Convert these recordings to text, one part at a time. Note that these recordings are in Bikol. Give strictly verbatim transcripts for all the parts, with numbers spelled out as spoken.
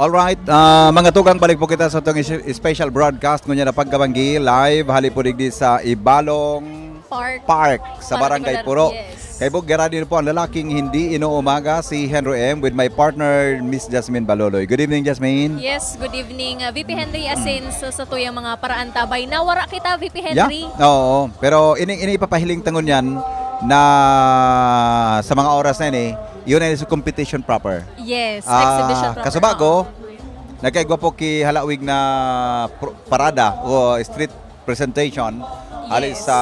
Alright, ah, mga tugang, balik po kita sa itong is-, special broadcast ngunyan na pagkabanggi live hali po digdi sa Ibalong Park. Park sa Para Barangay tingnan, Puro. Yes. Kay Bog Gerardin po ang lalaking hindi inuumaga, si Henry M, with my partner, Miss Jasmine Baloloy. Good evening, Jasmine. Yes, good evening, uh, V P Henry. Asin sa, sa tuyang mga paraan tabay, nawara kita, V P Yeah? Henry. Oo. Pero ini, ini ipapahiling tangon yan na sa mga oras na ini, yun ay sa competition proper. Yes, Ah, exhibition proper. Kasubago, Oo. nagkaigwa po ki halawig na pro- parada o street presentation hali Yes. sa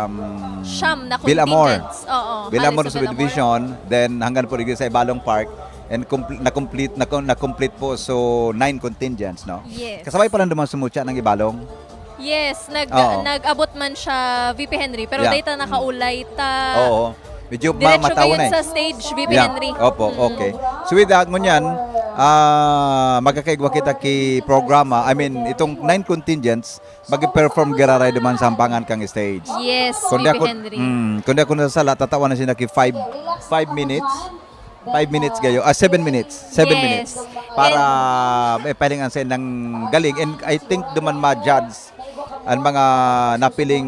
um, Siyam na Bilamor. Contingents. Oo, Bilamor hali sa Subdivision, then hanggang po digdi sa Ibalong Park, and compl- na-complete na, na-complete po, so nine contingents, no? Yes. Kasabay pa lang duman sumutya ng Ibalong. Yes, nag Oo. nag-abot man siya, V P Henry, pero Yeah. dahil ta nakaulay ta. Oo. Medyo ma- Diretso mataw gayon na eh. Sa stage, V P Yeah. Henry. Opo, Mm. Okay. So with that, ngunyan, ah, magkakaigwa kita ki programa. I mean, itong nine contingents, mag-perform giraray duman sa hampangan kang stage. Yes, Kundi V P ako, Henry. Mm, kundi ako nasasala, tatawan na sila ki five, five minutes. Five minutes gayo. Ah, seven minutes. Seven Yes. minutes. Para may pahilingan sa indang galing. And I think duman ma-judge ang mga napiling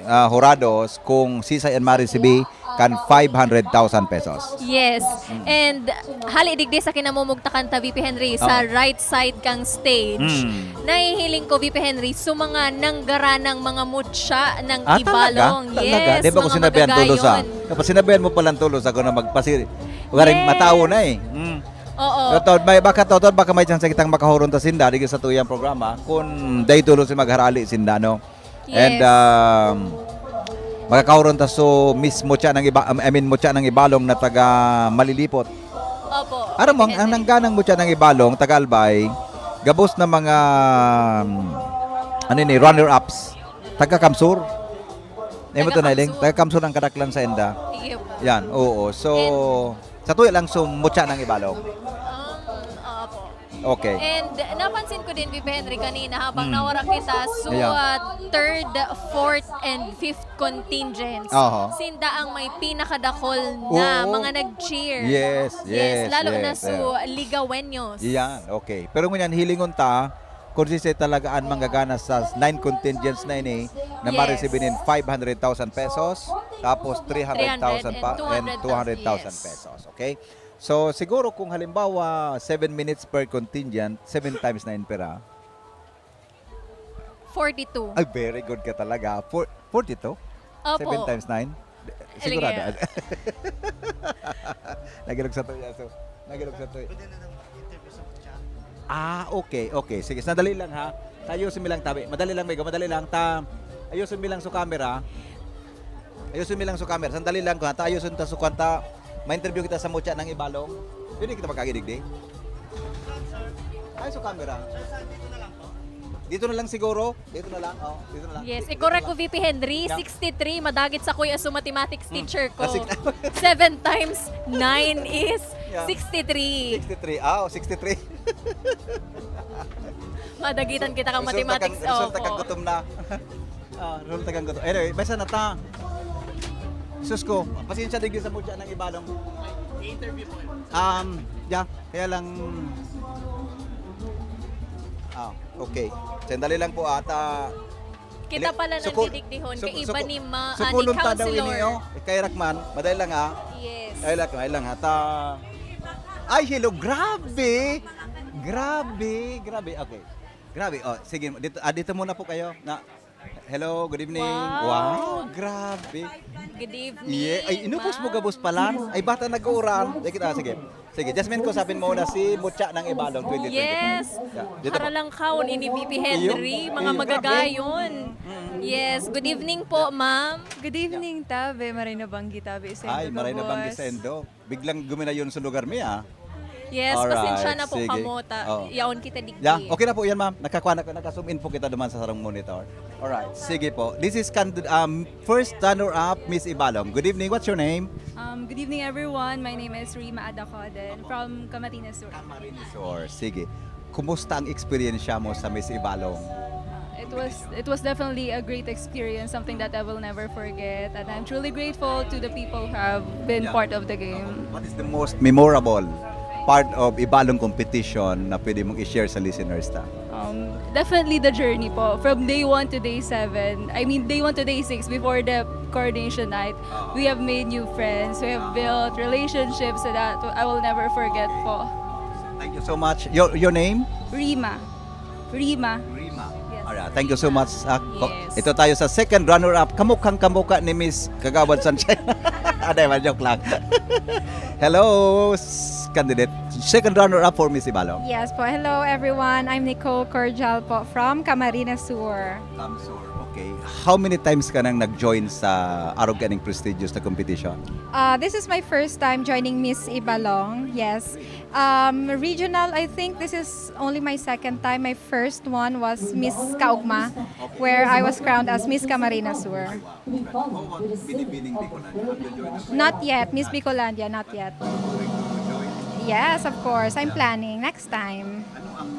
ah, hurados kung sisay an maresibi kan five hundred thousand pesos. Yes. And hali digdi sa kinamumugtakan ta, V P Henry, sa Oo. Right side kang stage. Mm. Nahihiling ko, V P Henry, sa mga nanggaranang mga mutya ng Ah, talaga? Ibalong. Talaga? Yes, Di ba ko mga sinabihan tulos ah? Magagayon. Kapag sinabihan mo palang tulos, ako na magpasiri. Waring Yes. matawo na eh. Mm. Oo. Totoo, may, baka totoo, baka may chance kitang makahuron ta sinda, digdi sa tuyang programa, kung day tulos si magharali sinda, no? And Yes. um, makakahuron ta so mismo siya ng iba, I mean, mo siya ng Ibalong na taga Malilipot. Opo. Aram mo, ang, ang Depende. nangganang mo siya ng Ibalong, taga Albay, gabos na mga, um, ano ni, runner-ups, taga Kamsur. Nemo to Taga nailing, Kamsur. Taga Kamsur ang kadaklan sa enda. Sige po. Yan, oo. So, sa tuya lang, so, mutya ng Ibalong. Um, opo. Okay. And napansin ko din, V P Henry, kanina habang Mm. nawara kita, so Yeah. uh, third, fourth, and fifth contingents, Aha. sinda ang may pinakadakol na Oo. mga nag-cheer. Yes, yes, Lalo yes, na so yes. Ligaweños. Yan, okay. Pero ngunyan, hilingon ta, kung sisay talaga ang manggagana sa nine contingents na ini, na Yes. ma-receive nin five hundred thousand pesos, tapos three hundred thousand pa, and two hundred thousand Yes. pesos, okay? So, siguro kung halimbawa, seven minutes per contingent, seven times nine pera? Forty-two. Ay, very good ka talaga. Four, forty-two? Opo. Seven times nine? Sigurado. Aligaya. Nagilog sa tuya. So, nagilog sa tuya. Ah, okay, okay. Sige, sandali lang ha. Tayo si Milang tabi. Madali lang, Migo. Madali lang. Ta, ayusin mi lang sa camera. Ayusin mi lang sa camera. Sandali lang ko ha. Ta, ayusin ta sa kwanta. Ma-interview kita sa mutya ng Ibalong. Pwede kita magkagidigdi? Ay, sa camera. Dito na lang siguro. Dito na lang. Oh, dito na lang. Yes, Dito i-correct na ko, lang. V P Henry, Yeah. sixty-three, madagit sa kuya so mathematics Hmm. teacher ko. Ah, six- Seven times nine is Yeah. sixty-three. Sixty-three. Ah, oh, sixty-three. Madagitan kita kang Resulta mathematics. kang, resulta Opo. kang gutom na. Ah, resulta kang gutom. Anyway, basta na ta. Sus ko, pasensya digdi sa mutya ng Ibalong. Um, yeah, kaya lang, ah, okay. Sandali lang po ata. Kita pala Suko-, nang didigdihon, suko-, kaiba suko-, ni ma-, ah, ni sukulon ta daw ini, counselor. Oh. Kay Rakman, madali lang ha. Yes. Ay lang, ay lang ha. Ta, ay, hello, grabe. Grabe, grabe. Okay. Grabe. Oh, sige, dito, ah, dito muna po kayo. Na, hello, good evening. Wow. Wow, grabe. Good evening. Yeah. Ay, inubos mo ma'am. Gabos pa lang. Ay, bata nag-uuran. Sige, ah, sige. Sige, Jasmine ko, sapin mo na si Mutya ng Ibalong twenty twenty-five. Yes. Yeah, dito po. Haralang kaon ini V P Henry, Iyo. mga Iyo, grabe. Magagayon. Mm. Yes, good evening po, ma'am. Good evening, Tabe. Maray na banggi, Tabe. Sa Ay, Indo maray na banggi Gabos. Sa Indo. Biglang guminayon sa lugar mi, ah. Yes, Alright, pasensya na po sige. kamo ta. Oh. Yaon kita digdi. Yeah, okay na po yan, ma'am. Nakakuha na, naka-zoom in po kita duman sa sarong monitor. Alright, sige po. This is candid, um, first runner-up, Miss Ibalong. Good evening. What's your name? Um, good evening, everyone. My name is Rima Adacoden from Camarines Sur. Camarines Sur. Sige. Kumusta ang eksperyensya mo sa Miss Ibalong? It was it was definitely a great experience, something that I will never forget, and I'm truly grateful to the people who have been Yeah. part of the game. What is the most memorable? part of Ibalong competition na pwede mong i-share sa listeners ta? Um, definitely the journey po. From day one to day seven, I mean, day one to day six before the coronation night, we have made new friends. We have built relationships that I will never forget po. Thank you so much. Your, your name? Rima. Rima. Rima. Yes. Alright, thank you so much. Ah, ko- Yes. Ito tayo sa second runner-up. Kamukha-kamukha ni Miss Kagawad Sunshine. Aday, man, joke lang. Hello, s- candidate. Second runner-up for Miss Ibalong. Yes po. Hello everyone. I'm Nicole Cordial po from Camarines Sur. Kamsur, okay. How many times ka nang nag-join sa Arog kaning prestigious na competition? Uh, this is my first time joining Miss Ibalong. Yes. Um, regional, I think this is only my second time. My first one was Miss Kaugma, where I was crowned as Miss Camarines Sur. Binibining Bicolandia. Have you joined as Not yet, Miss Bicolandia, not yet. Going to join? Yes, of course. I'm planning next time. Ano ang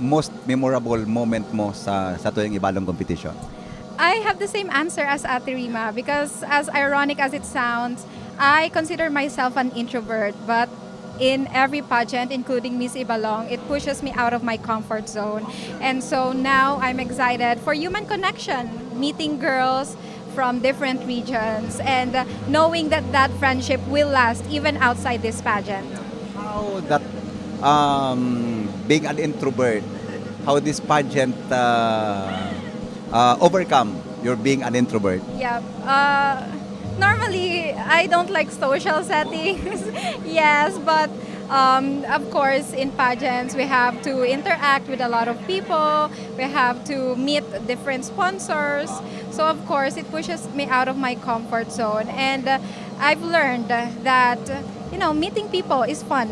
most memorable moment mo sa sa tuyang Ibalong competition? I have the same answer as Ate Rima because, as ironic as it sounds, I consider myself an introvert, but in every pageant, including Miss Ibalong, it pushes me out of my comfort zone. And so now I'm excited for human connection, meeting girls from different regions, and uh, knowing that that friendship will last even outside this pageant. How that um, being an introvert, how this pageant uh, uh, overcome your being an introvert? Yep. Uh, normally, I don't like social settings. Yes, but um, of course, in pageants, we have to interact with a lot of people. We have to meet different sponsors. So, of course, it pushes me out of my comfort zone. And uh, I've learned that, you know, meeting people is fun.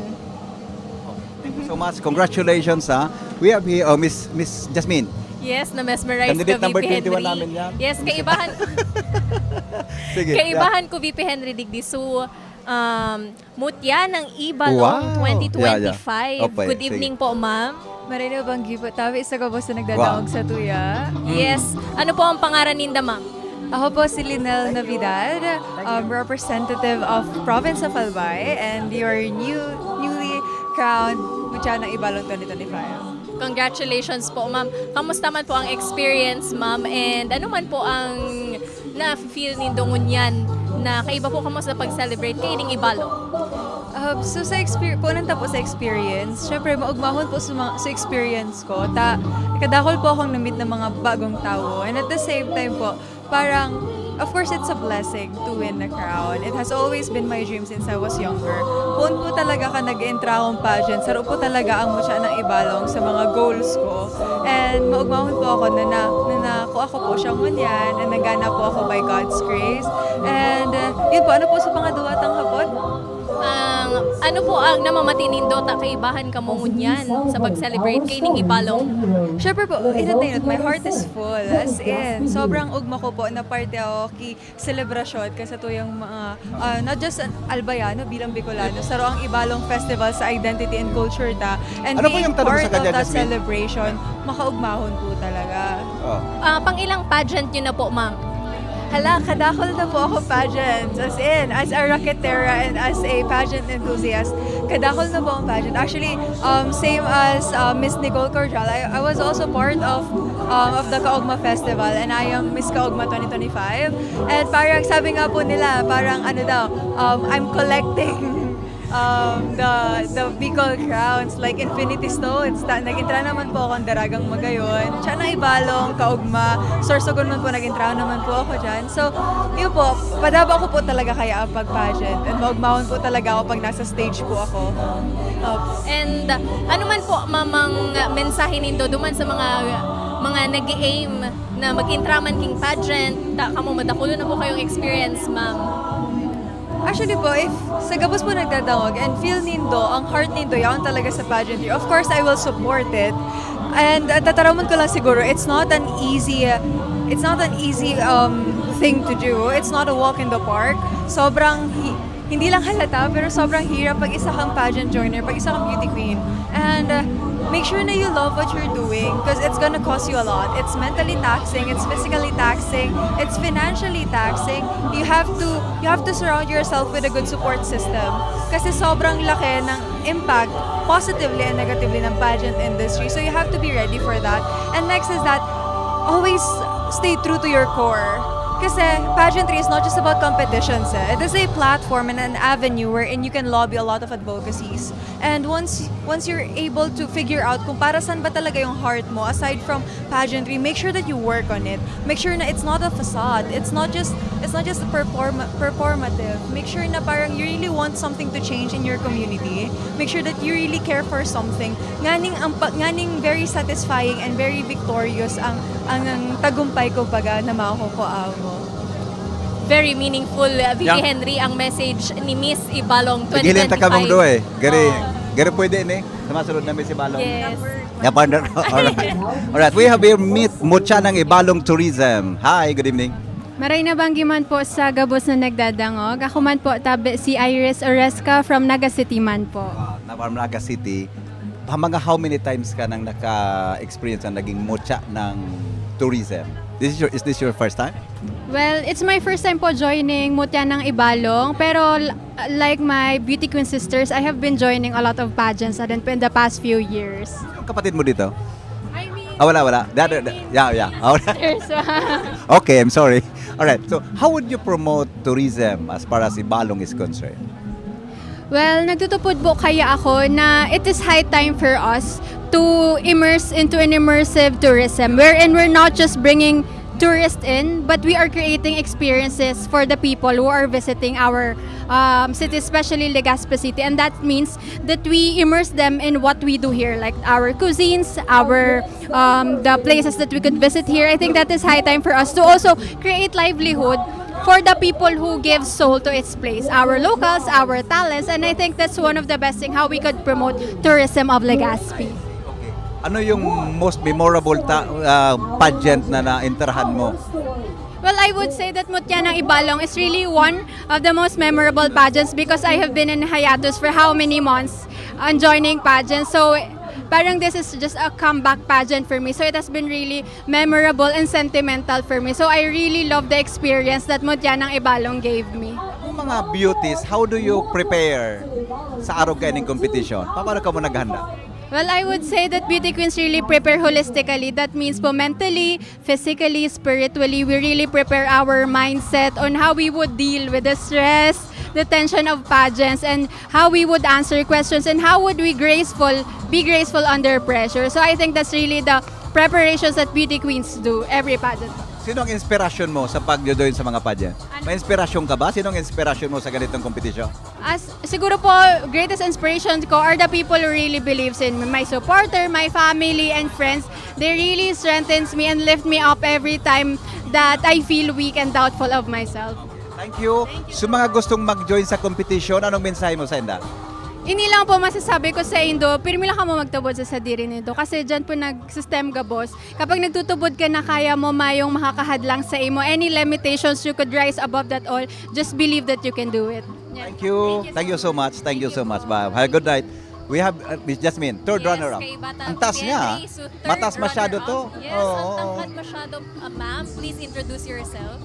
Thank you so much. Congratulations ha. We have here oh, Miss Miss Jasmine. Yes, na-mesmerize Candidate ka, number V P Henry. twenty-one namin yan. Yes, kaibahan, Sige. kaibahan ko, V P Henry Digdi. So, um, mutya ng Ibalong Wow. twenty twenty-five. Yeah, yeah. Opo, Good sige. Evening po, ma'am. Marino bang gibo tabi sa gabos na nagdadaog sa tuya? Yes. Ano po ang pangaran ninda, ma'am? Ako po si Linel Navidad, um, representative of Province of Albay, and your new, newly crowned Mutya ng Ibalong twenty twenty-five. Congratulations po, ma'am. Kamusta man po ang experience, ma'am? And ano man po ang na-feel nindo ngunyan na kaiba po kamo sa pag-celebrate kaining Ibalong? Uh, so sa experience, punong ta po sa experience, syempre maugmahon po sa, mga, sa experience ko. Ta, kadakol po akong na-meet ng mga bagong tao. And at the same time po, parang, of course, it's a blessing to win the crown. It has always been my dream since I was younger. Poon po talaga ka nag-entra akong pageant. Saro po talaga ang Mutya ng Ibalong sa mga goals ko. And maugmahon po ako na, na, na nakuha ko po siya ngunyan. And nagana po ako by God's grace. And uh, yun po, ano po sa pangaduwa tang hapon? Ang ano po ang namamati nindo ta kaibahan kamo ngunyan sa pag-celebrate kaining Ibalong? Siyempre po, inatay, my heart is full. As in, sobrang ugma ko po na parte ako ki selebrasyon ka sa tuyang mga, ah, not just an Albayano bilang Bicolano, saro ang Ibalong Festival sa identity and culture ta. And Ano po being yung tanong sa part kanya, of that Jasmine? Celebration, makaugmahon po talaga. Oh. Ah, pang ilang pageant nyo na po, ma'am? Hala, kadakol na po ako pageants. As in, as a racketeera and as a pageant enthusiast, kadakol na po akong pageant. Actually, um, same as uh, Miss Nicole Cordial, I, I was also part of um, of the Kaugma Festival, and I am Miss Kaugma twenty twenty-five. And parang sabi nga po nila, parang ano daw, um, I'm collecting um, the the Bicol crowns, like Infinity Stones. Ta, nag-entra naman po akong Daragang Magayon. Siya na Ibalong, Kaugma, Sorsogon man po, nag-entra naman po ako dyan. So, yun po, padaba ko po talaga kaya ang pag-pageant. And maugmahon po talaga ako pag nasa stage po ako. Opo. And uh, ano man po, ma'am, ang mensahe nindo duman sa mga mga nag-aim na mag-entra man king pageant, ta kamo madakulo na po kayong experience, ma'am. Actually po, if sa gabos po nagdadangog and feel nindo, ang heart nindo, yaon talaga sa pageantry, of course, I will support it. And uh, tataramon ko lang siguro, it's not an easy, it's not an easy um, thing to do. It's not a walk in the park. Sobrang, hi- hindi lang halata, pero sobrang hirap pag isa kang pageant joiner, pag isa kang beauty queen. And uh, make sure na you love what you're doing because it's gonna cost you a lot. It's mentally taxing, it's physically taxing, it's financially taxing. You have to you have to surround yourself with a good support system kasi sobrang laki ng impact positively and negatively ng pageant industry. So you have to be ready for that. And next is that always stay true to your core. Kasi pageantry is not just about competitions. Eh. It is a platform and an avenue wherein you can lobby a lot of advocacies. And once once you're able to figure out kung para saan ba talaga yung heart mo, aside from pageantry, make sure that you work on it. Make sure na it's not a facade. It's not just it's not just perform performative. Make sure na parang you really want something to change in your community. Make sure that you really care for something. Nganing ang pa- nganing very satisfying and very victorious ang ang, ang tagumpay, kumbaga, na makukuha mo. Very meaningful, uh, Vicky Yeah. Henry, ang message ni Miss Ibalong Pigilan ta kamong twenty twenty-five. Duwe. Gari, Oh. gari pwede ni. Sa masunod na may si Balong. Yes. Nga partner ko. Alright. Alright. We have here meet Mutya ng Ibalong Tourism. Hi, good evening. Maray na banggi man po sa gabos na nagdadangog. Ako man po, tabi si Iris Oresca from Naga City man po. Uh, na from Naga City. Ha, mga how many times ka nang naka-experience na naging mutya ng tourism? This is your, is this your first time? Well, it's my first time po joining Mutya ng Ibalong, pero l- like my beauty queen sisters, I have been joining a lot of pageants na din po in the past few years. Yung kapatid mo dito? I mean, Ah, wala, wala. Da- da- da- yeah, yeah. Ah, wala. sisters. Okay, I'm sorry. Alright, so how would you promote tourism as far as Ibalong is concerned? Well, nagtutupod po kaya ako na it is high time for us to immerse into an immersive tourism wherein we're not just bringing tourists in, but we are creating experiences for the people who are visiting our um, city, especially Legazpi City. And that means that we immerse them in what we do here, like our cuisines, our um, the places that we could visit here. I think that is high time for us to also create livelihood for the people who give soul to its place, our locals, our talents, and I think that's one of the best thing how we could promote tourism of Legazpi. Ano yung most memorable ta- uh, pageant na naintrahan mo? Well, I would say that Mutya ng Ibalong is really one of the most memorable pageants because I have been in hiatus for how many months on joining pageants. So, parang this is just a comeback pageant for me. So, it has been really memorable and sentimental for me. So, I really love the experience that Mutya ng Ibalong gave me. Yung mga beauties, how do you prepare sa arog kaining competition? Paano ka mo naghanda? Well, I would say that beauty queens really prepare holistically. That means po mentally, physically, spiritually, we really prepare our mindset on how we would deal with the stress, the tension of pageants, and how we would answer questions, and how would we graceful, be graceful under pressure. So I think that's really the preparations that beauty queens do every pageant. Sino ang inspirasyon mo sa pag-join sa mga pageant? May inspirasyon ka ba? Sino ang inspirasyon mo sa ganitong competition? As siguro po, greatest inspiration ko are the people who really believes in me. My supporter, my family, and friends. They really strengthens me and lift me up every time that I feel weak and doubtful of myself. Thank you. Sa mga gustong mag-join sa competition, anong mensahe mo sa inda? Ini lang po masasabi ko sa indo, pirmi lang kamo magtubod sa sadiri nindo kasi diyan po nag-system gabos. Kapag nagtutubod ka na kaya mo mayong makakahadlang sa imo, any limitations, you could rise above that all. Just believe that you can do it. Thank you. Thank you so much. Thank you so much. Bye. Have a good night. We have uh, Miss Jasmine, third Yes, runner-up. Kay Batang Ang taas Kuya niya. Grace, so third Mataas masyado to. runner-up. Yes, Oo, ang oo. Tangkad masyado. Uh, ma'am, please introduce yourself.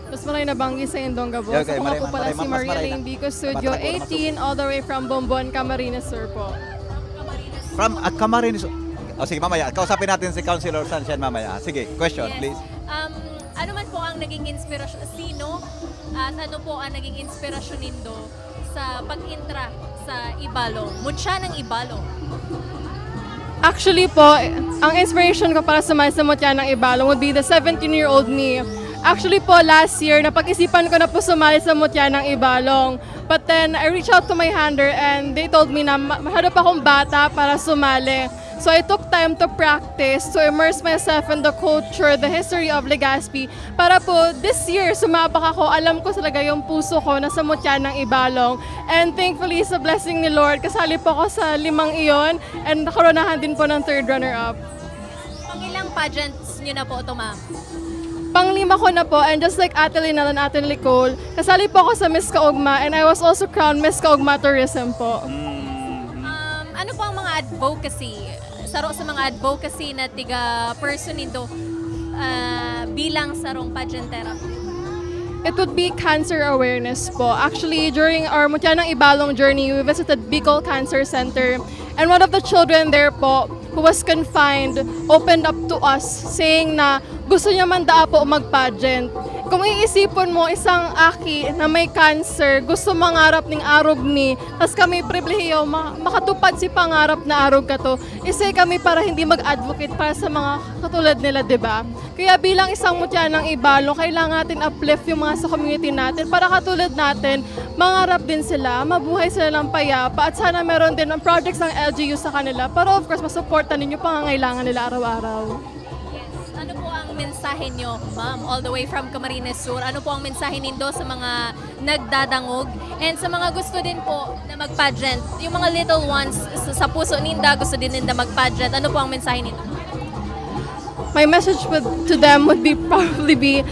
Mas maray na banggi sa indong gabos. Okay, Ako nga maray, po pala maray, si mas Maria maray. Lane Vico, Studio Dapat ako eighteen, all the way from Bombon, Camarines Sur po. From uh, Camarines. O sige, mamaya. Kausapin natin si Councilor Sunshine mamaya. Sige, question, Yes. Please. Um, ano man po ang naging inspirasyon, sino at ano po ang naging inspirasyon nindo sa pag-intra sa Ibalong? Mutya ng Ibalong. Actually po, ang inspiration ko para sumali sa Mutya ng Ibalong would be the seventeen-year-old me. Actually po, last year, napag-isipan ko na po sumali sa Mutya ng Ibalong. But then, I reached out to my handler and they told me na ma- masyado pa akong bata para sumali. So I took time to practice, to immerse myself in the culture, the history of Legazpi. Para po, this year, sumabak ako. Alam ko talaga yung puso ko na sa Mutya ng Ibalong. And thankfully, sa blessing ni Lord, kasali po ako sa limang iyon. And nakaronahan din po ng third runner-up. Pangilang pageants nyo na po ito, ma'am? Panglima ko na po, and just like Ate Linel and Ate Nicole, kasali po ako sa Miss Kaugma, and I was also crowned Miss Kaugma Tourism po. Um, ano po ang mga advocacy? Saro sa mga advocacy na tiga-person nindo ah, bilang sarong pageantera po? It would be cancer awareness po. Actually, during our Mutya ng Ibalong journey, we visited Bicol Cancer Center. And one of the children there po, who was confined, opened up to us saying na gusto niya man daa po mag-pageant. Kung iisipon mo, isang aki na may cancer, gusto mangarap ning arog ni, tas kami pribilehiyo, ma- makatupad si pangarap na arog kato. Isa kami para hindi mag-advocate para sa mga katulad nila, di ba? Kaya bilang isang Mutya ng Ibalong, kailangan natin uplift yung mga sa community natin para katulad natin, mangarap din sila, mabuhay sila ng payapa, at sana meron din ang projects ng L G U sa kanila para, of course, masuporta ninyo pangangailangan nila araw-araw. Yes. Ano po ang mensahe nyo, ma'am, all the way from Camarines Sur? Ano po ang mensahe nindo sa mga nagdadangog? And sa mga gusto din po na mag-pageant, yung mga little ones sa, sa puso ninda, gusto din ninda mag-pageant, ano po ang mensahe nindo? My message would, to them would be probably be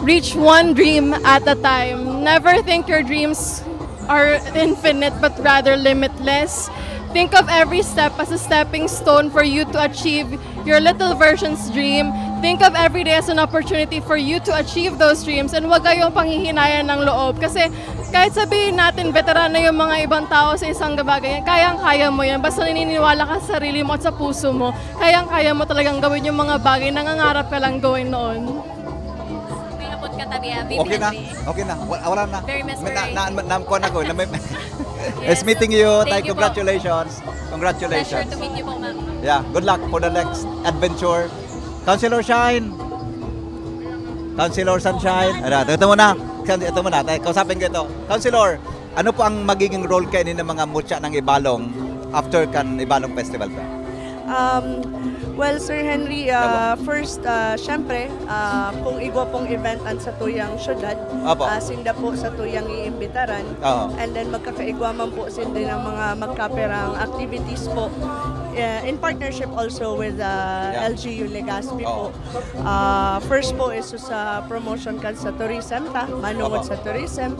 reach one dream at a time. Never think your dreams are infinite but rather limitless. Think of every step as a stepping stone for you to achieve your little version's dream. Think of every day as an opportunity for you to achieve those dreams and wag kayong panghihinayan ng loob kasi kahit sabihin natin veterano yung mga ibang tao sa isang bagay, kayang-kaya mo yan. Basta naniniwala ka sa sarili mo at sa puso mo, kayang-kaya mo talagang gawin yung mga bagay na nangangarap ka lang gawin noon. May hapon ka tabi, ah, Okay na? Henry. Okay na. Wala, wala na. Very May na, mesmerized. na, na, nakuha na ko. Na, may, Yes. It's meeting you. Thank Thank you you. Po. Congratulations. Pleasure Congratulations. To meet you po, ma'am. Yeah, good luck for the next adventure. Councilor Shine. Councilor Sunshine. Ano, ito muna. Ito muna. Tayo, kausapin ko ito. Councilor, ano po ang magiging role kayo ng mga Mutya ng Ibalong after kan Ibalong Festival po? Um, well, Sir Henry, uh, first, uh, syempre, uh, kung igwa pong event an satuyang syudad, Opo. uh, sinda po satuyang iimbitaran. Oo. And then magkakaigwa man po sinda ng mga magkaperang activities po, uh, in partnership also with uh, Yeah. L G U Legazpi Oo. po. Uh, first po is sa promotion kan sa tourism ta, manungod Opo. Sa tourism.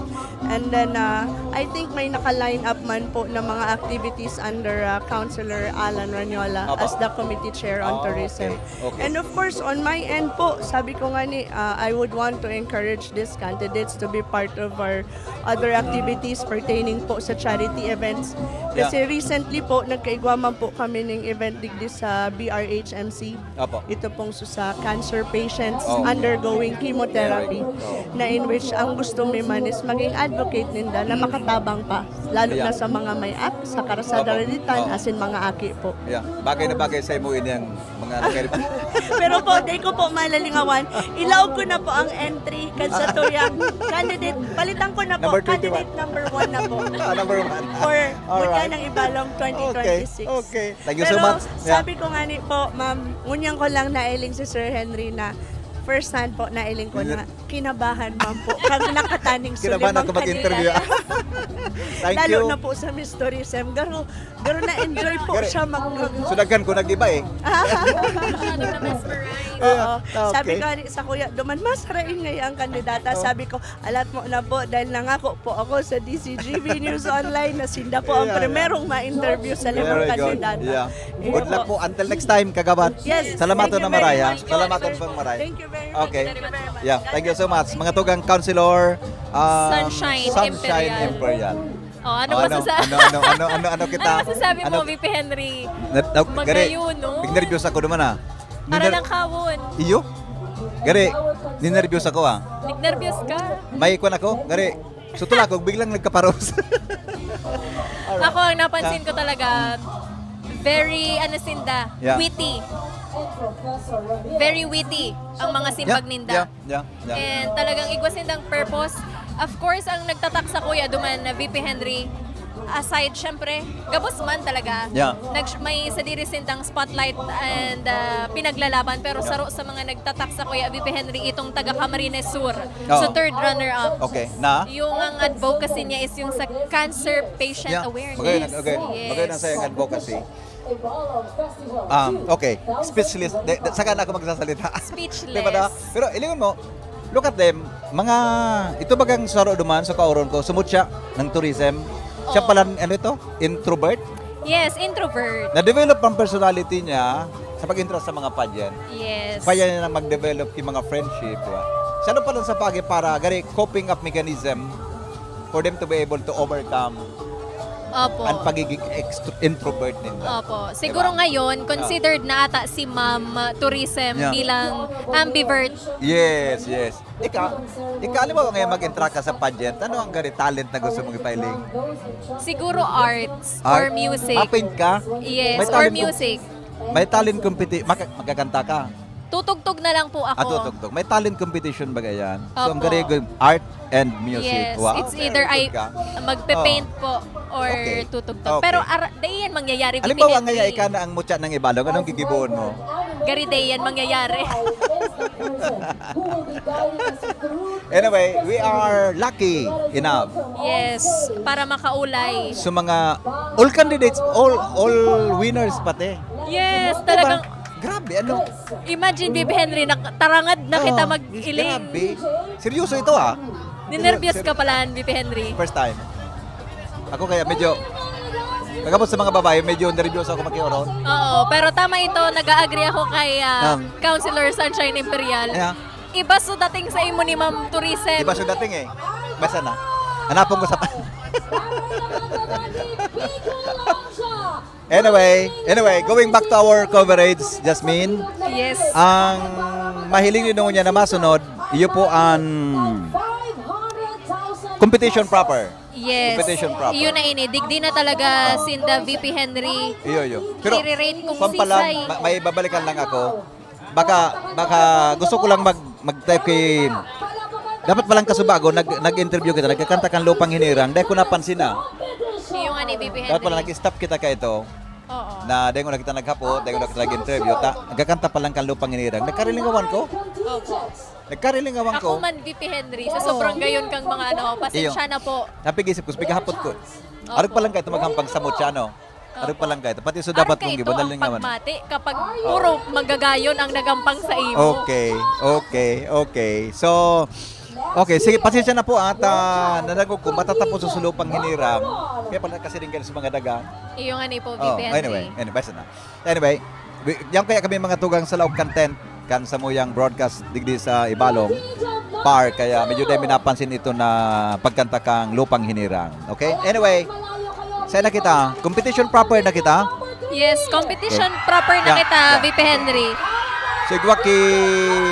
And then, uh, I think may naka-line up man po ng mga activities under uh, Councilor Alan Ranyola Opo. As the committee chair on Oh, tourism. Okay. Okay. And of course, on my end po, sabi ko nga ni, uh, I would want to encourage these candidates to be part of our other activities pertaining po sa charity events. Kasi Yeah. Recently po, nagkaigwa man po kami ng event digdi sa B R H M C. Opo. Ito pong su- sa cancer patients Oh. undergoing chemotherapy Very good. Oh. Na in which ang gusto mi man is maging advocate ninda na makatabang pa, lalo Yeah. Na sa mga may ak, sa karasada Opo. Reditan, Oh. Asin mga aki po. Yeah, bagay na bagay sa imo ini ang mga nagkari- Pero po, di ko po malalingawan. Ilaog ko na po ang entry kan sa tuyang candidate. Palitan ko na po, Number twenty-one. Candidate number one na po. Ah, number one. For Alright. Mutya ng Ibalong twenty twenty-six. Okay, okay. Thank you Pero so much. Yeah. Sabi ko nga ni po, ma'am, ngunyan ko lang nailing si Sir Henry na first hand po, nailing ko na kinabahan man po. Kag nakataning Kinabahan sulimang ako mag-interview. kanila. Thank Lalo you. Na po sa Miss Tourism. Garo, garo na-enjoy po Garo. Siya mag- So, daghan ko nag-iba eh. Masyado na mesmerized. Oo. Ah, okay. Sabi ko ni sa kuya, duman mas rain ngayon ang kandidata. Oh. Sabi ko, alat mo na po dahil nangako po ako sa D C G V News Online na sinda po ang Yeah, yeah. Primerong ma-interview sa limang Very good. Kandidata. Yeah. Yun Good luck po. Until next time, kagawad. Yes. Salamat Thank you na very maray, ha? Much. Salamat po maray. Thank you very much. Okay. Thank you very much. Yeah, thank you so much. Mga tugang councilor, um, Sunshine Sunshine Imperial. Imperial. Oh, ano Oh, po ano, sa ano, ano, ano, ano, ano kita? Ano masasabi ano, mo, V P Henry? Na, na, gari, Magayon, no? Nagnervyos ako naman ah. Para Niner- ng kawon. Iyo? Gari, ninervyos ako ah. Nagnervyos ka? May ikon ako, gari. Sutol ako, biglang nagkaparos. Ako, ang napansin ko talaga, very, ano sinda, Yeah. Witty. Very witty ang mga simbag Yeah, ninda. Yeah, yeah, yeah. And talagang igwa sindang purpose. Of course, ang nagtatak sa kuya duman na V P Henry, aside, syempre, gabos man talaga. Yeah. Nag may sadiri sindang spotlight and uh, pinaglalaban, pero saro sa mga nagtatak sa kuya V P Henry itong taga Camarines Sur. Oo. So third runner-up. Okay, na? Yung ang advocacy niya is yung sa cancer patient Yeah, awareness. Magayon, okay. Yes. Magayon ang sayang advocacy. Um, okay, speechless. De, de, saka na ako magsasalita. Speechless. Diba na? Pero ilingon mo, look at them, mga, ito bagang saro duman sa kauron ko, sumutya ng tourism. Siya Oo. Pala, ano ito? Introvert? Yes, introvert. Na-develop ang personality niya sa pag-intro sa mga pageant. Yes. Kaya niya na mag-develop yung mga friendship. Diba? Sa ano pa lang sa bagay para gari coping up mechanism for them to be able to overcome Opo. ang pagiging extro- introvert ninda. Opo. Siguro Diba? ngayon, considered na ata si Ma'am uh, Tourism Yeah. bilang ambivert. Yes, yes. Ika, ika, halimbawa ngayon mag-interact ka sa pageant, ano ang gari talent na gusto mong ipailing? Siguro arts or Art? music. Ah, paint ka? Yes, May or talent kung- music. May talent competi-, maka- magkakanta ka? Tutugtog na lang po ako. Ah, tutugtog. May talent competition ba yan? So, ang Opo. gari art and music. Yes, Wow, it's very either I good ka. magpe-paint Oh. po or Okay. tutugtog. Okay. Pero ara, dai yan mangyayari. Halimbawa VP nga, Henry. Ika na ang mutya ng Ibalong, anong gigibohon mo? Gari, dai yan mangyayari. Anyway, we are lucky enough. Yes, para makaulay. So mga all candidates, all all winners pati. Yes, Diba? talagang Grabe, ano? Imagine, VP Henry, nak- tarangad na kita Oh, mag-iling. Grabe. Seryoso ito ah. Ninervyos ka pala, VP Henry. First time. Ako kaya medyo, pagkapos sa mga babae, medyo nervyoso ako makiurot. Oo, pero tama ito, nag-agree ako kay ah, Um. Councilor Sunshine Imperial. Yeah. Iba so dating sa imo ni Ma'am Tourism. Iba sa dating eh. Basta na. Hanapon ko sa pa. Anyway, anyway, going back to our coverage, Jasmine. Yes. Ang mahiling nyo niya na masunod, iyo po ang competition proper. Yes. Competition proper. Yun na ini. Digdi na talaga sinda VP Henry. Iyo, iyo. Pero, I-rate kung pampalag, sisay. ma- may babalikan lang ako. Baka, baka gusto ko lang mag, mag-type kay, dapat palang kasubago, nag, nag-interview kita, nagkakanta kang Lupang Hinirang, dahil ko napansin na. Yung ani, VP Henry. Dapat pala nag-stop kita ka ito, Oo. na dahil ko na kita naghapot, dahil ko na kita nag-interview, ta, nagkakanta palang kang Lupang Hinirang. Nagkarilingawan ko? Opo. Nagkarilingawan ko. Ako man, VP Henry, sa sobrang gayon kang mga ano, pasensya Iyo. na po. Napig-isip ko, pigahapot ko. Opo. Arog pa lang kayo ito maghampang sa mutya, no? Arog pa lang kayo ito. Pati so Arog dapat ka mong ito gibunaling ang naman. Pagmati kapag puro magagayon ang nagampang sa imo. Okay, okay, okay. So, okay, sige, pasensya na po at ah, nanagog ko, matatapos sa sulupang hinirang. Kaya pala kasi rin kayo sa mga daga. Iyo nga ni po, Oh, VP Henry. anyway, anyway, basta na. Anyway, wi- yan kaya kami mga tugang sa laog content kan samuyang broadcast digdi sa Ibalong Park. Kaya medyo dahil napansin ito na pagkanta kang Lupang Hinirang. Okay? Anyway, saan na kita? Competition proper na kita? Yes, competition proper na Yeah, kita, yeah. VP Henry. So, igwa ki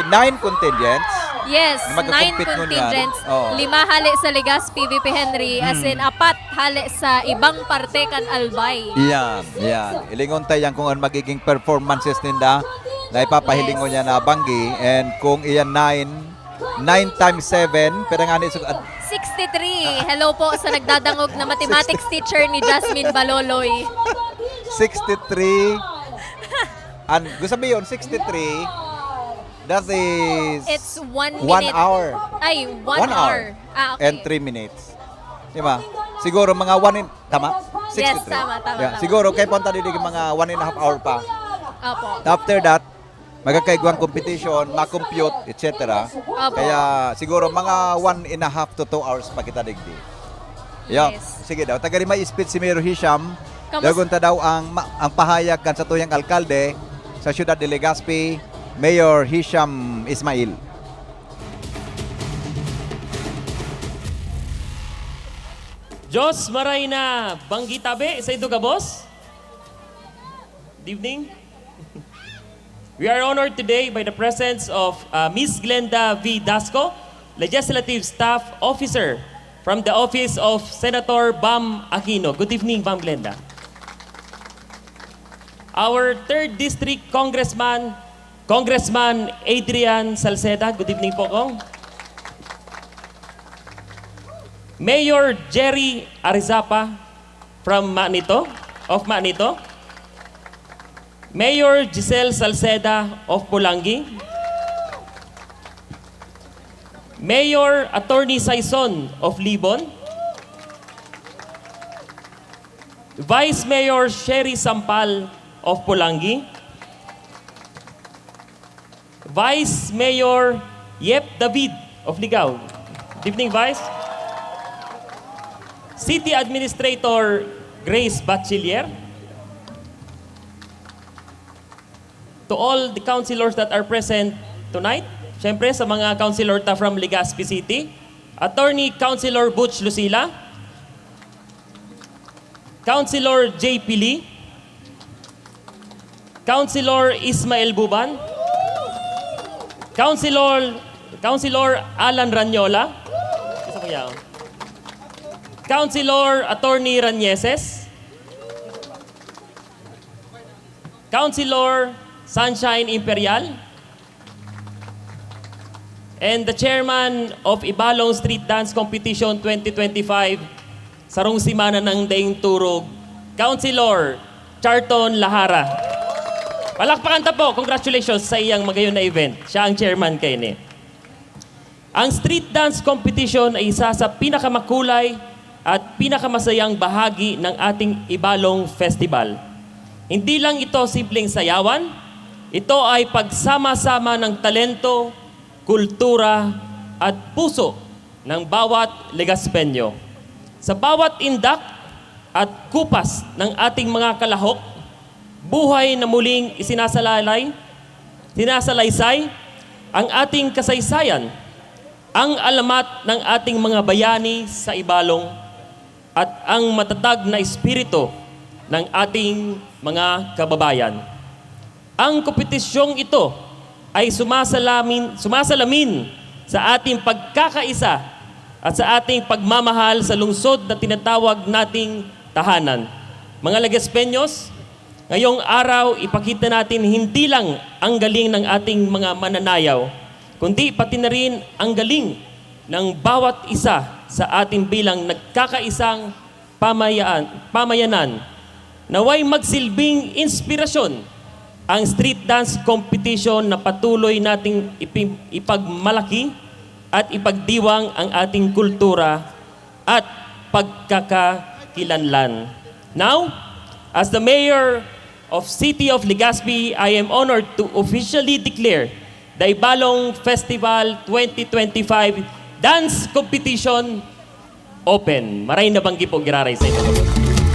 nine contingents. Yes, Na magka-compete nine ngunyan. contingents. Oo. Lima hale sa Legazpi, VP Henry. As Hmm. in, apat hale sa ibang parte kan Albay. Yan, yan. Ilingon tayo yan kung ano magiging performances ninda na ipapahiling ko Yes. niya na banggi. And kung iyan nine, nine times seven, pero nga ni so, ah, sixty-three. Hello po sa nagdadangog na mathematics teacher ni Jasmine Baloloy. sixty-three. And gusto sabihin, sixty-three, that is It's one one minute. hour. Ay, one, One hour. hour. Ah, okay. And three minutes. Di ba? Siguro mga one in, tama? Yes, sixty-three. tama, tama, Yeah. tama. Siguro kay punta dito mga one and a half hour pa. Opo. After that, magkakaigwang competition, ma-compute, et cetera. Opo. Kaya siguro mga one and a half to two hours pa kita digdi. Yeah. Yes. Sige daw. Tagari may speech si Mayor Hisham. Kamus- Dagon ta daw ang, ma- ang pahayag kan sa tuyang alkalde sa siyudad de Legazpi, Mayor Hisham Ismail. Diyos maray na banggi tabi sa indo gabos. Good evening. We are honored today by the presence of uh, Miss Glenda V. Dasco, Legislative Staff Officer from the Office of Senator Bam Aquino. Good evening, Bam Glenda. Our third District Congressman, Congressman Adrian Salceda. Good evening po, Kong. Mayor Jerry Arizapa from Manito, of Manito. Mayor Giselle Salceda of Polangui. Mayor Attorney Saison of Libon. Vice Mayor Sherry Sampal of Polangui. Vice Mayor Yep David of Ligao. Good evening, Vice. City Administrator Grace Bachiller. To all the councilors that are present tonight, Siyempre, sa mga councilor ta from Legazpi City, Attorney Councilor Butch Lucila, Councilor J P Lee, Councilor Ismael Buban, Councilor, Councilor Alan Ranyola, isa po yan. Councilor Attorney Ranieses, Councilor Sunshine Imperial, and the chairman of Ibalong Street Dance Competition twenty twenty-five, sarong semana nang daing turog, Councilor Charton Lahara. Palakpakan ta po, congratulations sa iyang magayon na event. Siya ang chairman kaini. Ang street dance competition ay isa sa pinakamakulay at pinakamasayang bahagi ng ating Ibalong Festival. Hindi lang ito simpleng sayawan, ito ay pagsama-sama ng talento, kultura, at puso ng bawat Legazpeño. Sa bawat indak at kupas ng ating mga kalahok, buhay na muling isinasalalay, sinasalaysay ang ating kasaysayan, ang alamat ng ating mga bayani sa Ibalong, at ang matatag na espiritu ng ating mga kababayan. Ang kompetisyong ito ay sumasalamin, sumasalamin sa ating pagkakaisa at sa ating pagmamahal sa lungsod na tinatawag nating tahanan. Mga Legazpeños, ngayong araw, ipakita natin hindi lang ang galing ng ating mga mananayaw, kundi pati na rin ang galing ng bawat isa sa atin bilang nagkakaisang pamayaan, pamayanan. Naway magsilbing inspirasyon ang street dance competition na patuloy nating ipi-, ipagmalaki at ipagdiwang ang ating kultura at pagkakakilanlan. Now, as the mayor of City of Legazpi, I am honored to officially declare the Ibalong Festival twenty twenty-five Dance Competition open. Maray na banggi po giraray sa inyo.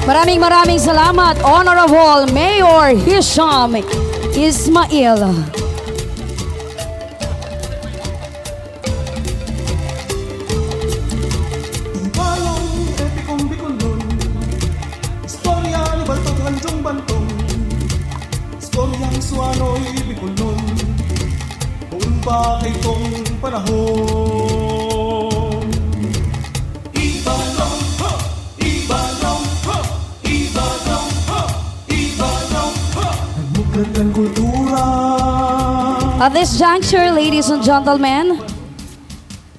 Maraming maraming salamat, Honorable Mayor Hisham Ismail. Ibalong epikong Bicolnon, istorya ni Baltog Hanjong Bantong, istoryang Suanoy Bicolnon, poon pa kaitong panahon. Ibalong, ha! Ibalong, ha! Ibalong, ha! Ibalong, ha! Nagmugrad kan kultura. At this juncture, ladies and gentlemen,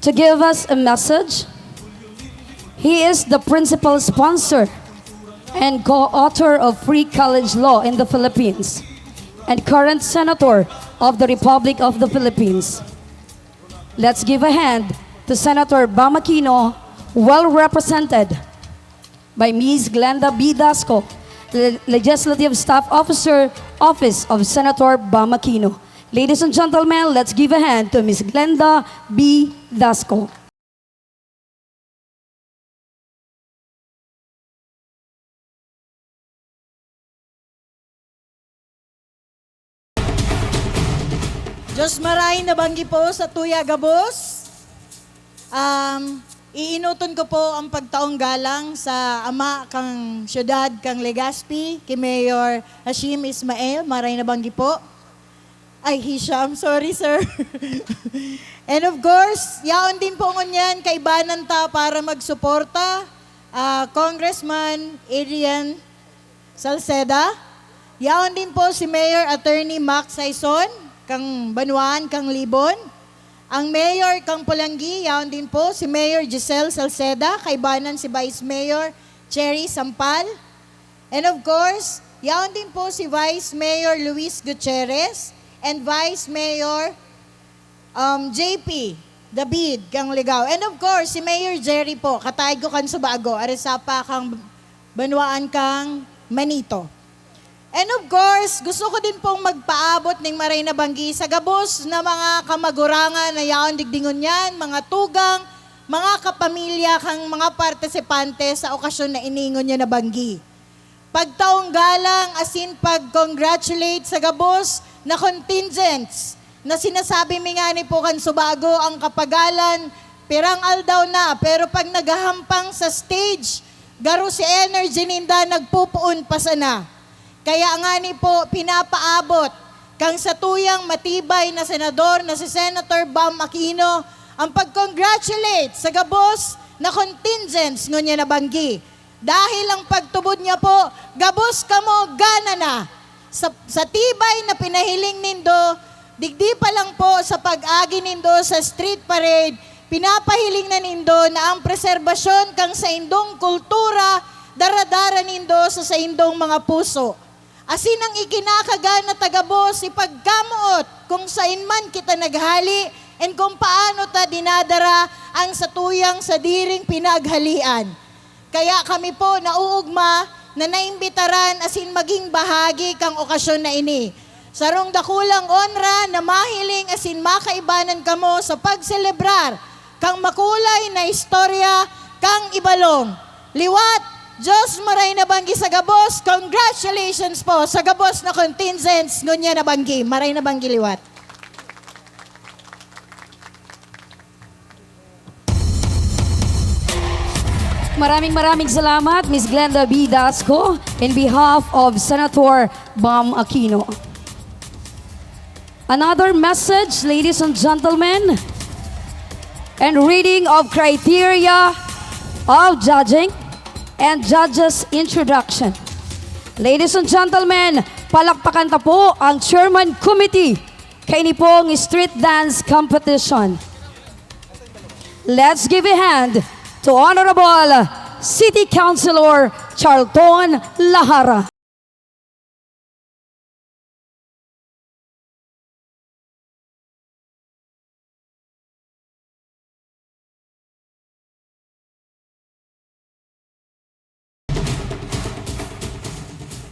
to give us a message, he is the principal sponsor and co-author of Free College Law in the Philippines and current Senator of the Republic of the Philippines. Let's give a hand to Senator Bam Aquino, well represented by Miss Glenda B. Dasco, Le- Legislative Staff Officer, Office of Senator Bam Aquino. Ladies and gentlemen, let's give a hand to Miss Glenda B. Dasco. Diyos maray na banggi po sa tuya gabos. Um, iinuton ko po ang pagtaong galang sa ama kang syudad kang Legazpi, ki Mayor Hashim Ismail, maray na banggi po. Ay, Hisham, sorry sir. And of course, yaon din po ngunyan kaibanan ta para magsuporta, ah, Congressman Adrian Salceda. Yaon din po si Mayor Attorney Max Saison, kang Banwaan, kang Libon. Ang Mayor kang Polangui, yaon din po si Mayor Giselle Salceda, kaibanan si Vice Mayor Cherry Sampal. And of course, yaon din po si Vice Mayor Luis Gutierrez and Vice Mayor um, J P David kang Ligao. And of course, si Mayor Jerry po, kataig ko kan Subago, ari sa pa kang Banwaan kang Manito. And of course, gusto ko din pong magpaabot ning maray na banggi sa gabos na mga kamagurangan na yaon digdi ngunyan, mga tugang, mga kapamilya kang mga partisipante sa okasyon na ini ngunyan na banggi. Pagtaong galang asin pag-congratulate sa gabos na contingents na sinasabi mi ngani po kan subago, ang kapagalan, pirang aldaw na, pero pag naghahampang sa stage, garo si energy ninda nagpupuon pa sana. Kaya ngani po, pinapaabot kang satuyang matibay na senador na si Senator Bam Aquino ang pag-congratulate sa gabos na contingents ngunyan na banggi. Dahil ang pagtubod niya po, gabos kamo gana na. Sa, sa tibay na pinahiling nindo, digdi pa lang po sa pag-agi nindo sa street parade, pinapahiling na nindo na ang preserbasyon kang saindong kultura, daradara nindo sa saindong mga puso. Asin ang ikinakaga na tagabos, ipagkamoot kung sain man kita naghali, and kung paano ta dinadara ang satuyang sadiring pinaghalian. Kaya kami po nauugma na naimbitaran asin maging bahagi kang okasyon na ini. Sarong dakulang onra na mahiling asin makaibanan kamo sa pagselebrar kang makulay na istorya kang Ibalong. Liwat, Diyos maray na banggi sa gabos. Congratulations po sa gabos na contingents ngunyan na banggi. Maray na banggi liwat. Maraming maraming salamat, Miss Glenda B. Dasco, in behalf of Senator Bam Aquino. Another message, ladies and gentlemen, and reading of criteria of judging and judges' introduction. Ladies and gentlemen, palakpakan ta po ang Chairman Committee kaini pong street dance competition. Let's give a hand to Honorable City Councilor Charlton Lahara.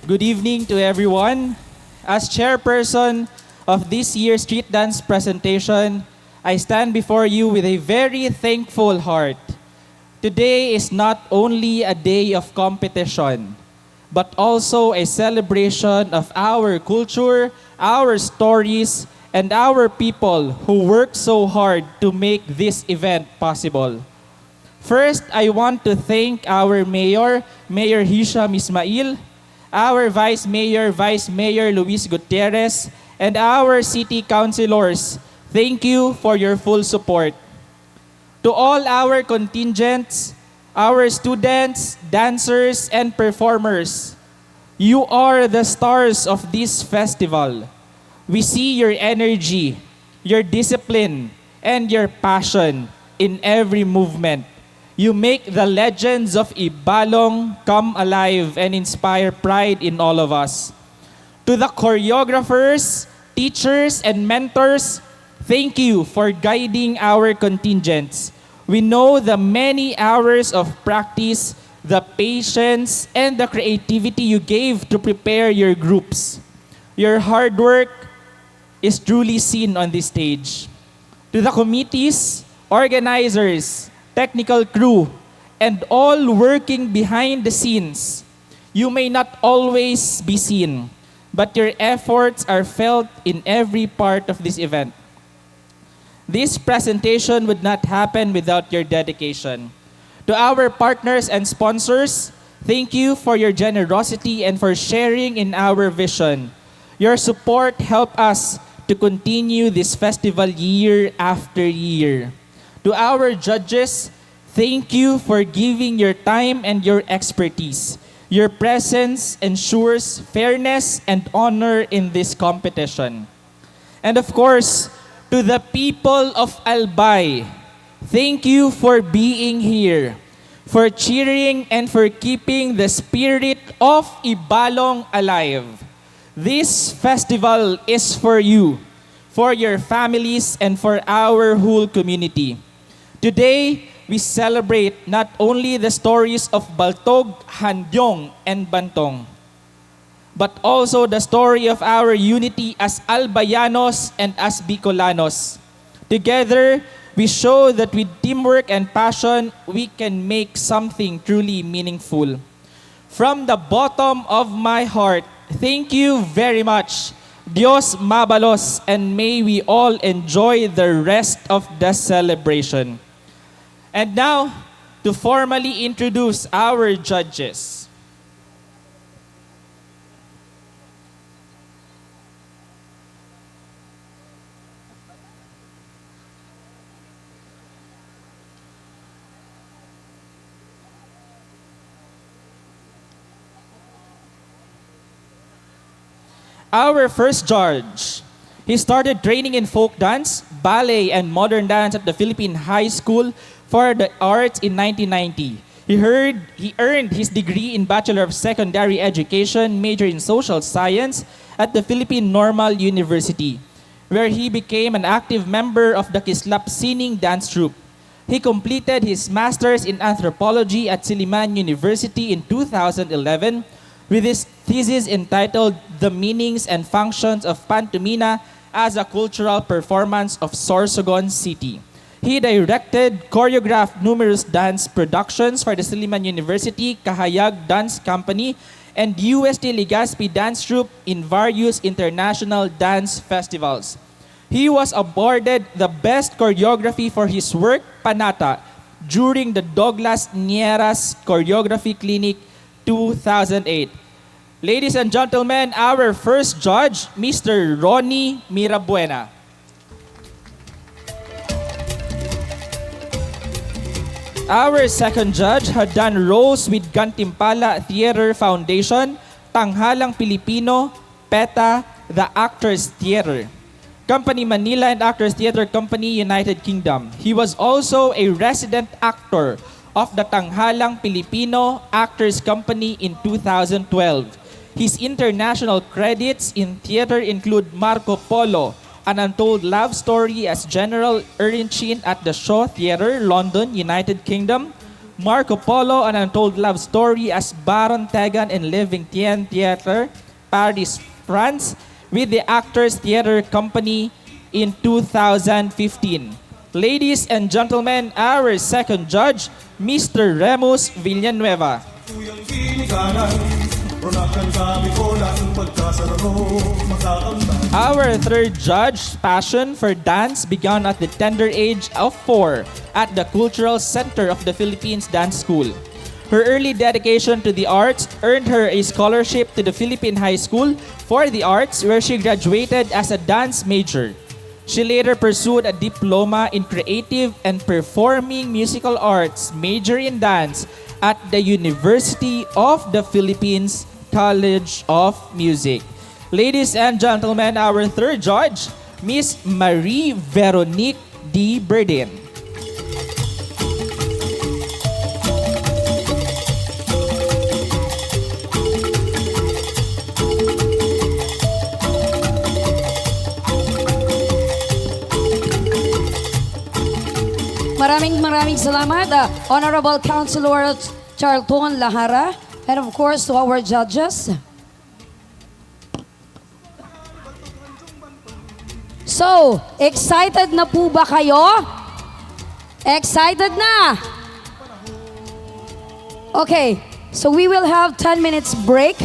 Good evening to everyone. As chairperson of this year's street dance presentation, I stand before you with a very thankful heart. Today is not only a day of competition, but also a celebration of our culture, our stories, and our people who work so hard to make this event possible. First, I want to thank our mayor, Mayor Hisham Ismail, our vice mayor, Vice Mayor Luis Gutierrez, and our city councilors. Thank you for your full support. To all our contingents, our students, dancers, and performers, you are the stars of this festival. We see your energy, your discipline, and your passion in every movement. You make the legends of Ibalong come alive and inspire pride in all of us. To the choreographers, teachers, and mentors, thank you for guiding our contingents. We know the many hours of practice, the patience, and the creativity you gave to prepare your groups. Your hard work is truly seen on this stage. To the committees, organizers, technical crew, and all working behind the scenes, you may not always be seen, but your efforts are felt in every part of this event. This presentation would not happen without your dedication. To our partners and sponsors, thank you for your generosity and for sharing in our vision. Your support help us to continue this festival year after year. To our judges, thank you for giving your time and your expertise. Your presence ensures fairness and honor in this competition. And of course, to the people of Albay, thank you for being here, for cheering and for keeping the spirit of Ibalong alive. This festival is for you, for your families, and for our whole community. Today, we celebrate not only the stories of Baltog, Handyong, and Bantong, but also the story of our unity as Albayanos and as Bicolanos. Together, we show that with teamwork and passion, we can make something truly meaningful. From the bottom of my heart, thank you very much Dios mabalos, and may we all enjoy the rest of the celebration. And now, to formally introduce our judges. Our first judge. He started training in folk dance, ballet, and modern dance at the Philippine High School for the Arts in nineteen ninety. He heard, he earned his degree in Bachelor of Secondary Education, major in Social Science, at the Philippine Normal University, where he became an active member of the Kislap Sining Dance Troupe. He completed his master's in anthropology at Siliman University in two thousand eleven with his thesis entitled The Meanings and Functions of Pantomina as a Cultural Performance of Sorsogon City. He directed, choreographed numerous dance productions for the Siliman University Kahayag Dance Company and U S T Legazpi Dance Troupe in various international dance festivals. He was awarded the Best Choreography for his work, Panata, during the Douglas Nieras Choreography Clinic two thousand eight. Ladies and gentlemen, our first judge, Mister Ronnie Mirabuena. Our second judge had done roles with Gantimpala Theater Foundation, Tanghalang Pilipino, PETA, The Actors Theater Company Manila, and Actors Theater Company United Kingdom. He was also a resident actor of the Tanghalang Pilipino Actors Company in two thousand twelve. His international credits in theater include Marco Polo, An Untold Love Story as General Urinchin at the Shaw Theatre, London, United Kingdom, Marco Polo, An Untold Love Story as Baron Tegan in Living Tien Theatre, Paris, France, with the Actors Theatre Company in two thousand fifteen. Ladies and gentlemen, our second judge, Mister Remus Villanueva. Our third judge's passion for dance began at the tender age of four at the Cultural Center of the Philippines Dance School. Her early dedication to the arts earned her a scholarship to the Philippine High School for the Arts, where she graduated as a dance major. She later pursued a diploma in creative and performing musical arts, major in dance, at the University of the Philippines College of Music. Ladies and gentlemen, our third judge, Miss Marie Veronique D. Berdin. Maraming, maraming salamat, ah, Honorable Councilor Charlton Lahara, and of course to our judges. So, excited na po ba kayo? Excited na? Okay, so we will have ten minutes break.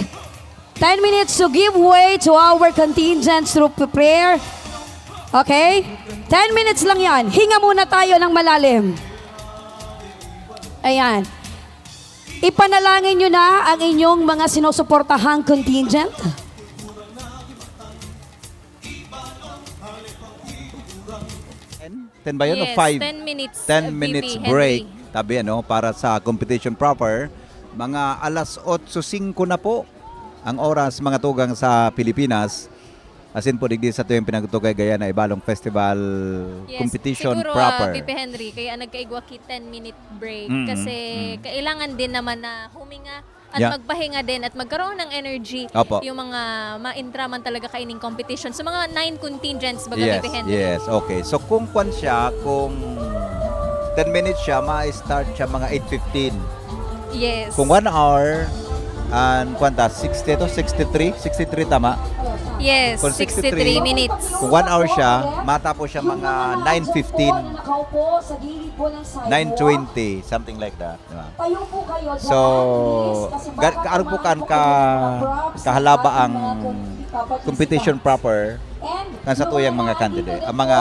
Ten minutes to give way to our contingents to prepare. Okay? Ten minutes lang yan. Hinga muna tayo ng malalim. Ayan. Ipanalangin nyo na ang inyong mga sinusuportahang contingent. Ten ba yun o Yes, five? ten minutes, Ten uh, minutes V P break. Henry. Tabi, ano, para sa competition proper. Mga alas otso singko na po ang oras, mga tugang, sa Pilipinas. Asin po, digdi sa tuyang pinagtugay gaya na ibalong festival Yes, competition siguro, ah, proper. V P Henry, kaya nagkaigwa ki ten minute break Mm, kasi mm. kailangan din naman na huminga at Yeah. magpahinga din at magkaroon ng energy Opo. yung mga ma-entra man talaga kaining competition. So, mga nine contingents, baga, Yes, V P Henry. yes. Okay. So, kung kwan siya, kung ten minutes siya, ma-start siya mga eight fifteen. Yes. Kung one hour, and kwan ta, sixty to sixty-three? Sixty-three, tama? Yes, Kung sixty-three sixty-three. minutes. Kung one hour siya, matapos siya mga nine fifteen, nine twenty, something like that. Di ba? So, ga-, kaaro po kan ka-, kahalaba ang competition proper kan satuyang mga candidate, ang mga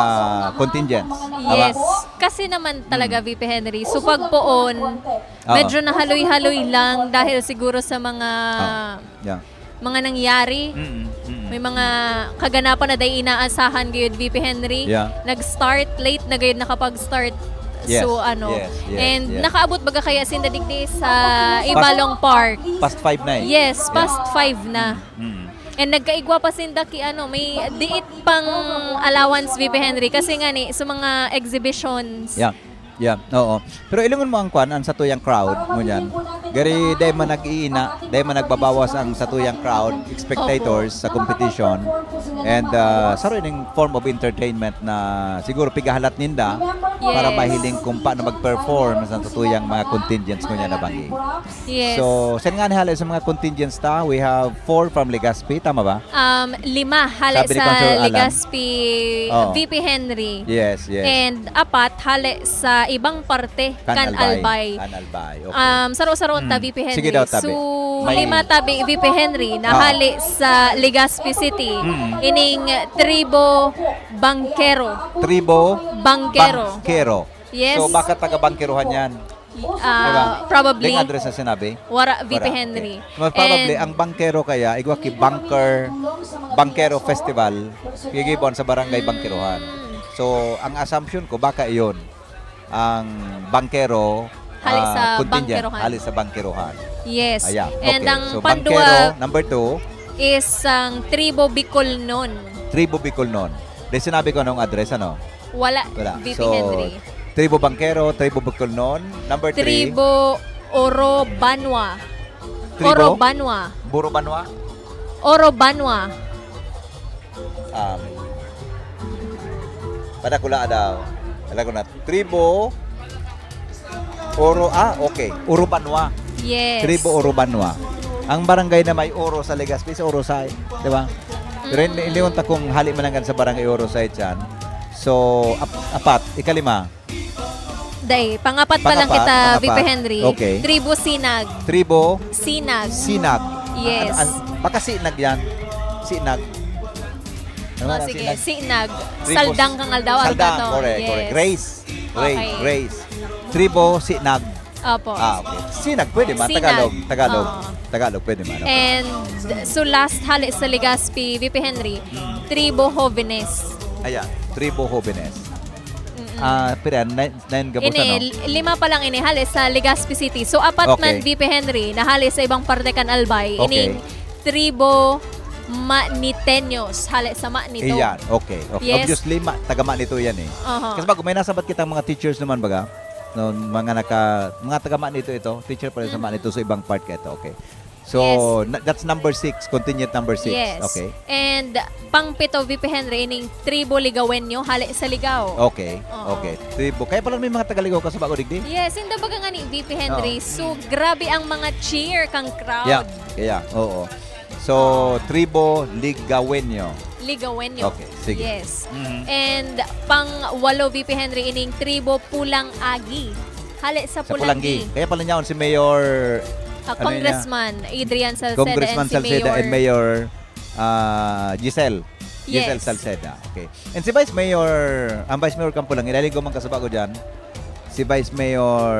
contingents. Tama? Yes. Kasi naman talaga, V P Henry, so pagpoon, Oo. medyo nahaloy-haloy lang dahil siguro sa mga Yeah. mga nangyari. Mm, mm. May mga kaganapan na dai inaasahan gayud, V P Henry. Yeah. Nag-start, late na gayud nakapag-start. Yes, So ano, yes, yes, and yes. nakaabot baga kaya sinda digdi sa Ibalong Park? Past five na eh. Yes, Yeah. Past five na. Mm. And nagkaigwa pa sinda ki ano, may diit pang allowance, V P Henry, kasi nga ni sa mga exhibitions. Yeah. Yeah, oo. Pero ilingon mo ang kwan, ang satuyang crowd, ngunyan. Gari, dahil man nag-iina, dahil man nagbabawas ang satuyang crowd, spectators sa competition. And uh, saro ining form of entertainment na siguro pigahalat ninda para Yes. mahiling kung paano mag-perform sa satuyang mga contingents ngunyan na bangi. Yes. So, saan nga ni hali sa mga contingents ta? We have four from Legazpi, tama ba? Um, lima hale Sabi ni sa Councilor Alan. Legazpi, Oo. V P Henry. Yes, yes. And apat hale sa ibang parte kan Albay. Kan Albay. Okay. Um, saro-saro ta, Mm. V P Henry. Sige daw, tabi. So, May lima tabi, V P Henry, na Ah. hale sa Legazpi City. Mm. Ining tribo Bangkero. Tribo Bangkero. Bangkero. Yes. So, baka taga-Bangkerohan yan. Ah, probably. Ding address na sinabi? Wara, V P Wara, Henry. okay. Mas probably, And- ang bangkero kaya, igwa ki Bangker, Bangkero Festival, gigibon sa Barangay Bangkerohan. So, ang assumption ko, baka iyon, ang bangkero, Hali ah, sa contingent, Bangkerohan. hali sa Bangkerohan. Yes. Ayan. And Okay. ang So, pandua bangkero, number two, is ang tribo Bicolnon. Tribo Bicolnon. Di sinabi ko anong address, ano? Wala, Wala. V P So, Henry. Tribo Bangkero, Tribo Bicolnon. Number three, Tribo Orobanwa. Tribo? Orobanwa. Burubanwa? Orobanwa. Um, padakula daw. Alam ko na. Tribo Oro, ah, okay. Urubanwa. Yes. Tribo Urubanwa. Ang barangay na may Oro sa Legazpi is Orosay, di ba? Pero hindi, hindi unta kung hali man hanggang sa barangay Orosay dyan. So, ap- apat. Ikalima. Day, pangapat pa lang Pangapat, kita, pangapat. V P Henry. Okay. Tribo Sinag. Tribo Sinag. Sinag. Yes. An- an- baka Sinag yan. Sinag. Ano Oh, nga, sige, Sinag? Sinag. Tribo Saldang kang Aldao, ano Saldang, to? correct, Yes. correct. Grace. Grace, Okay. Grace. Tribo Sinag. Opo. Ah, okay. Sinag, pwede man. Sinag. Tagalog. Tagalog. Oo. Tagalog, pwede man. Okay. And so last hale sa Legazpi, V P Henry, Tribo Jovenes. Ayan, Tribo Jovenes. Ah, pira, nine, nine gabos, ano? Ini, lima pa lang ini hale sa Legazpi City. So, apat Okay. man, V P Henry, na hale sa ibang parte kan Albay. Okay. Ining Tribo Maniteños, hale sa Manito. Iyan, okay. okay. Yes. Obviously, ma, taga Manito yan eh. Aha. Kasi bago, may nasabat kitang mga teachers naman, baga, no, mga naka, mga taga Manito ito, teacher pa rin sa Manito, so ibang part ka ito, okay. So, Yes. na- that's number six, contingent number six. Yes. Okay. And pang pito, V P Henry, ining Tribo Ligawenyo, hale sa Ligao. Okay, Oo. okay. Tribo. Kaya pala may mga taga Ligao ka sa Bago Digdi? Yes, inda baga nga ni V P Henry. Oo. So, grabe ang mga cheer kang crowd. Yeah, yeah, oo. So, Tribo Ligawenyo. Ligawenyo. Okay, sige. Yes. Mhm. And pang walo, V P Henry, ining Tribo Pulang Agi. Hale sa, Sa Pulanggi. Pulanggi. Kaya pala niya si Mayor Ah, ano yun niya? Congressman Adrian Salceda Congressman and si Salceda Mayor, and Mayor ah, Giselle. Giselle Yes. Salceda. Okay. And si Vice Mayor, ang Vice Mayor Campulang, ilaligo man kasaba ko dyan, si Vice Mayor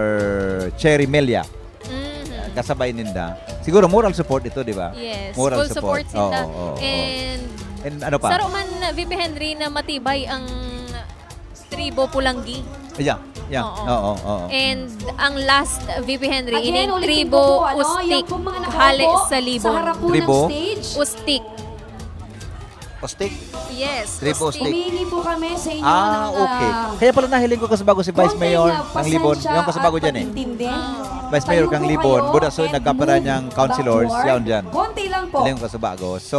Cherry Melia. Mhm. Kasabay ninda. Siguro moral support ito, di ba? Yes, Moral full support, sinda. Oo, oo, oo. And, And ano pa? Saro man, V P Henry, na matibay ang Tribo Pulanggi. Yeah, yeah. Oo. Oo, oo. And ang last, V P Henry, Again, ining ulitin Tribo ko po, ano, Ustik, yung pong mga nakaupo hale sa Libon. Sa harap po Tribo? ng stage. Ustik. Ostik? Yes. Tribo Ustik. Humihingi po kami sa inyo Ah, ng, okay. ah, Kaya pala nahiling ko kasabago si Vice konting, Mayor ah, ng Libon. pasensya Yung kasabago at dyan eh. pag-intindi. Ah. Vice Mayor Tayo kang po Libon, kayo Budasoy, and nagkaparaan move niyang councilors, backward. yaon dyan. Konti lang po. Hiling ko kasabago. So,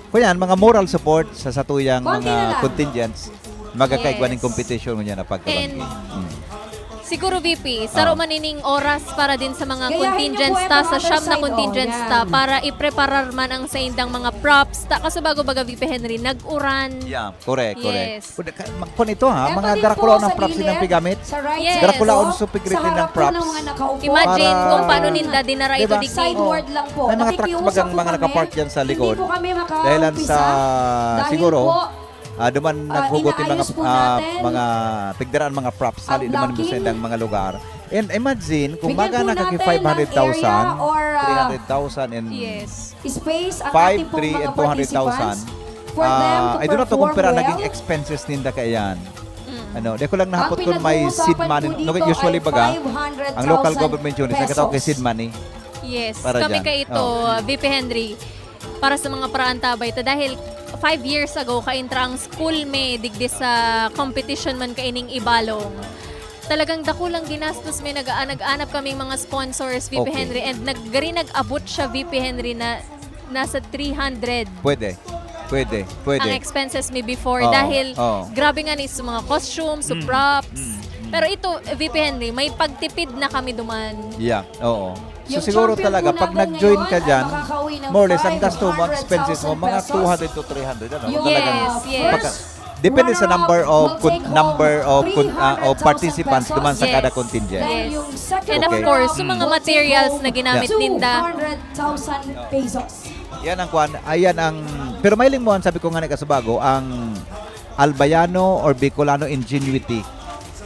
kunyan, mga moral support sa satuyang Konti mga na lang. contingents, magkakaigwa Yes. ng competition ngunyan na pagkabangi. And- Mm. Si Siguro, V P, saro man ining oras para din sa mga contingents ta, sa siyam na contingents ta, para ipreparar man ang saindang mga props ta. Kaso bago baga, V P Henry, nag-uran. Yeah, correct, correct. Yes. Pwede ka- ma- Kung ito ha, mga garakulaon ng props nilang pigamit. Yes. Garakulaon so pigritin ng props. Imagine kung paano ninda dinara ito digdi. May mga truck bagang mga nakapark dyan sa likod. Dahilan sa, siguro, ah, duman naghugot yung mga, ah, mga pigdaraan mga props. Hali duman sa indang mga lugar. And imagine, kung maga na kaki five hundred thousand, three hundred thousand, and Yes. five, three, and two hundred thousand, ah, I do not know kung pera naging expenses ninda kaiyan. Ano, di ko lang nahapot kung may seed money. No, usually baga, ang local government units, nagkatao kay seed money. Yes. Para Kami dyan. Kaito, V P Henry, para sa mga paraantabay ta, dahil five years ago, kaintra ang school me digdi sa competition man kaining Ibalong. Talagang dakulang ginastos me, nag-, nag-anap kaming mga sponsors, V P Okay. Henry, and nag-, gari nag-abot siya, V P Henry, na nasa three hundred Pwede. Pwede. Pwede. ang expenses me before Oo, dahil oo. grabe nga ni sa mga costumes, sa Mm, props. mm, mm. Pero ito, V P Henry, may pagtipid na kami duman. Yeah, oo. So siguro talaga, pag nag-join ka dyan, more or less, ang gasto mo, ang expenses mo, mga two hundred to three hundred. Ano? Yes, Talagang yes. pagka- depende sa number of con- number of con- ah, of participants duman sa Yes. kada contingent. Yes. And of Okay. course, sa mga materials na ginamit ninda. two hundred thousand pesos. Yan ang kwan, ayan ang, pero may lingmuhan, sabi ko nga ni Kasubago, ang Albayano or Bicolano ingenuity.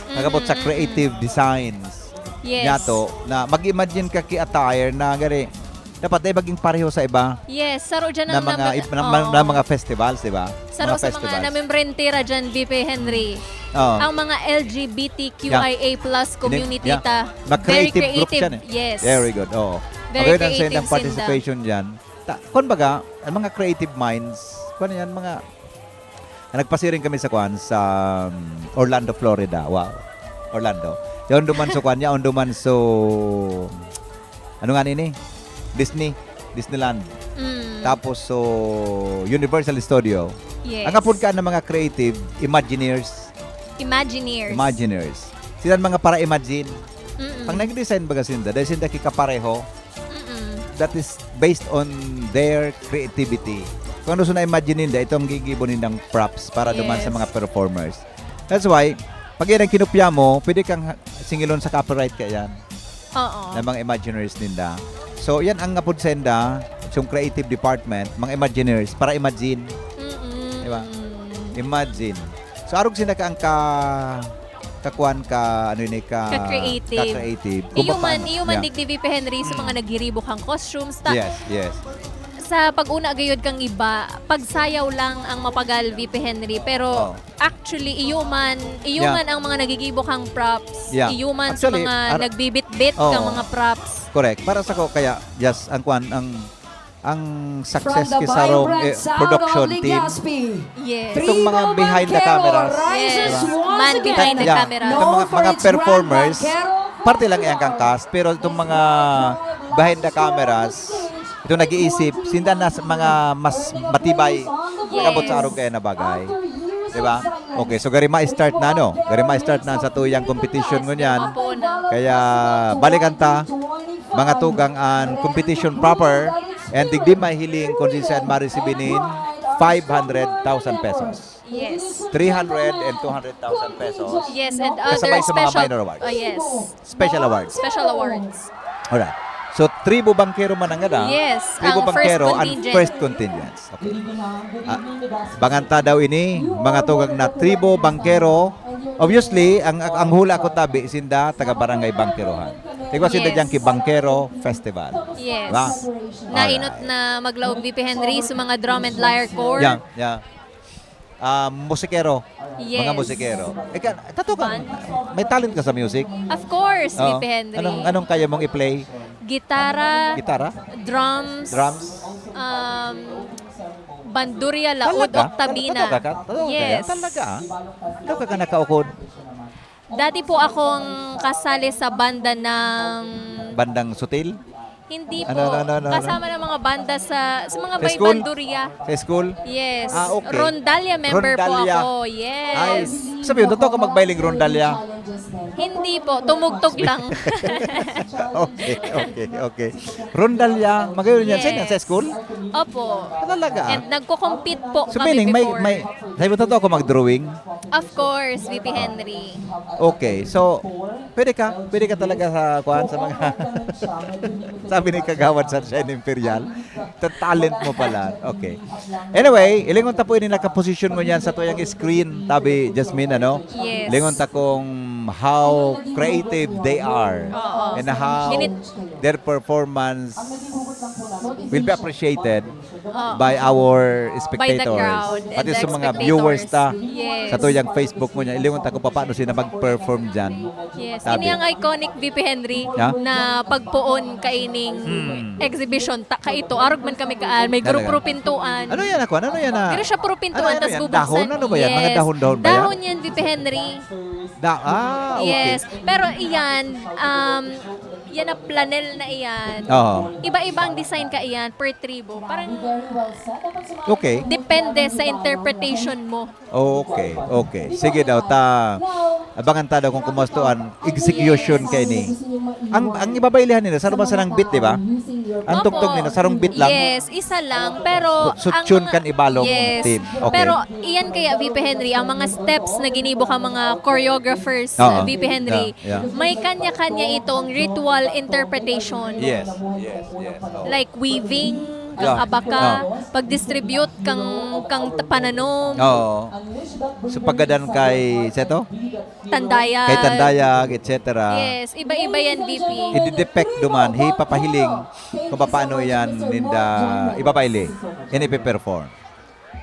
Nagabot sa creative designs. Yes. Nyato, na mag-imagine ka ki attire na gari, dapat ay maging pareho sa iba Yes, saro dyan na ang mga, naman- ib- na, oo. na mga festivals, di ba? Saro Mga sa mga festivals. namembrentera dyan, V P Henry. Oo. Ang mga L G B T Q I A plus community Yeah. ta. Na Very creative group creative. yan eh. Yes. Very good. Oo. Very Magayon ang creative sendang sinda. Participation dyan. Ta, kung baga, ang mga creative minds, kung ano yan, mga, nagpasiring kami sa kwan, sa um, Orlando, Florida. Wow. Orlando. Yaon duman sa kwan, yaon duman sa, ano nga nini? Disney. Disneyland. Mm. Tapos, so, Universal Studio. Yes. Ang apod ka ng mga creative, Imagineers. Imagineers. Imagineers. Sila mga para-imagine. Mm-mm. Pag nag-design baga sinda, dahil sinda kikapareho, Mm-mm. that is based on their creativity. Kung ano sa na-imagine ninda, itong gigibo nindang props para duman sa Yes. mga performers. That's why, pag yan ang kinupya mo, pwede kang ha- singilon sa copyright ka yan, Oo. na mga imaginaries ninda. So, yan ang apod senda, yung creative department, mga imagineers, para imagine. Mm-mm. Di ba? Imagine. So, arog sinda ka ang ka, kakuan ka, ano yun, eh, ka, Ka-creative. ka-creative. Iyo Kung man, paano- iyo man Yeah. digdi V P Henry sa mga naghiribok ang costumes. Ta, Yes, yes. sa pag-una gayod kang iba, pagsayaw lang ang mapagal V P Henry. Pero Oh. actually, iyo man, iyo Yeah. man ang mga nagigibo kang props. Yeah. Iyo man sa Actually, mga ar- nagbibitbit Oo. kang mga props. Correct. Para sa ko, kaya, yes, ang kwan, ang ang success From the ki sarong, vibrant eh, sound production of team. Legazpi, Yes. Itong mga Tribo behind the Banquero cameras. rises Yes. once Man again. behind the Yeah. camera. Itong Known mga, for mga its grand performers, banquero parte lang yan kang cast, pero itong mga behind the cameras, itong nag-iisip, sinda na sa mga mas matibay, Yes. kabot sa arog kaya na bagay. Di ba? Okay, so gari ma-start na, no? Gari ma-start na sa tuyang competition ngunyan. Opo na. Kaya balikan ta, mga tugang, ang competition proper, and digdi mahiling kung di saan ma-receive nin five hundred thousand pesos. Yes. Three hundred and two hundred thousand pesos. Yes, and Kasabay other sa mga special. minor awards. Oh, yes. Special awards. Special awards. Alright. So, Tribo Banquero man ang gada. Yes, Tribo ang first Banquero and contingent. first contingents. Okay. Ah, banganta daw ini, mga tugang na Tribo Banquero. Obviously, ang ang hula ko tabi, sinda taga Barangay Banquerohan. Igwa sinda Yes. dyan ki Banquero Festival. Yes. Diba? Nainot na maglaog V P Henry sa mga drum and lyre corps. Yeah, yeah. Ah, musikero. Yes. Mga musikero. Ika, tato ka, may talent ka sa music? Of course, Oo. V P Henry. Anong, anong kaya mong i-play? Gitara, Gitara? drums, Drums? um, bandurya, laud, Talaga? octabina. Talaga ka? Talaga kaya? Yes. Talaga? Ikaw ka ka nakaukod? Dati po akong kasali sa banda ng... Bandang sutil? Hindi po. Ano, ano, ano, ano, ano? Kasama ng mga banda sa, sa mga Sa may school? bandurya. Sa school? Yes. Ah, okay. Rondalya member Rondalya. po ako. Yes. Ay, sabi yun, totoo ka magbaling rondalya? Hindi po, tumugtog lang. Okay, okay, okay. Rondalya, magayon yan. Saan yan? Sa Yes. School? Opo. Ah, talaga? And nagko-compete po So kami meaning, may, before. may, sabi mo totoo ako mag-drawing? Of course, V P Henry. Okay, so pwede ka, pwede ka talaga sa kuan sa mga sabi ni Kagawad Sunshine Imperial, ta- talent mo pala. Okay. Anyway, ilingon ta po ini nakaposisyon mo niyan sa tuyang screen, tabi Jasmine, ano? Yes. Lingon ta kung how creative they are Oo. and how Minit- their performance will be appreciated Oo. by our By the spectators. crowd and Pati the sa mga spectators. viewers ta Yes. sa tuyang Facebook mo niya, ilingon ta kung paano sila mag-perform dyan. Yes. Tabi. Ini ang iconic V P Henry Ha? na pagpoon kaining Hmm. exhibition ta kaito. Arog man kami kaan, may Talaga. grupo pintuan. Ano yan, ako? Ano yan? Ah? Diri siya puro pintuan, Ano yan, tas yan? bubuksan. Dahon? Ano ba yan? Mga Yes. dahon-dahon ba yan? Dahon yan, V P Henry. Da, ah, okay. Yes. Pero iyan, um, yan na planel na iyan. Oo. Iba-iba ang design ka iyan per tribo. Parang Okay. depende sa interpretation mo. Okay, okay. Sige daw, ta abangan ta daw kung kumusta an execution kay ni. Ang ang ibabaylihan nila, sa naman sa nang beat, di ba? Ang Opo. tugtog nila, sarong beat lang. Yes, isa lang. Pero So, ang tune mga- kan ibalong yes. team. Okay. Pero iyan kaya, V P Henry, ang mga steps na ginibo ka mga choreographers, Oo. uh, V P Henry, Yeah, yeah. may kanya-kanya itong ritual interpretation. Yes, yes, yes. Oo. Like weaving, Yeah. kang abaka, Oh. pag-distribute kang kang t- pananom, Oo. So paggadan kay Seto? tandayag. Kay Tandayag, et cetera. Yes, iba-iba yan, V P. Ididepek duman, hipapahiling kung paano yan ninda ibabayli, ini ipiperform.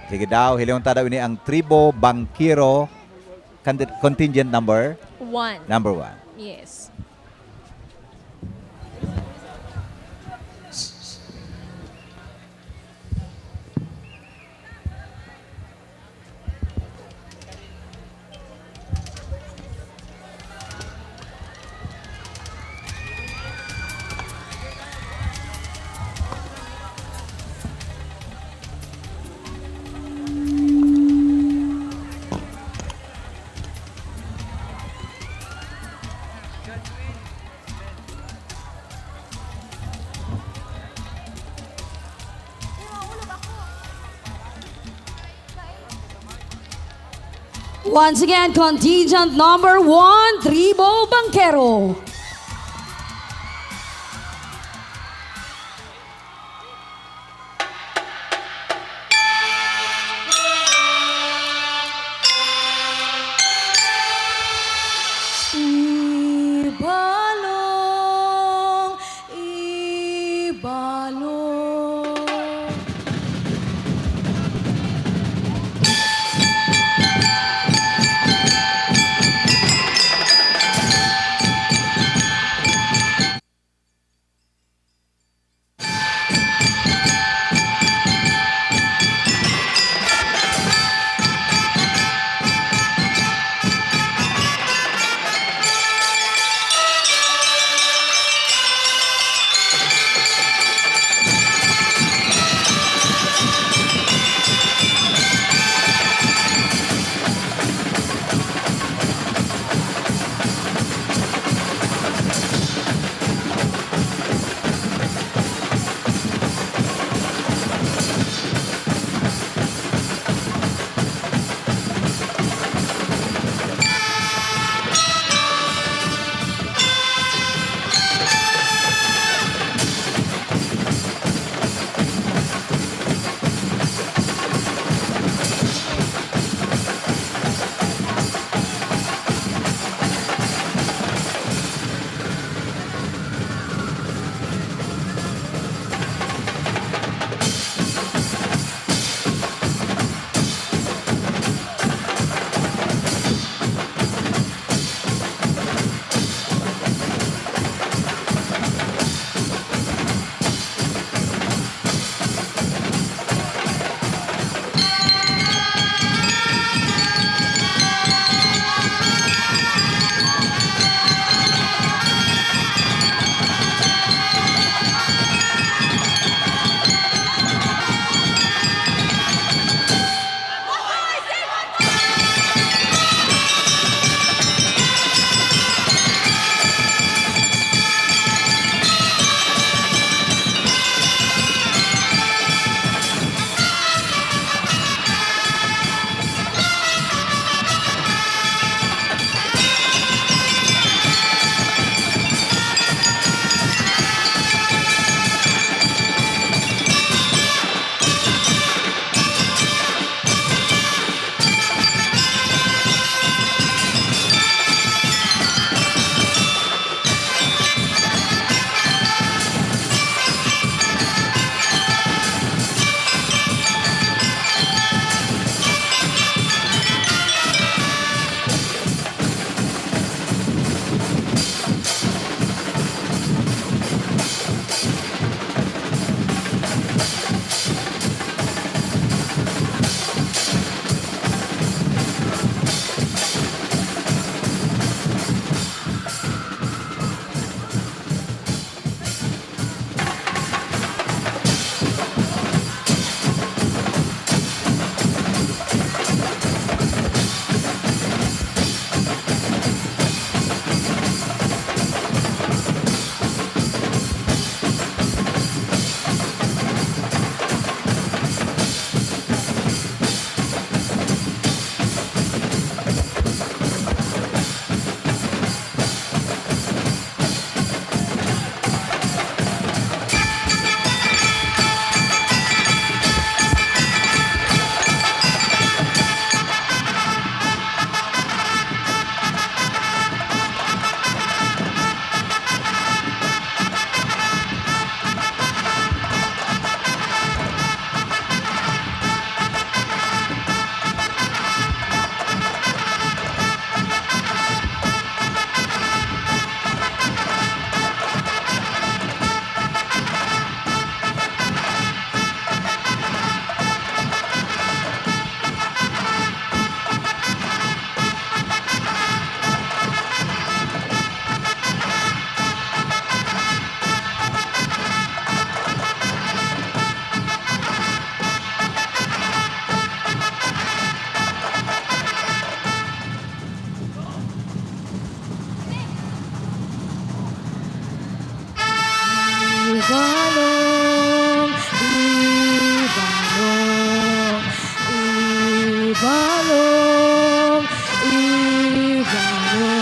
Sige daw, hilingon ta daw ini ang Tribo Bangkero, candi- contingent number One. number one. Yes. Once again, contingent number one, Tribo Bangkero. Ibalong, ibalong. Balong Igaro.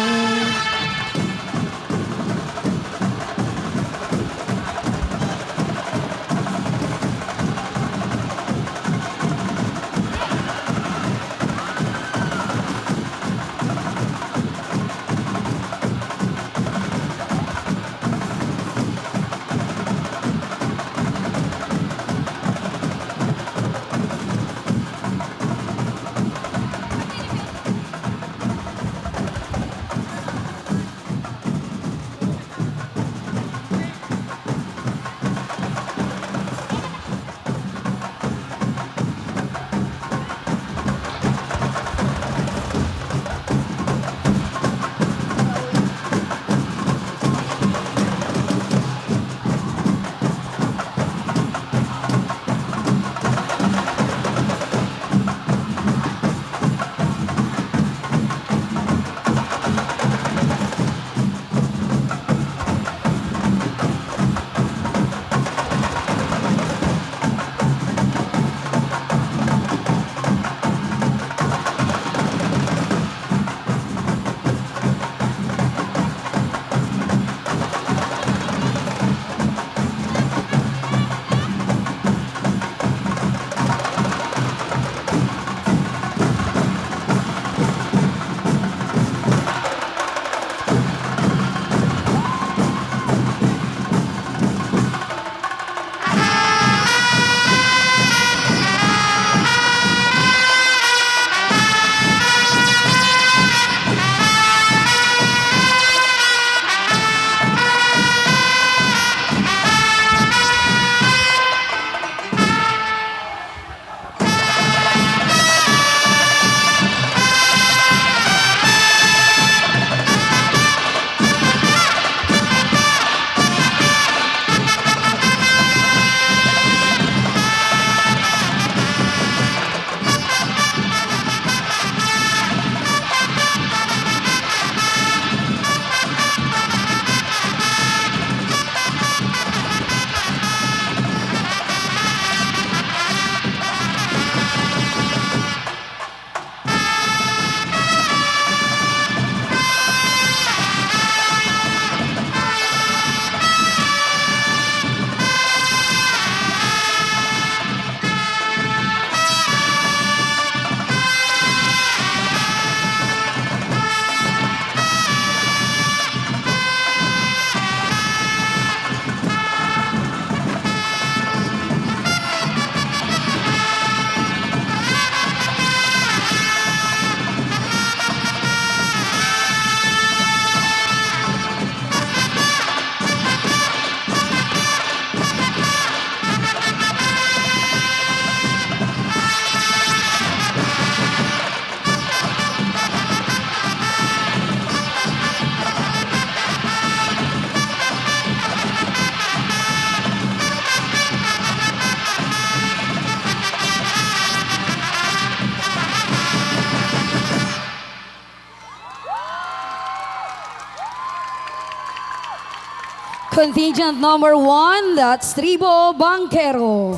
Contingent number one, that's Tribo Bangkero.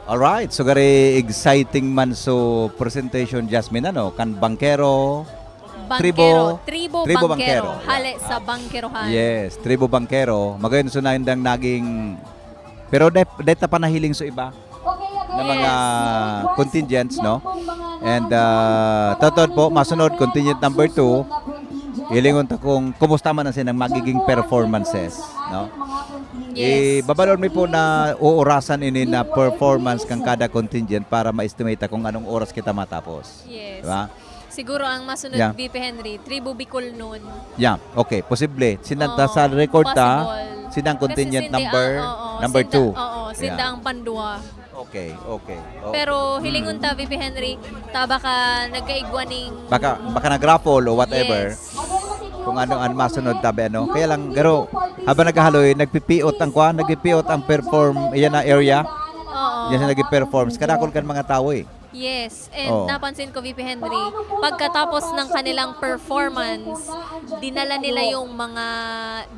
Alright, so gari exciting man so presentation, Jasmine, ano, kan Bangkero, Bangkero, Tribo, Tribo Tribo Bangkero, Bangkero. Hale sa Bangkerohan. Yes, Tribo Bangkero. Magayon so na indang naging, pero dai, dai ta pa nahiling so iba na mga contingents, no? And, ah, taod-taod po, masunod, contingent number two, hilingon ta kung kumusta man ang sinang magiging performances, no? Yes. Ibabalon mi po na uurasan ini na performance kan kada contingent para ma-estimate ta kung anong oras kita matapos. Yes. Di ba? Siguro ang masunod, Yeah. V P Henry, Tribo Bicol noon. Yeah, okay. Posible. Sinda ta Oo, sa record ta, possible. Sinda ang Kasi contingent sinda number, ang, oo, number sinda, two. Oo, sinda Yeah. ang pandua. Okay, okay. Oh. Pero hilingon ta, V P Henry, ta baka nagkaigwa ning Baka, baka nag-raffle o whatever. Yes. Kung ano ang masunod, tabi, ano. Kaya lang, garo, habang naghahaloy, nagpipiot ang kwan, nagpipiot ang perform, iyan na area. Oo. Diyan sila nag-perform. Kadakol kan mga tawo eh. Yes, and Oo. napansin ko, V P Henry, pagkatapos ng kanilang performance, dinala nila yung mga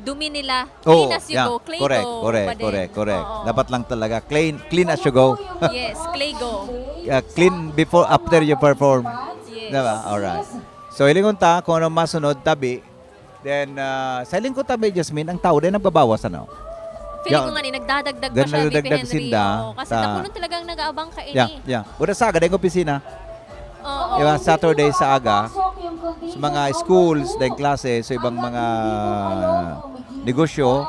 dumi nila. Oh, Clean as you yeah. go, Clego Correct, correct, pa din. correct, correct. Oo. Dapat lang talaga clean, clean as you go. Yes, Clego. Uh, clean before, after you perform. Yes. Diba? Alright. So, hilingon ta kung anong masunod, tabi. Then, uh, sa hiling ko, tabi, Jasmine, ang tao din nagbabawas, ano? Feeling Yeah. ko nga ni, nagdadagdag pa Then siya, V P nagdagdag Henry. sinda Oo, kasi sa dako lang talagang nag-aabang ka ini. Yeah, yeah. Buda sa aga, dahil opisina. Oo. Diba, Saturday sa aga, sa mga schools, dahil klase, sa ibang mga negosyo,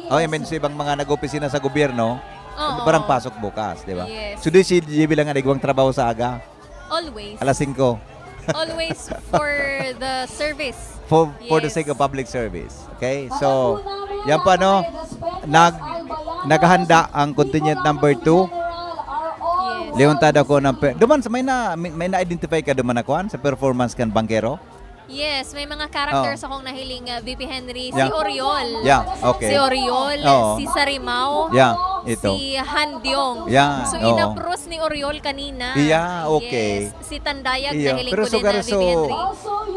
oh, I mean, sa ibang mga nag-opisina sa gobyerno, Oo. parang pasok bukas, di ba? Yes. So, di si J B lang ang igwang trabaho sa aga, Always. alas singko. Always for the service. For, for the Yes. sake of public service. Okay? So, yan po ano, nag, naghahanda ang contingent number two. Yes. Leon Tada ko ng per-, duman sa may na may, may na-identify ka duman na kuan sa performance kan bangkero? Yes, may mga characters Oh. akong nahiling, uh, V P Henry. Yeah. Si Oriol. Yeah, okay. Si Oriol, Oo. si Sarimao, Yeah, ito. si Handyong. Yeah, So, oo. inapros ni Oriol kanina. Yeah, okay. Yes. Si Tandayag, Iyo, nahiling pero ko din sugar na, so V P Henry.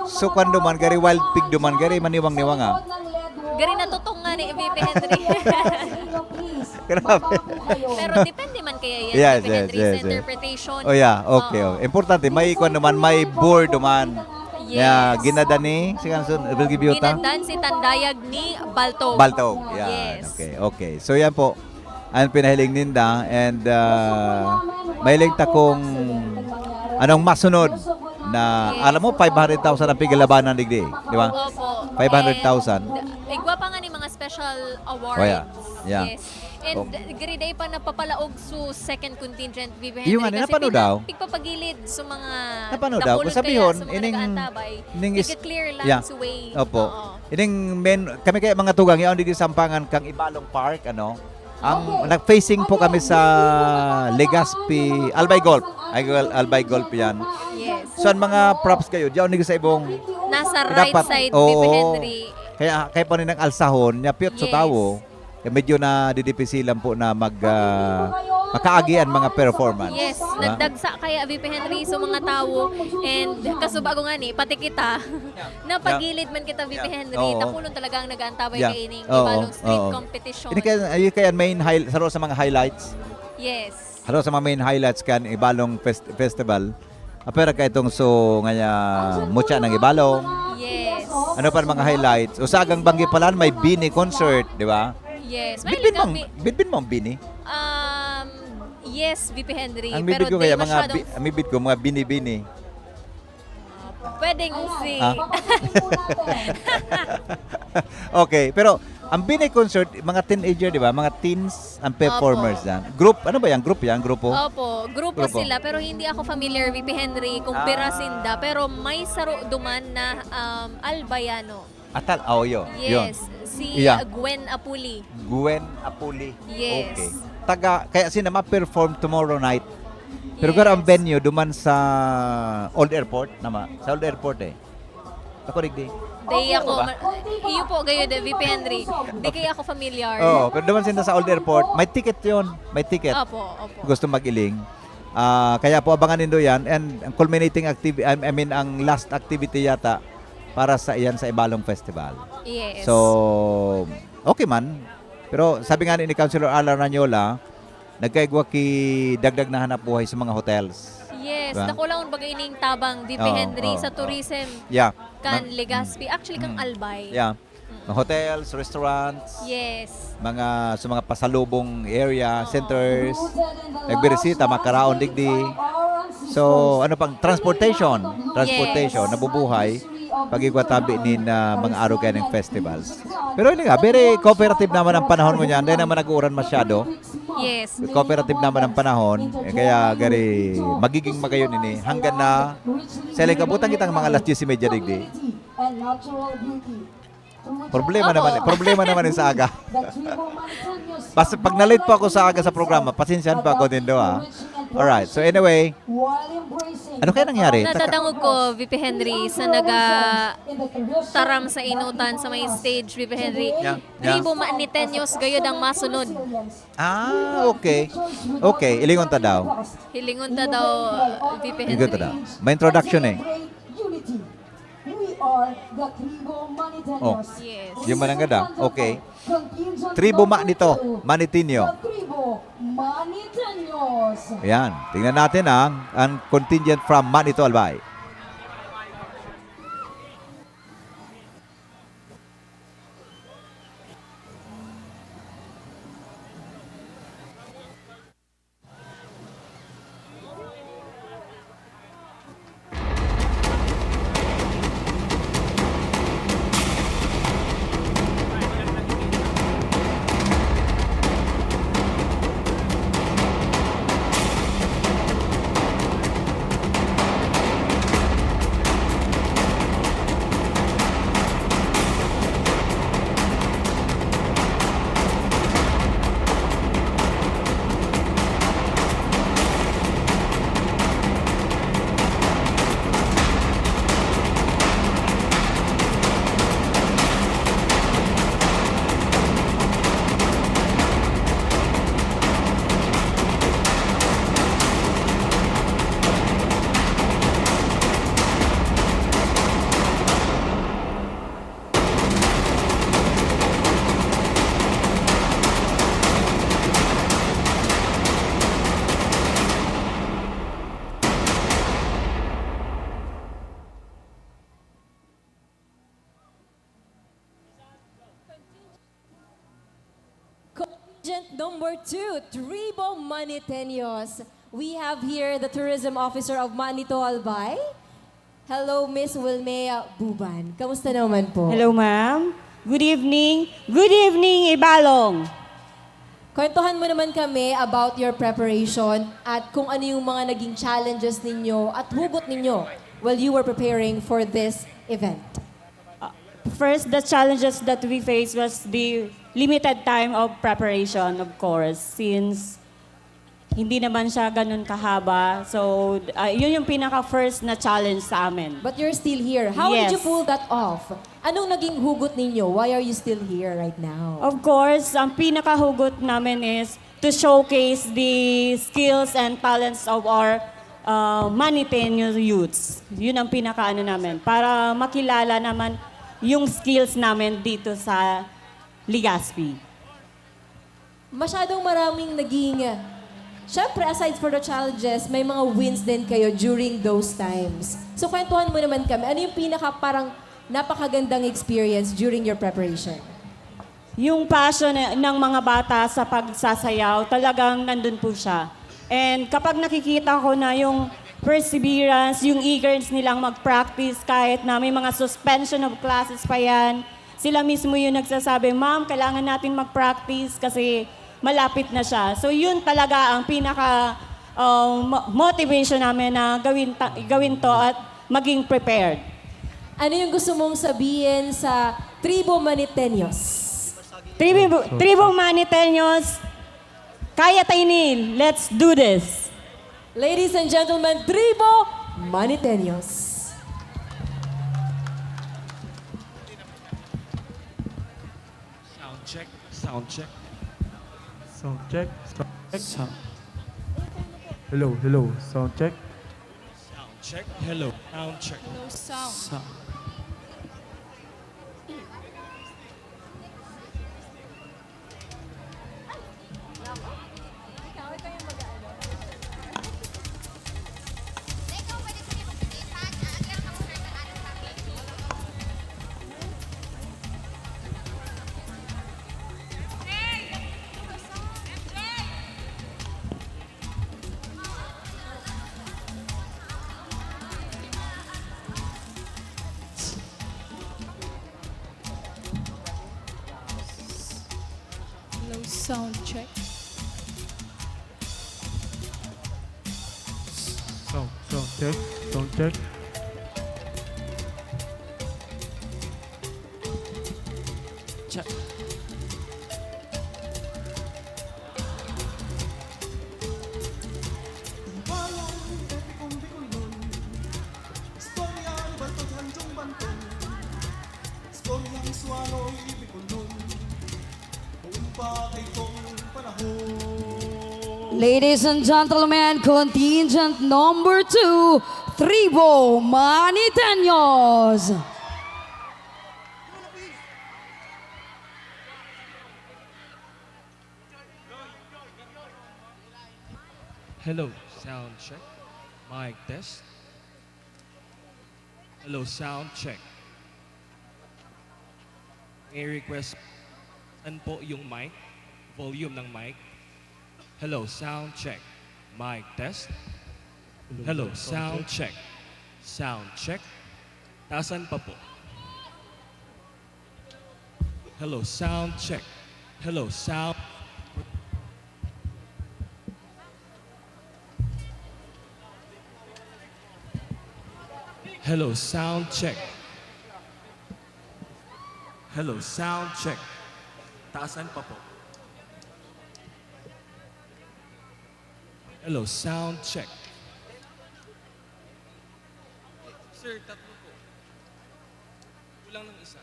So kwan duman gari, wild pig duman gari, maniwang-niwang ah. Gari natutong nga ni V P Henry. Grabe. Pero depende man kaya yan, Yes, V P yes, Henry, yes, sa yes. interpretation. Oh yeah, okay. Oo. Oh. Importante, may kwan naman, may board naman. Yes. Yeah, ginadani, si Gansun, Vilgibiota. Ginadan si Tandayag ni Baltog. Baltog. Yan. Yes. Okay, okay. So yan po ang pinahiling ninda and uh, mahiling ta kung anong masunod na Yes. alam mo five hundred thousand ang pigilabanan digdi, di ba? Opo. Five hundred thousand. And, uh, igwa pa nga ni mga special awards. Oh, yeah. Yeah. Yes. And Oh. uh, gari day pa napapalaog su second contingent, V P Henry. Iyo nga, Kasi napano pina- daw? Pigpapagilid sa mga Napano daw? nakulot Kung sabihon, kaya sa mga ining- nag-aantabay. ining is- Tiga-clear lang Yeah. sa way. Opo. Oo. Ining men, kami kaya mga tugang, yaon digdi sa Sampangan kang Ibalong Park, ano? Ang nag-facing po kami sa Legazpi, Albay Golf. Ay, Albay Golf yan. Yes. So, ang mga props kayo, diyan digdi sa ibong Nasa right dapat, side, oo. V P Henry. Kaya, kaya pa rin ang alsahon, niya piyot sa Yes. tawo. Kaya medyo na didipisilan po na mag, ah, makaagian mga performance. Yes, Diba? nagdagsa kaya V P Henry sa mga tawo. And kasubago nga ni, pati kita, napagilid man kita V P Yeah. Henry. Oo. Takulon talaga ang nag-aantabay Yeah. kaining Oo, Ibalong Street oo. Competition. Ini kaya, ayun kaya main high, saro sa mga highlights. Yes. Saro sa mga main highlights kan Ibalong Fest- Festival. Apera ka itong so ngaya mutya ng Ibalong. Yes. Ano pa ang mga highlights? Usagang banggi palan, may Bini concert, di ba? Yes. Bitbit Mahilig mong, kami. Bitbit mong Bini? Um, yes, V P Henry. Ang Pero bibit ko di kaya mga, masyadong bi- ang bibit ko, mga Bini-Bini. Pwedeng si... Ha? Okay, pero ang Bini concert, mga teenager, di ba? Mga teens ang performers Opo. dyan. Group, ano ba yan? Group yan? Grupo? Opo, grupo, Grupo. sila. Pero hindi ako familiar, V P Henry, kung pira Ah. sinda. Pero may saro duman na um, Albayano. Atal, oh, yun. yun. Yes, si Yeah. Gwen Apuli. Gwen Apuli. Yes. Okay. Taga, kaya sina ma-perform tomorrow night. Pero Yes. garo ang venue duman sa Old Airport, nama. Sa Old Airport eh. Ako digdi. Day ako, Diba? ma- iyo po, gayo de, V P Henry. Di kaya ako familiar. Oo, pero duman sinda sa Old Airport, may ticket yun. May ticket. Opo, opo. Gusto mag-iling. Ah, kaya po abangan nindo yan and ang culminating activity, I mean ang last activity yata para sa iyan sa Ibalong Festival. Yes. So, okay man. Pero sabi nga ni Councilor Alan Ranyola, nagkaigwa ki dagdag na hanap buhay sa mga hotels. Yes, Diba? dako lang baga ining tabang, V P Oo, Henry, oo, sa oo. tourism Yeah. kan Mag- Legazpi. Actually, kang Mm. Albay. Yeah. Mga hotels, restaurants, Yes. mga sa mga pasalubong area, Oo. centers, nagbirisita, makaraon digdi. So, ano pang transportation? Transportation, Yes. nabubuhay. Pag-igwa tabi ni na mga araw kaya ng festivals. Pero yun nga, very cooperative naman ang panahon ngunyan. Hindi naman nag-uuran masyado. Yes. Cooperative naman ang panahon. Eh, kaya gari, magiging magayon ini. Hanggang na, sa ilang kabutan kitang mga alas diyes y media digdi. Problema naman, problema naman yung sa aga. Basta pag na-late po ako sa aga sa programa, pasensyahan po ako din do, ah. Alright, so anyway, ano kaya nangyari? Taka- Nadadangog ko, V P Henry, sa nagataram sa inutan sa may stage, V P Henry. Yeah, yeah. Tribo Maniteños, gayod ang masunod. Ah, okay. Okay, ilingon ta daw. Hilingon ta daw, V P Henry. Ilingon ta daw. May introduction eh. We are the Tribo Maniteños. Oh, yes. Yung mananggad, ah. Okay. Tribo Manito, Maniteño. The Tribo Maniteños. Ayan. Tingnan natin ang, ang contingent from Manito, Albay. Contingent number two, Tribo Maniteños. We have here the tourism officer of Manito Albay. Hello, Miss Wilmea Buban. Kamusta naman po? Hello, ma'am. Good evening. Good evening, Ibalong. Kwentuhan mo naman kami about your preparation at kung ano yung mga naging challenges ninyo at hugot ninyo while you were preparing for this event. Uh, first, the challenges that we faced was the limited time of preparation, of course, since hindi naman siya ganun kahaba. So, uh, yun yung pinaka-first na challenge sa amin. But you're still here. How did you Yes. pull that off? Anong naging hugot ninyo? Why are you still here right now? Of course, ang pinakahugot namin is to showcase the skills and talents of our, uh, Maniteño youths. Yun ang pinakaano namin, para makilala naman yung skills namin dito sa Legazpi. Masyadong maraming naging, syempre, aside for the challenges, may mga wins din kayo during those times. So, kwentuhan mo naman kami, ano yung pinaka parang napakagandang experience during your preparation? Yung passion ng mga bata sa pagsasayaw, talagang nandun po siya. And kapag nakikita ko na yung perseverance, yung eagerness nilang mag-practice kahit na may mga suspension of classes pa yan, sila mismo yung nagsasabi, "Ma'am, kailangan natin mag-practice kasi malapit na siya." So, yun talaga ang pinaka, um, mo-, motivation namin na gawin ta-, gawin 'to at maging prepared. Ano yung gusto mong sabihin sa Tribo Maniteños? Tribo, Tribo Maniteños, kaya ta ini. Let's do this. Ladies and gentlemen, Tribo Maniteños. Sound check, sound check. Sound check, sound check. Sound. Hello, hello, sound check. Sound check, hello, sound check. Hello, sound. Sound. Hello, sound check. Sound, sound check, sound check. Check. Ladies and gentlemen, contingent number two, Tribo Maniteños. Hello, sound check. Mic test. Hello, sound check. May request. Saan po yung mic? Volume ng mic. Hello, sound check. Mic test. Hello, sound check. Sound check. Tasan pa po. Hello, sound check. Hello, sound. Hello, sound check. Hello, sound check. Tasan pa po. Hello, sound check. Sir, tatlo po. Kulang ng isa.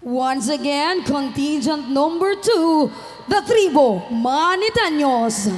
Once again, contingent number two, the Tribo Maniteños.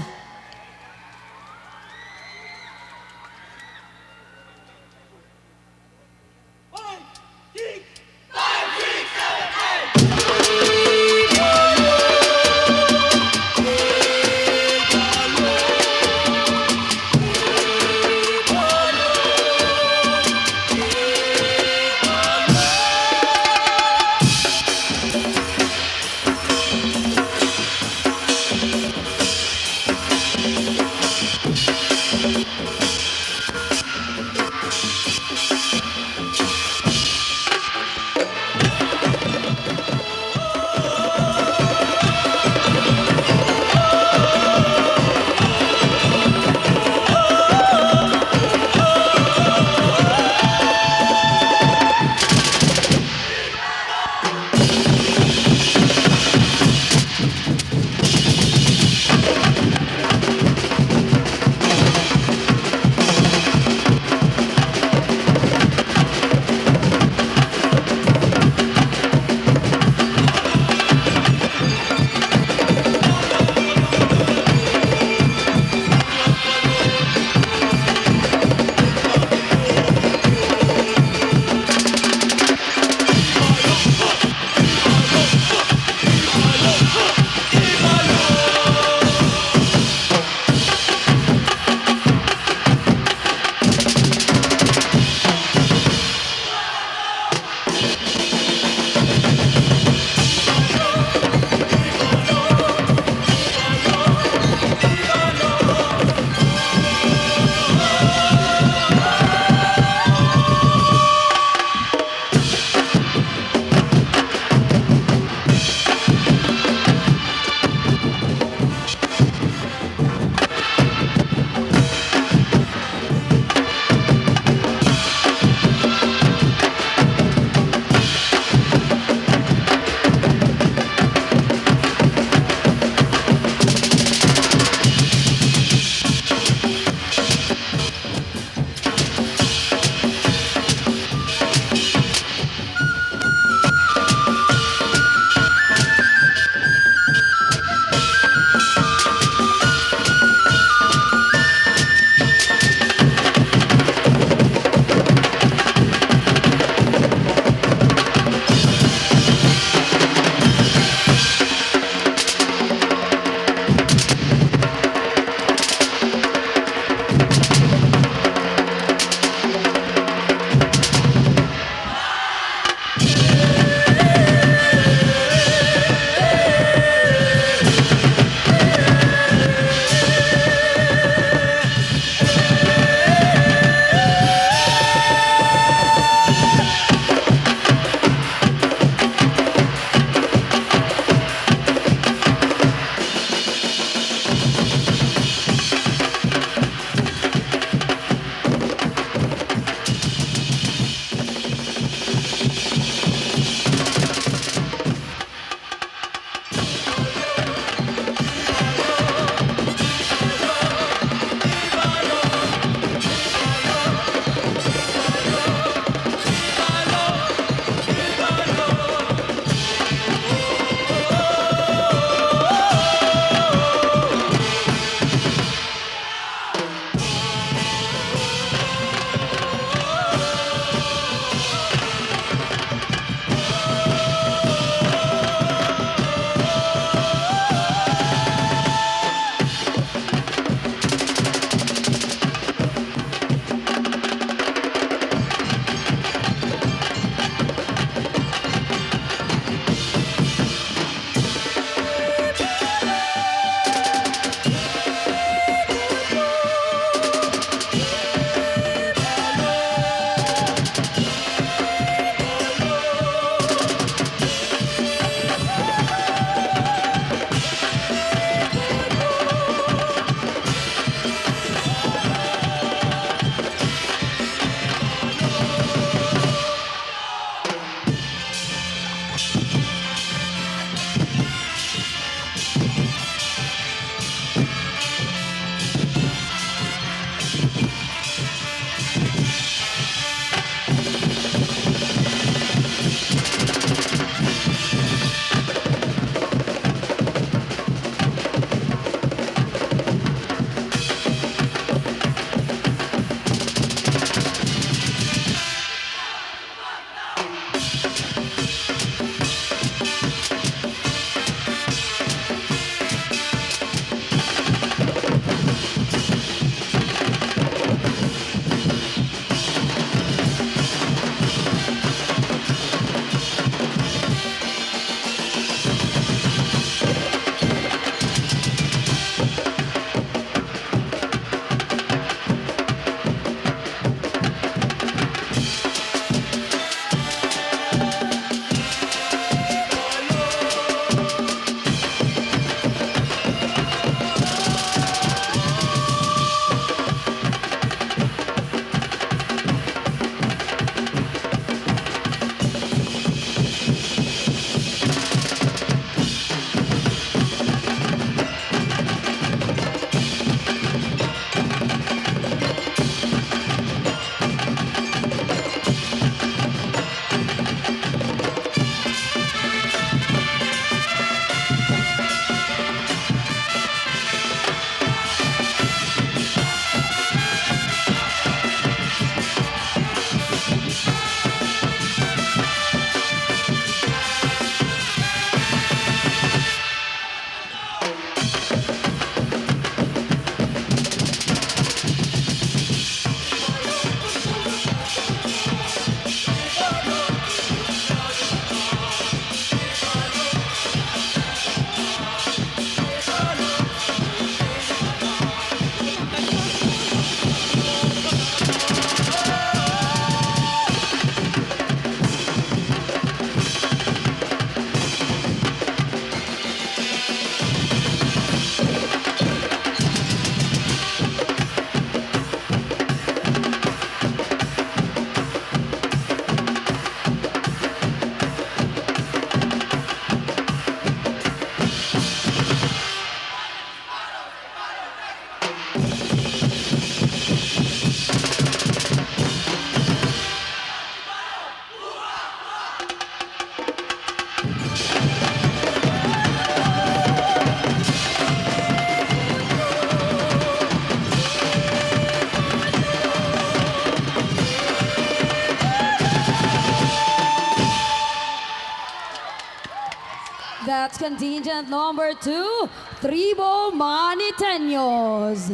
Contingent number two, Tribo Maniteños.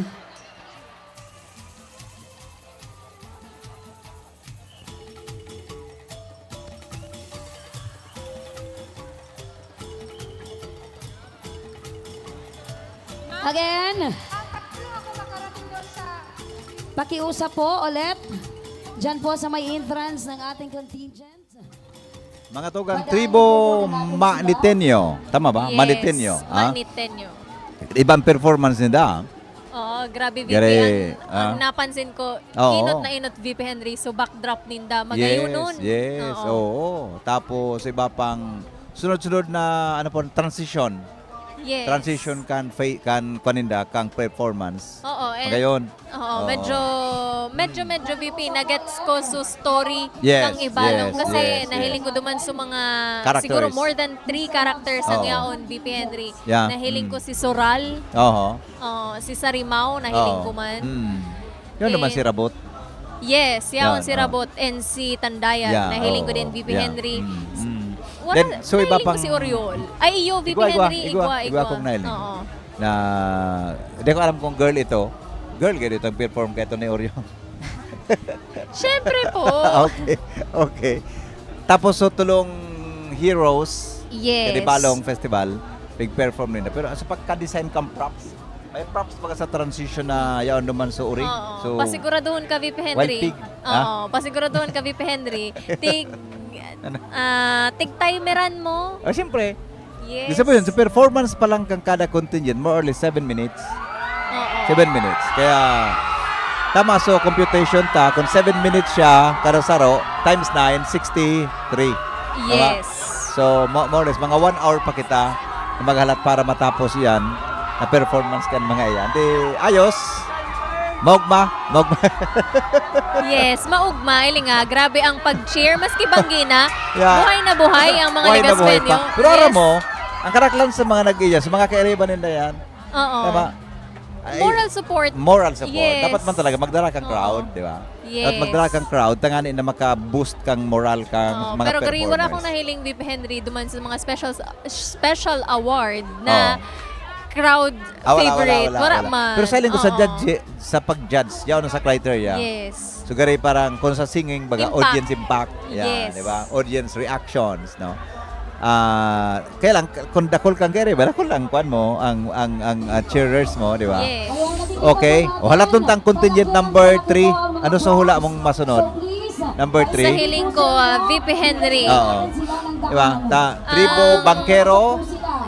Again. Pakiusap po ulit. Diyan po sa may entrance ng ating contingent. Mga tugang tribo Maniteño. Tama ba? Yes, Maniteño. Ha? Maniteño. Ibang performance nila. Oo, grabe, V P. Gare, ang, ang ah. napansin ko, Oo. inot na inot, V P Henry. So, backdrop ninda, magayunon. Yes, yes. Oo. Tapos, iba pang sunod-sunod na, ano po, transition. Yes. Transition kan, fa- kan, kaninda, kang performance. Oo, and Magayon. Oo, medyo, medyo, medyo, V P, nagets ko sa story Yes, ng Ibalong yes, kasi yes, nahiling yes. ko duman sa mga, Characters. Siguro more than three characters ang Oo. yaon, V P Henry. Yeah. Nahiling Mm. ko si Soral, Oho. oh, si Sarimao, nahiling Oo. ko man. Mm. Yun naman Eh, si Rabot. Yes, yaon Yan, si oh. Rabot and si Tandayan. Yeah, Nahiling ko oo, din, V P yeah. Henry. Mm, mm. Wala, Then, so iba nahiling ko pang si Oriol. Ay, iyo, V P Igwa, igwa, Henry, igwa, igwa, igwa akong nahiling. Oo. Na, hindi ko alam kung girl ito. Girl, girl ito ang perform kay Tony Oriol. Siyempre po. Okay, okay. Tapos, so, tulong heroes, Yes. kay Balong Festival, big perform nila. Pero sa pagka-design kang props, may props pa sa transition na yaon naman sa uring. Oo. So, Pasiguraduhon ka, V P Henry. Wild pig, Oo, pasiguraduhon ka, V P Henry. Tig, Ano? ah, tig-timeran mo. Ah, siyempre. Yes. Gusto mo yun, sa performance pa lang kang kada contingent, more or less seven minutes. Oo. Seven minutes. Kaya, tama, so computation ta, kung seven minutes siya, kada saro, times nine, sixty-three. Tama? Yes. So, mo- more or less, mga one hour pa kita na maghalat para matapos yan, na performance kan mga iyan. Di, ayos. Maugma. Maugma. Yes, maugma, ili nga. Grabe ang pag-cheer. Maski banggi na, Yeah. buhay na buhay ang mga Buhay na buhay Legazpeño. pa. Pero alam Yes. mo, ang karaklan sa mga nag-iya, sa mga kairiba ninda yan, Oo. tama? Ay, Moral support. Moral support. Yes. Dapat man talaga magdara kang Oo. crowd, di ba? Yes. Dapat magdara kang crowd, tangani na maka-boost kang moral kang Oo, mga pero gari, wala performers. akong nahiling, V P Henry, duman sa mga special special award na Oo. crowd Ah, wala, wala, favorite. wala, Wala, wala. man. Pero sa hiling ko sa Oo. judge, sa pag-judge, yaon sa criteria. Yes. So, gari parang kung sa singing, baga, Impact. audience impact. Yan, Yes. di ba? Audience reactions, no? Ah, kaya lang, k- kung dakul kang gari, ba, dakul lang kwan mo, ang, ang, ang ah, cheerers mo, di ba? Yes. Okay. O, halaton tang contingent number three. Ano sa hula mong masunod? Number Sa three? hiling ko, ah, V P Henry. Oo. Di ba? Ta, tribo, Ah. bangkero,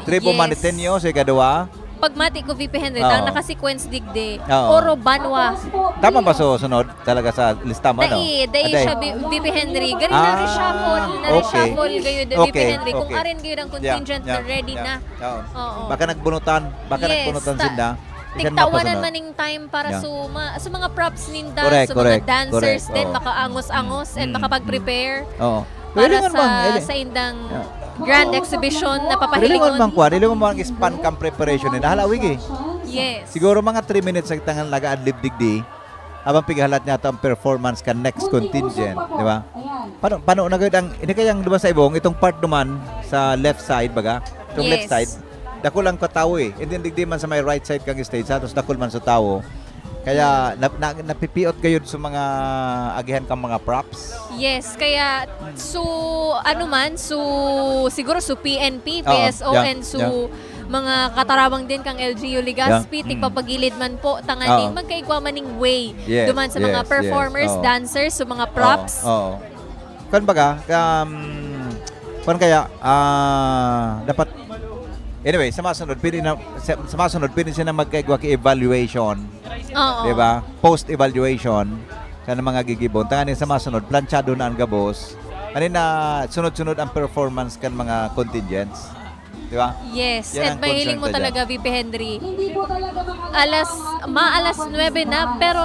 tribo Yes. Maniteño, sa ikaduha. Pagmati ko, V P Henry, Oo. ang naka-sequence digdi. Oo. Oro Banwa. Tama ba sa sunod? Talaga sa listahan, no? Dai, dai Ah, dai. siya, V- VP Henry. Gari na Ah, reshuffle, na okay. reshuffle gayo, VP Okay, Henry. Kung okay. arin gayo ang Yeah, contingent yeah, na ready yeah. na. Oo. Oo. Baka nagbunutan. Baka Yes, nagbunutan ta- sila. Isan Tigtawanan mapasunod? man ning time para Yeah. sa, ma- sa mga props ninda, Correct, sa correct, mga dancers correct. din, Oo. makaangos-angos and Mm. makapag-prepare Oo. para Hilingon sa, man, hili- sa indang Yeah. grand exhibition na Hilingon papahilingon. man, kwan, hilingon man ang span kang preparation nila. Hala, wigi. Yes. Siguro mga three minutes ang tangan laga adlib digdi. Habang pighalat niya ang performance ka next contingent, di ba? Paano, paano na gud ang, ini kayang duman sa ibong, itong part duman sa left side, baga? Itong left Yes. side, dakul ang katawo eh. And then digdi man sa may right side kang stage, halos dakul man sa tawo. Kaya na, na, napipiot gayud sa mga agihan kang mga props. Yes, kaya so ano man, so siguro so P N P, Oo, P S O, yeah, and so yeah. mga katarawang din kang L G U Legazpi, Yeah, mm. Tigpapagilid man po, tanganing Oo. magkaigwa man ning way Yes, duman sa yes, mga yes, performers, oo. dancers, sa mga props. Oo, oo. Kan baga, um, kan kaya, ah, dapat, anyway, sa masunod, pwede na, sa, sa masunod, pwede siya na magkaigwa ki evaluation. Oo. Di ba? Post-evaluation kan mga gigibon. Tanganing sa masunod, planchado na ang gabos. Ano na, sunod-sunod ang performance kan mga contingents. Di ba? Yes, Yan at ang mahiling concern mo ko dyan. talaga, V P Henry. Alas, maalas nuebe na, pero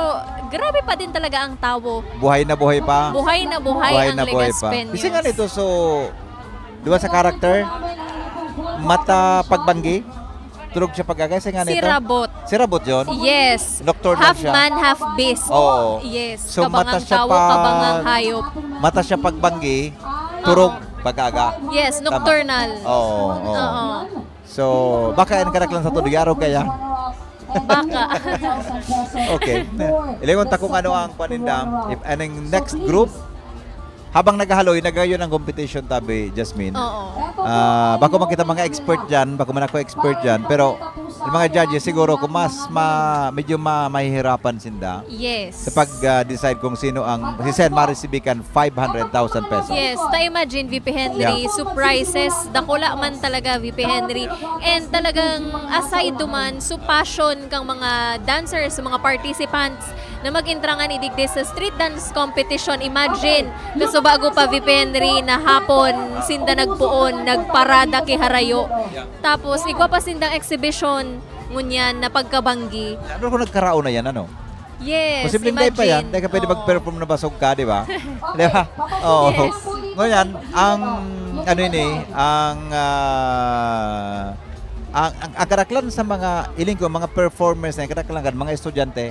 grabe pa din talaga ang tawo. Buhay na buhay pa. Buhay na buhay Buhay ang na buhay pa. Legazpeños. Kasi nga nito, so, di ba sa character? Mata pagbanggi? Tulog siya pag-agay? Kasi nga Si nito? Rabot. Si Rabot yun? Yes. Nocturnal Half siya. Man, half beast. Oo. Yes. So, Kabangang mata siya tawo, pa- kabangang hayop. Mata siya pagbanggi, turog, Pag-aga. Yes, Tama. Nocturnal. Oo, oo. Oo. So, baka yan karaklan sa tudo. Yaro kaya? Baka. Okay. Ilingon ta kung ano ang paninda. If aning next group, habang naghahaloy, nagayon ang competition, tabi, Jasmine. Oo. Ah, bako makita mga expert dyan, bako man ako expert dyan, pero yung mga judges, siguro kung mas ma, medyo ma, mahihirapan sinda Yes. sa pag-decide kung sino ang, si Sen, marisibikan five hundred thousand pesos. Yes, ta imagine, V P Henry, Yeah. surprises, dakula man talaga, V P Henry. And talagang aside duman, so passion kang mga dancers, mga participants na mag-entrangan idigdi sa street dance competition. Imagine, kaso bago pa, V P Henry, na hapon, sinda nagpoon, nagparada ki harayo. Tapos, igwa pa sindang exhibition, ngunyan na pagkabanggi. Ano kung nagkaraon na yan, ano? Yes, Posibleng day pa yan, imagine. dahil ka pwede Oo. mag-perform na basog ka, di ba? Di ba? Oo. Yes. Ngayon, ang ano ini, ang, ah, ang, ang, ang karaklan sa mga, iling ko, mga performers na karaklan kan mga estudyante.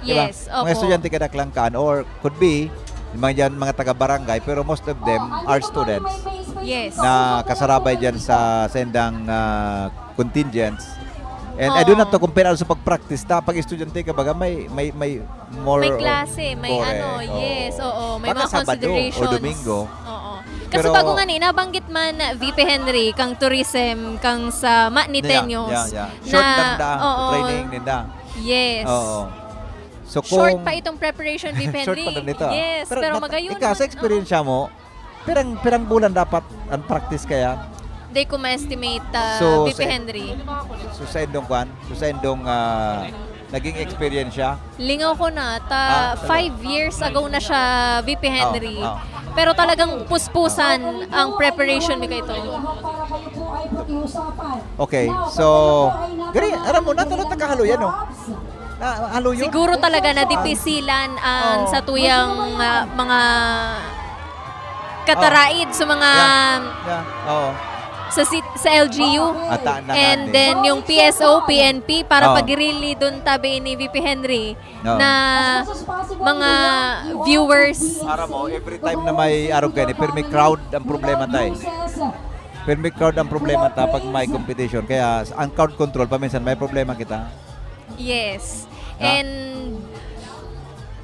Di ba? Yes, Mga opo. estudyante karaklan kan, or could be, yung mga dyan, mga taga-barangay, pero most of them are students Yes. na kasarabay dyan sa sendang ah, contingents. And I do not know kung pero sa pag-practice ta, pag estudyante ka baga, may, may, may more May or- klase, may Correct, ano, oo. yes, oo, may Baka mga Sabado considerations. O Domingo. Oo. Kasi Pero- bago nga ni, nabanggit man, V P Henry, kang tourism, kang sa Maniteños. Yeah, yeah, yeah. Short na, lang da, oo, training ninda. Yes. Oo. So, Short kung- pa itong preparation, V P Short Henry. pa lang nito. Yes, pero, nat- magayon Ikaw, sa man. Experience mo, pirang, pirang bulan dapat ang practice kaya? Di ko ma-estimate, uh, So, V P sa- Henry. So, sa indong kwan? So, sa indong ah, naging experience siya? Lingaw ko na, ta Ah, talaga? five years ago na siya, V P Henry. Oh, oh. Pero talagang puspusan ang preparation mi kaito. Okay, so, gani, aram mo, natulog na kahalo yan, no? Na, halo yun? Siguro talaga na dipisilan ang Oh. sa tuyang ah, mga kataraid sa mga Yeah, yeah, oo. sa sit- sa L G U. Ata na And nga, then yung P S O, P N P, para Oh. pagirili doon tabi ni V P Henry Oo. na mga viewers. Aram mo, every time na may arog kayo, pirmi crowd ang problema tayo. Pirmi crowd ang problema ta pag may competition. Kaya ang crowd control, paminsan may problema kita. Yes. Ah. And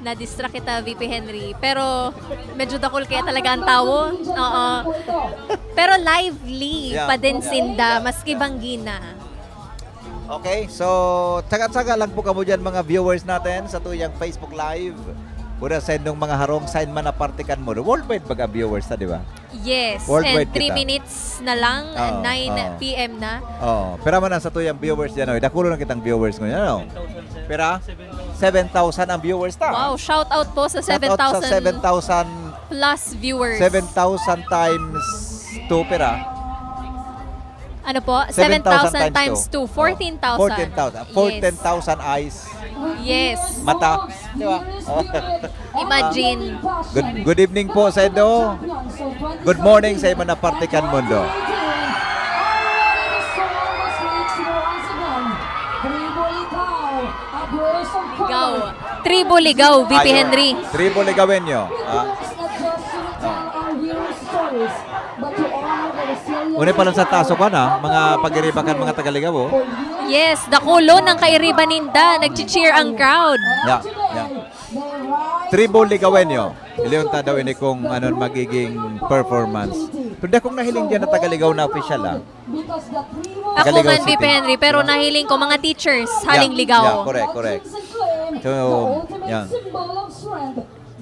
na-distract kita, V P Henry. Pero medyo dakul kaya talaga ang tawo. Oo. Pero lively Yeah. pa din sinda, maski banggi na. Okay, so tsaga-tsaga lang po kamo dyan, mga viewers natin sa tuyang Facebook Live. Pura sa indong mga harong, saan man na parte kan mundo. Worldwide baga viewers ta, di ba? Yes. Worldwide And three kita. minutes na lang, Oo, nine oo. P M na. Oo, pero man sa tuyang viewers dyan, oh. Dakulo na kitang viewers ngayon, ano? Pera? Seven thousand ang viewers ta. Wow, shout out po sa Shout out sa seven thousand seven thousand, plus viewers. seven thousand times two, pera? Ano po? Seven thousand Seven thousand times times two, fourteen thousand. Fourteen thousand. Fourteen thousand eyes. Yes. Mata. Di ba? Imagine. Good, good evening po sa indo. Good morning sa imo na parte kan mundo. Ligaw. Tribo Ligaw, V P Ayun. Henry. Tribo Ligawenyo. Ah. Una pa lang sa taso ka na, mga pagiribakan, mga Tagaligaw, oh. Yes, dakulo ng kairiba ninda. Nag-cheer ang crowd. Yeah, yeah. Tribo Ligawenyo. Iliyon ta daw ini kung anon magiging performance. Pero di akong nahiling dyan na Tagaligaw na official, ah. Ako Tagaligaw man, V P City. Henry, pero nahiling ko mga teachers, haling Yeah, Ligaw. Yeah, correct, correct. So, yan.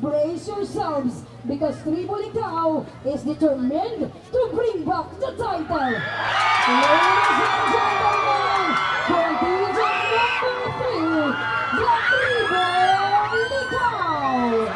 Brace yourselves because Tribo Ligaw is determined to bring back the title. Ladies and gentlemen, contingent number three, the Tribo Ligaw.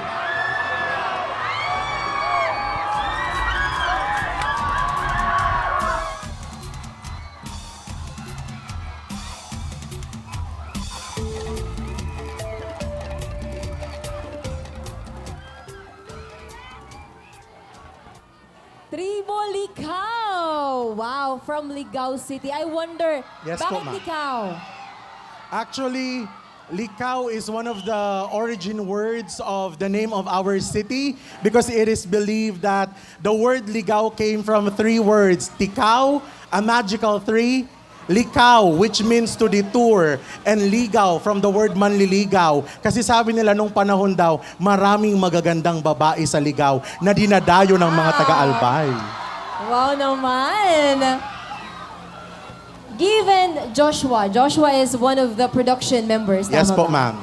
Tribo Ligaw! Wow, from Ligaw City. I wonder, Yes po, bakit ma'am. Ligaw? Actually, Licao is one of the origin words of the name of our city because it is believed that the word Ligao came from three words, tikao, a magical three, likao, which means to detour, and ligaw from the word manliligaw. Kasi sabi nila nung panahon daw, maraming magagandang babae sa Ligao na dinadayo ng mga taga-Albay. Wow naman! Given Joshua, Joshua is one of the production members, Yes tama po, ba? Ma'am.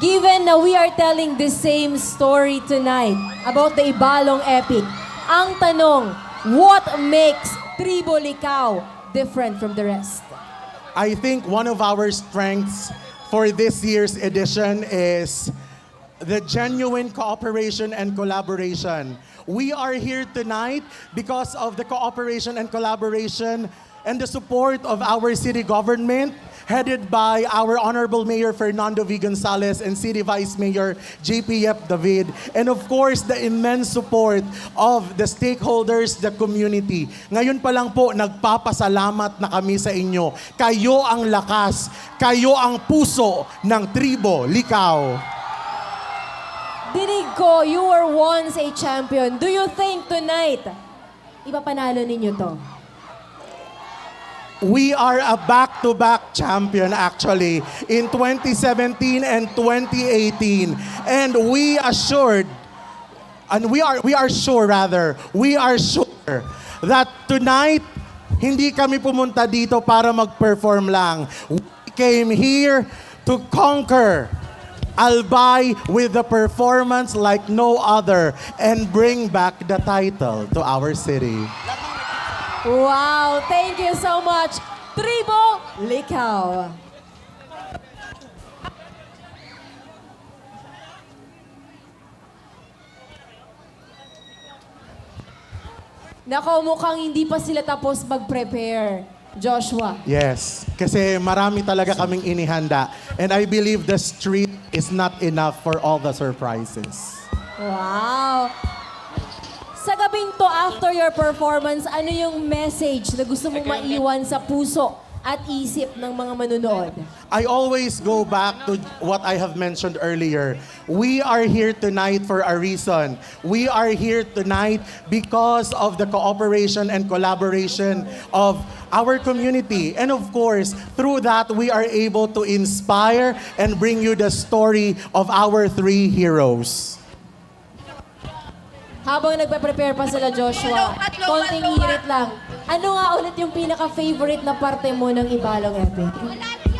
Given na we are telling the same story tonight about the Ibalong Epic, ang tanong, what makes Tribo Licao different from the rest? I think one of our strengths for this year's edition is the genuine cooperation and collaboration. We are here tonight because of the cooperation and collaboration and the support of our city government, headed by our Honorable Mayor Fernando V. Gonzalez and City Vice Mayor J P Yep David, and of course, the immense support of the stakeholders, the community. Ngayon pa lang po, nagpapasalamat na kami sa inyo. Kayo ang lakas, kayo ang puso ng Tribo Licao. Dinig ko, you were once a champion. Do you think tonight, ipapanalo ninyo to? We are a back-to-back champion actually in twenty seventeen and twenty eighteen, and we assured and we are we are sure rather we are sure that tonight hindi kami pumunta dito para mag-perform lang. We came here to conquer Albay with a performance like no other and bring back the title to our city. Wow! Thank you so much, Tribo Licao! Nako, mukhang hindi pa sila tapos mag-prepare, Joshua. Yes, kasi marami talaga kaming inihanda. And I believe the street is not enough for all the surprises. Wow! Sa gabing to, after your performance, ano yung message na gusto mong maiwan sa puso at isip ng mga manonood? I always go back to what I have mentioned earlier. We are here tonight for a reason. We are here tonight because of the cooperation and collaboration of our community. And of course, through that, we are able to inspire and bring you the story of our three heroes. Habang nagpe-prepare pa sila, Joshua, konting hirit lang. Ano nga ulit yung pinaka-favorite na parte mo ng Ibalong Epic?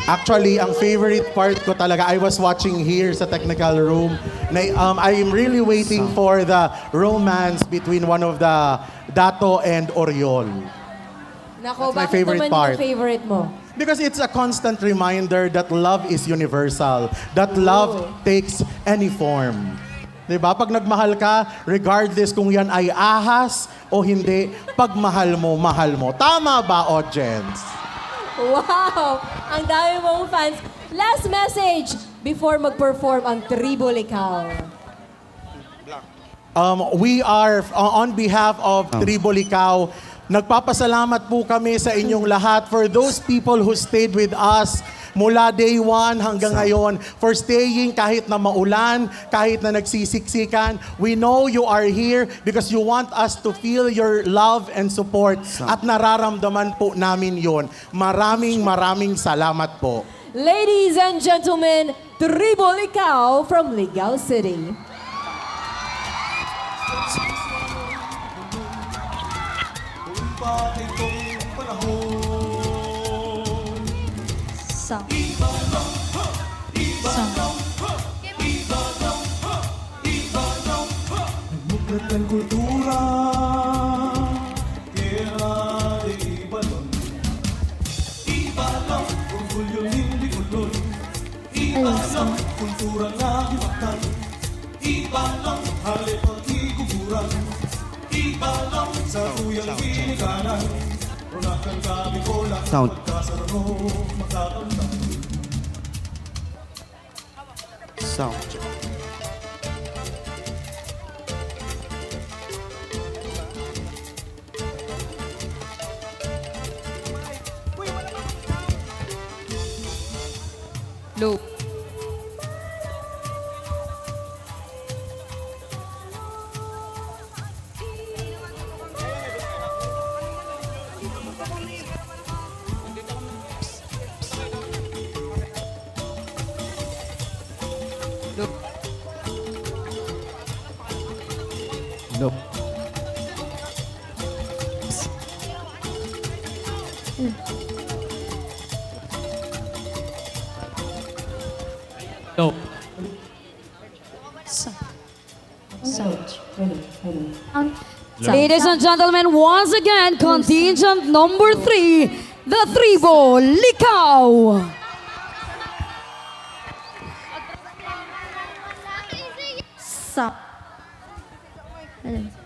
Actually, ang favorite part ko talaga, I was watching here sa technical room. Na, um, I'm really waiting for the romance between one of the Dato and Oriol. Nako, That's my bakit favorite naman part. Yung favorite mo? Because it's a constant reminder that love is universal, that love Oh. takes any form. 'Di ba? Pag nagmahal ka, regardless kung yan ay ahas o hindi, pag mahal mo, mahal mo. Tama ba, audience? Wow! Ang dami mong fans. Last message before mag-perform ang Tribo Licao. Um, we are, uh, on behalf of Tribo Licao, nagpapasalamat po kami sa inyong lahat. For those people who stayed with us mula day one hanggang ngayon, for staying kahit na maulan, kahit na nagsisiksikan, we know you are here because you want us to feel your love and support. At nararamdaman po namin yon. Maraming, maraming salamat po. Ladies and gentlemen, Tribo Licao from Ligao City. Sound. Sound. Nagmuklat ng kultura, kaya di ibalon. Ibalon, orgulyo nin Bicolon. Ibalon, kultura na hiwakan. Ibalon, halip at higuburan. Ibalon, sa tuyang ginikanan. Ronakan ka, Bicolan, Sound. Pagkasarano, makakamtan. Sound check. Low. No. No. Sa. Sa. Ang sa. Ladies and gentlemen, once again, contingent number three, the Tribo Likaw. Sa. Ano?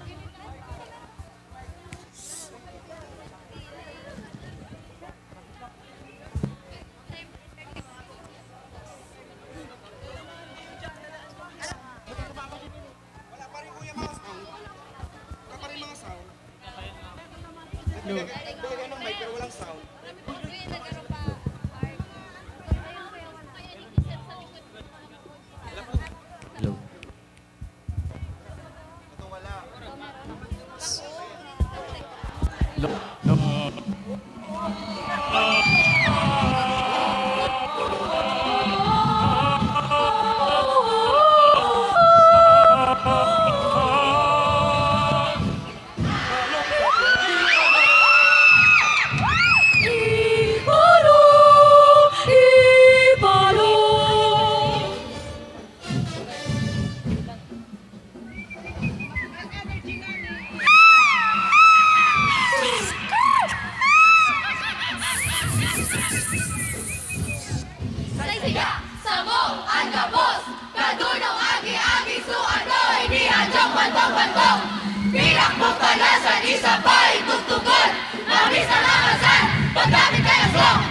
Saya, samong an gabos, kadunong agi-agi, suadoy, diha jong bantong-bantong. Pilak mo pala sa isa pa itugtugon, mabisa na masan, paggamit kay aslong.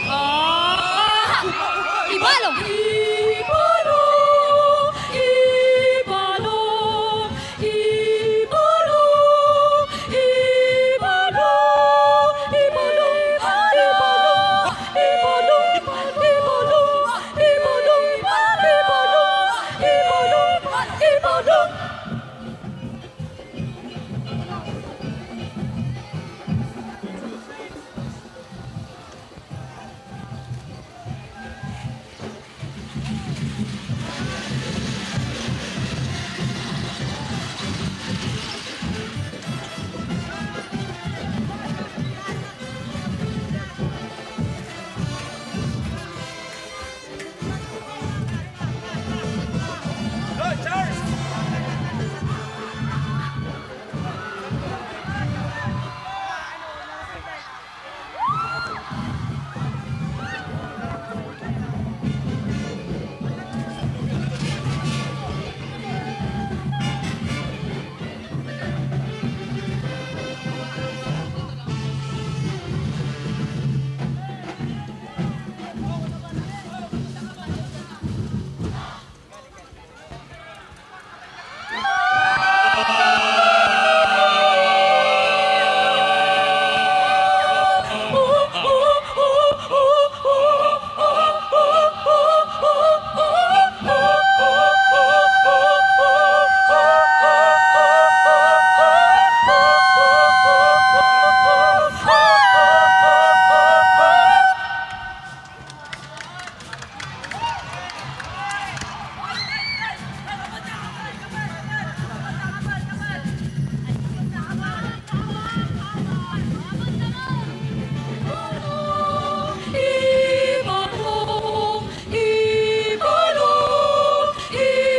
Ah! Ibalo! Ibalo! Ibalo!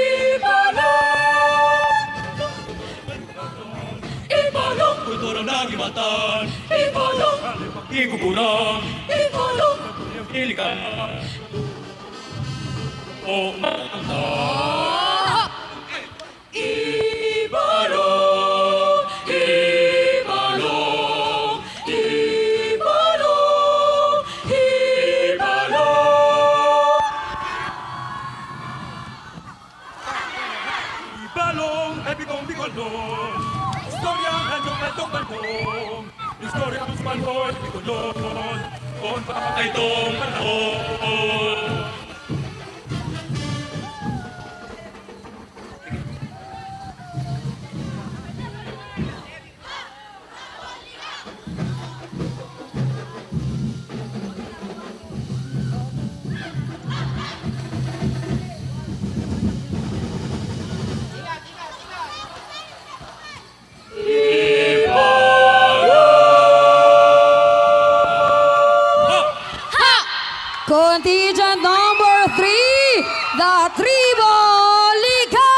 Ibalo! Ibalong! Kultura ng Ibatan! Ibalong! Igugulang! Ibalong! Ilikan! O mata! Ibalong! Ibalong! Ibalong! Ibalong! Ibalong, epikong Bicolnon. Istorya ng Radyo Bandong. Istorya ng Bandong, Bicolnon. Kung pa itong panahon. Contingent number three, the Tribo Ligao!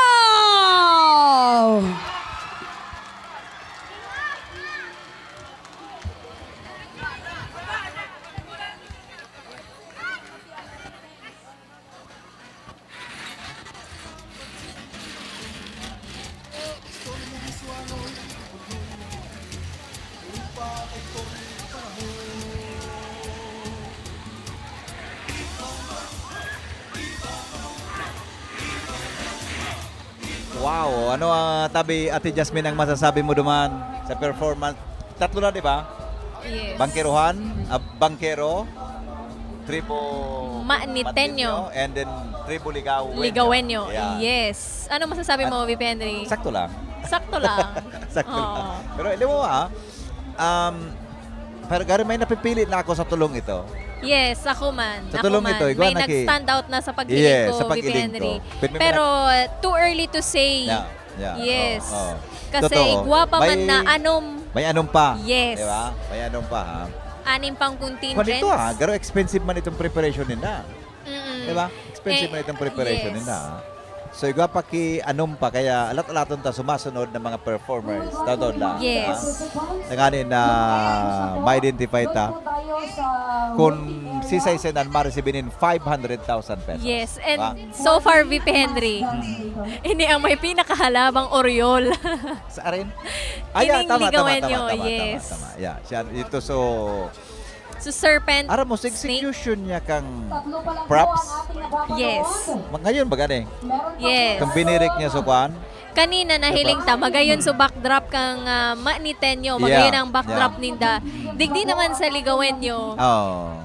Wow! Ano, ah, tabi, Ate Jasmine, ang masasabi mo duman sa performance? Tatlo na, di ba? Yes. Bangkerohan, ah, Bangkero, Tribo Manitenyo. Manitenyo, and then Tribo Ligawenyo. Ligawenyo, yeah. Yes. Ano masasabi mo, At V P Henry? Sakto lang. Sakto lang. Sakto Oo. lang. Pero alam mo, ah, um, pero garo may napipili na ako sa tulong ito. Yes, ako man. Sa Ako tulong man. ito, igwa May na ki- nag-stand out na sa paghiling Yes, ko, sa paghiling V P Henry. ko. Pwede mo Pero, na- uh, too early to say. Yeah, yeah. Yes. Oo, oo. Kasi Totoo. gwapa man May, na anom. may anom pa. Yes. Di ba? May anom pa, ha? Anim pang contingents. Kwan ito, ha? Garo expensive man itong preparation nila. Mm-mm. Di ba? Expensive Eh, na itong preparation yes. nila, ha? So, igwa pa ki anom pa, kaya alat-alaton ta sumasunod na mga performers. Tawon lang, Yes. ha? Tanganing na ma-identify ta. Kung si Saisenan, ma-receive nin five hundred thousand pesos. Yes, and Ha? so far, V P Henry, ini ang may pinakahalabang oryol. Sa arin? Ah, yeah, Ining tama, tama, ligawan tama, nyo, tama, tama, yes. tama. Yeah, siya, ito, so, So, serpent, Ara mo, sa snake. Execution niya kang props. Yes. Mag ngayon ba gani? Yes. Kang binirik niya sa kwan? Kanina nahiling ta, magayon so backdrop kang ah, Manitenyo, magayon Yeah, ang backdrop yeah. Ninda. Digdi naman sa Ligawenyo. Oh.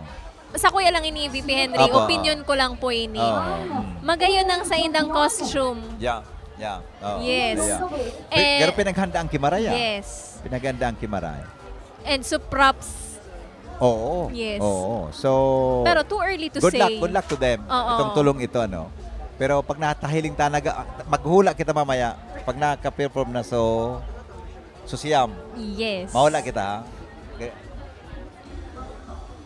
Sa kuya lang ini, V P Henry, Apo, opinion ko lang po ini. Oh. Magayon ang sa indang costume. Yeah. Yeah. Oh. Yes. Yeah. Eh, Pero pinaghanda ang kimaray, ah. Yes. Pinaghanda ang kimaray. And so props. Oo. Yes. Oo. So, Pero too early to good say. Luck, good luck to them. Oo. Itong tulong ito, ano. Pero pag natahiling ta, nag, maghula kita mamaya, pag naka-perform na, so, so siyam. Yes. Mahula kita, ha? Okay.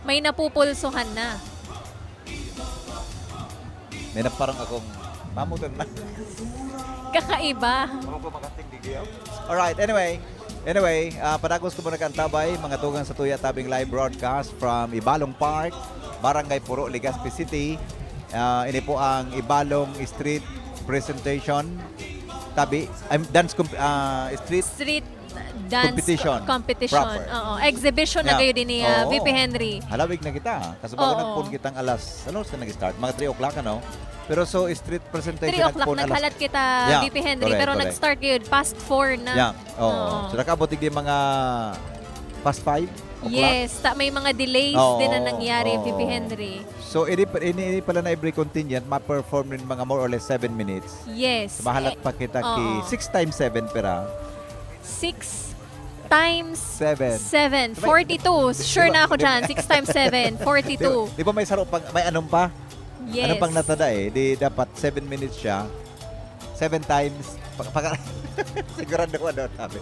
May napupulsuhan na. May na parang akong mamutan na. Kakaiba. Ako po makatingdig yun. Alright, anyway. Anyway, ah, padagos ko muna kang tabay, mga tugang sa Tuya Tabing Live Broadcast from Ibalong Park, Barangay Puro, Legazpi City. Ah, ini po ang Ibalong Street Presentation. Tabi, I'm dance comp- ah, street Street dance Competition. co- competition. Proper. Oo. Exhibition na Yeah. kayo din ni ah, Oo. V P Henry. Halawig na kita. Kasi bago Oo. nagpun kitang alas, ano, sa nag-start? Mga three o'clock, ano? Pero so, street presentation three o'clock, nagpun alas naghalat kita, Yeah, V P Henry, correct, pero correct. nag-start kayo past four na. Yeah, oo. Oo. So, nakaabot digdi mga past five o'clock? Yes, ta, may mga delays Oo, din na nangyari, oo. V P Henry. So, ini, ini, ini pala na every contingent, ma-perform rin mga more or less seven minutes. Yes. Mahalat Eh, pa kita ki oo. six times seven pera. Six times Seven. seven. Sabay, Forty-two. di- Sure di ba- na ako di- dyan. Six times seven. Di, Forty-two. Di ba may saro pang, may anong pa? Yes. Anong pang natada eh? Di dapat seven minutes siya. Seven times. Pag, pag, sigurado ko ano sabi.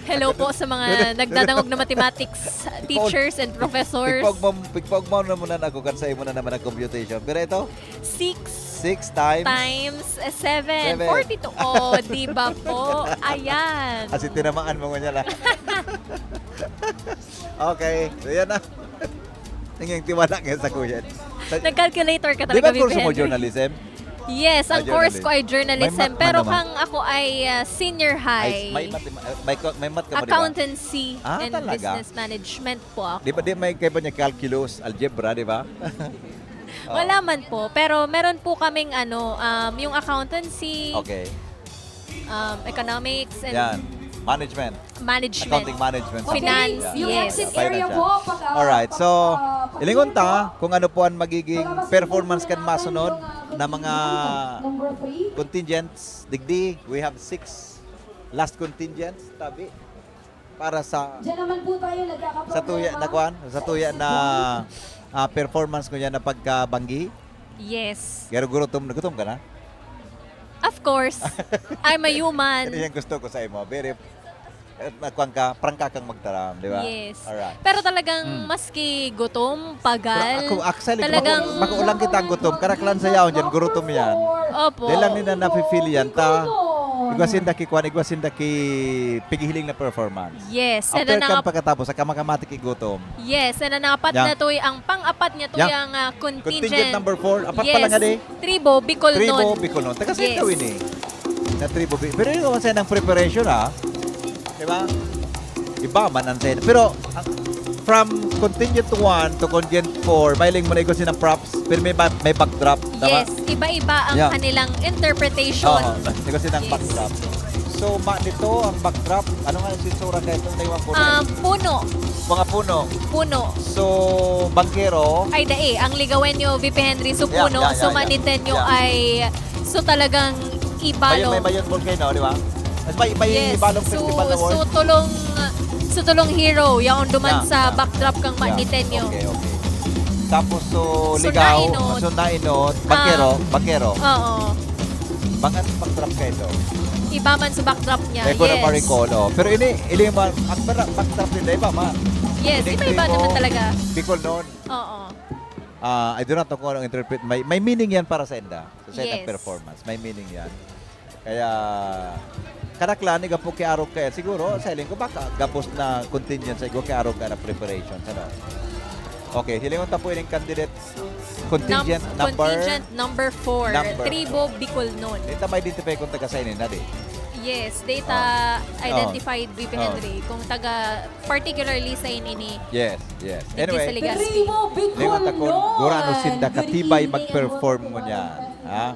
Hello po sa mga nagdadangog na mathematics teachers and professors. Pigpaugmaw, pigpaugmaw na muna na ako kan sa imo na naman ang computation. Pero ito, Six six times. times seven. Seven. Forty-two. Oh, di ba po? Ayan. Kasi tinamaan mo nga niya lang. Okay. So, yan na. Tingin tiwala ngayon sa kuya. Sa, Nag-calculator ka di ba talaga, kurso mo V P Henry? Journalism? Yes, Ah, ang course journalism. ko ay journalism. May math man Pero naman. kang ako ay ah, senior Ay, high. may, math, may, may math ka mo, di ba? Accountancy Ah, and talaga? business management po ako. Di ba di may kaiba niya calculus, algebra, di ba? Wala man po, pero meron po kaming ano, um, yung accountancy, Okay. um, economics, and Yan. Management. Management. Accounting management. Finance, Yeah. yes. Exit area Financial. po, pag, ah, Alright, so, pag, ah, ilingon ta pag-, kung ano po ang magiging pag-, performance kan pag-, masunod pag-, na mga number three. Contingents. Digdi, we have six last contingents, tabi. Para sa Diyan naman po tayo nagkakaproblema. sa tuya na kwan, sa tuya na ah, performance ko niya na pagkabanggi. Yes. Pero gutom, gutom ka na? Of course. I'm a human. Yan ang gusto ko sa imo. Very, eh, kwan ka, prangka kang magtaram, di ba? Yes. Alright. Pero talagang Hmm. maski gutom, pagal, Pero ako, actually, talagang bako, bako lang kita ang gutom. Karaklan sa yaon dyan, gurutom yan. Opo. Dahil lang nila nafe-feel yan, ta. Igwa sinda ki kwan, igwa sinda ki pigihiling na performance. Yes. And After ang kan nangap- pagkatapos, sa kamakamatik igutom. Yes, and ang apat Yeah. na to, ang pang-apat niya to Yeah. yung ah, contingent. Contingent number four. Apat Yes. pa lang nga di. Tribo, Bicol Tribo, nun. Bicol nun. Taga Yes. Sitio ini. Na Tribo, Bi- pero yung kasi ng preparation, ha? Di ba? Iba man ang sen. Pero, ah, from contingent one to contingent four, mailing mo na ikaw sinang props, pero may, ba- may backdrop. Tama? Yes, iba-iba ang Yeah. kanilang interpretation. Oo, ikaw sinang Yes. backdrop. So, ma, nito ang backdrop. Ano nga yung sitsura kayo? Itong naiwan ko Um, rin. Puno. Mga puno. Puno. So, bangkero. Ay, dai. Ang Ligawenyo, V P Henry, so Yeah, puno. yeah, So, yeah, yeah. Manitenyo Yeah. ay, so talagang May, Ibalong. may Mayon Volcano, di ba? Mas may, may Yes. Ibalong So, Festival Award. so tulong, so tulong hero, yaon duman Yeah, sa yeah. backdrop kang Yeah, Manitenyo. Okay, okay. Tapos, so, So, ligaw, nainot. so, nainot, bangkero, Ah. bangkero. Oo. Bang, anong backdrop kayo ito? Iba man sa backdrop niya. Kaya ko na Yes. ma-recall, oh. Pero ini, ini man, ang, para, backdrop nila, iba man. Yes, Ini iba-iba Tribo, naman talaga. Bicol noon. Oo. Ah, I do not know kung anong interpret. May, may meaning yan para sa inda. Sa inda Yes. performance. May meaning yan. Kaya, kadaklan, iga po kiarog kaya. Siguro, sa hiling ko, baka gabos na contingent sa igo kiarog ka na preparation. Ano? Okay, hilingon ta po yung candidate contingent Num- number. Contingent number four, Number. Tribo Bicolnon. Dito ma-identify kung taga sa inyo na di. Yes, data Ah. identified, V P Ah. Henry, kung taga, particularly sa inini. Yes, yes. Digdi sa Anyway, Legazpi. Tribo Bicolnon! lingon ta kun gurano sinda Good katibay evening, mag-perform welcome ngunyan. to Ha?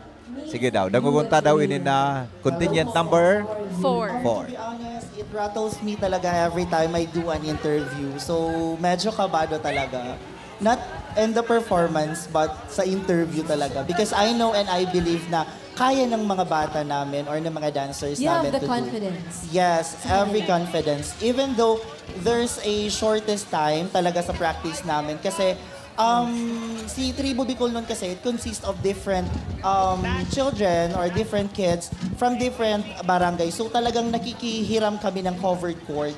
Sige daw, dangogon ta daw ini na contingent number Four. four. To be honest, it rattles me talaga every time I do an interview. So, medyo kabado talaga. Not in the performance, but sa interview talaga. Because I know and I believe na kaya ng mga bata namin or ng mga dancers You have namin the to confidence. do. Yes, Sa every kanila. Confidence. Even though there's a shortest time talaga sa practice namin kasi um, si Tribo Bicolnon kasi it consists of different um, children or different kids from different barangay. So talagang nakikihiram kami ng covered court.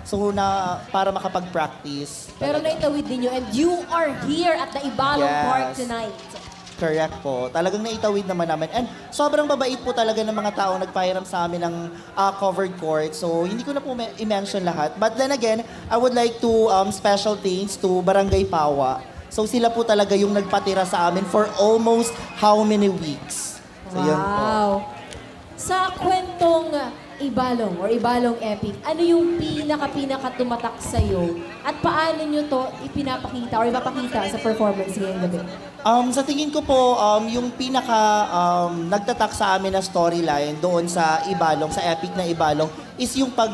So na para makapag-practice. Pero talaga. Naitawid ninyo and you are here at the Ibalong Yes. Park tonight. Correct po. Talagang naitawid naman namin. And sobrang babait po talaga ng mga taong nagpahiram sa amin ng ah, covered court. So, hindi ko na po me- i-mention lahat. But then again, I would like to um, special thanks to Barangay Pawa. So, sila po talaga yung nagpatira sa amin for almost how many weeks. So, yun po. Wow! Sa kwentong Ibalong or Ibalong Epic, ano yung pinaka-pinaka tumatak sa'yo? At paano nyo to ipinapakita or ipapakita sa performance ngayong gabi? Um, sa tingin ko po, um, yung pinaka um, nagtatak sa amin na storyline doon sa Ibalong, sa epic na Ibalong, is yung pag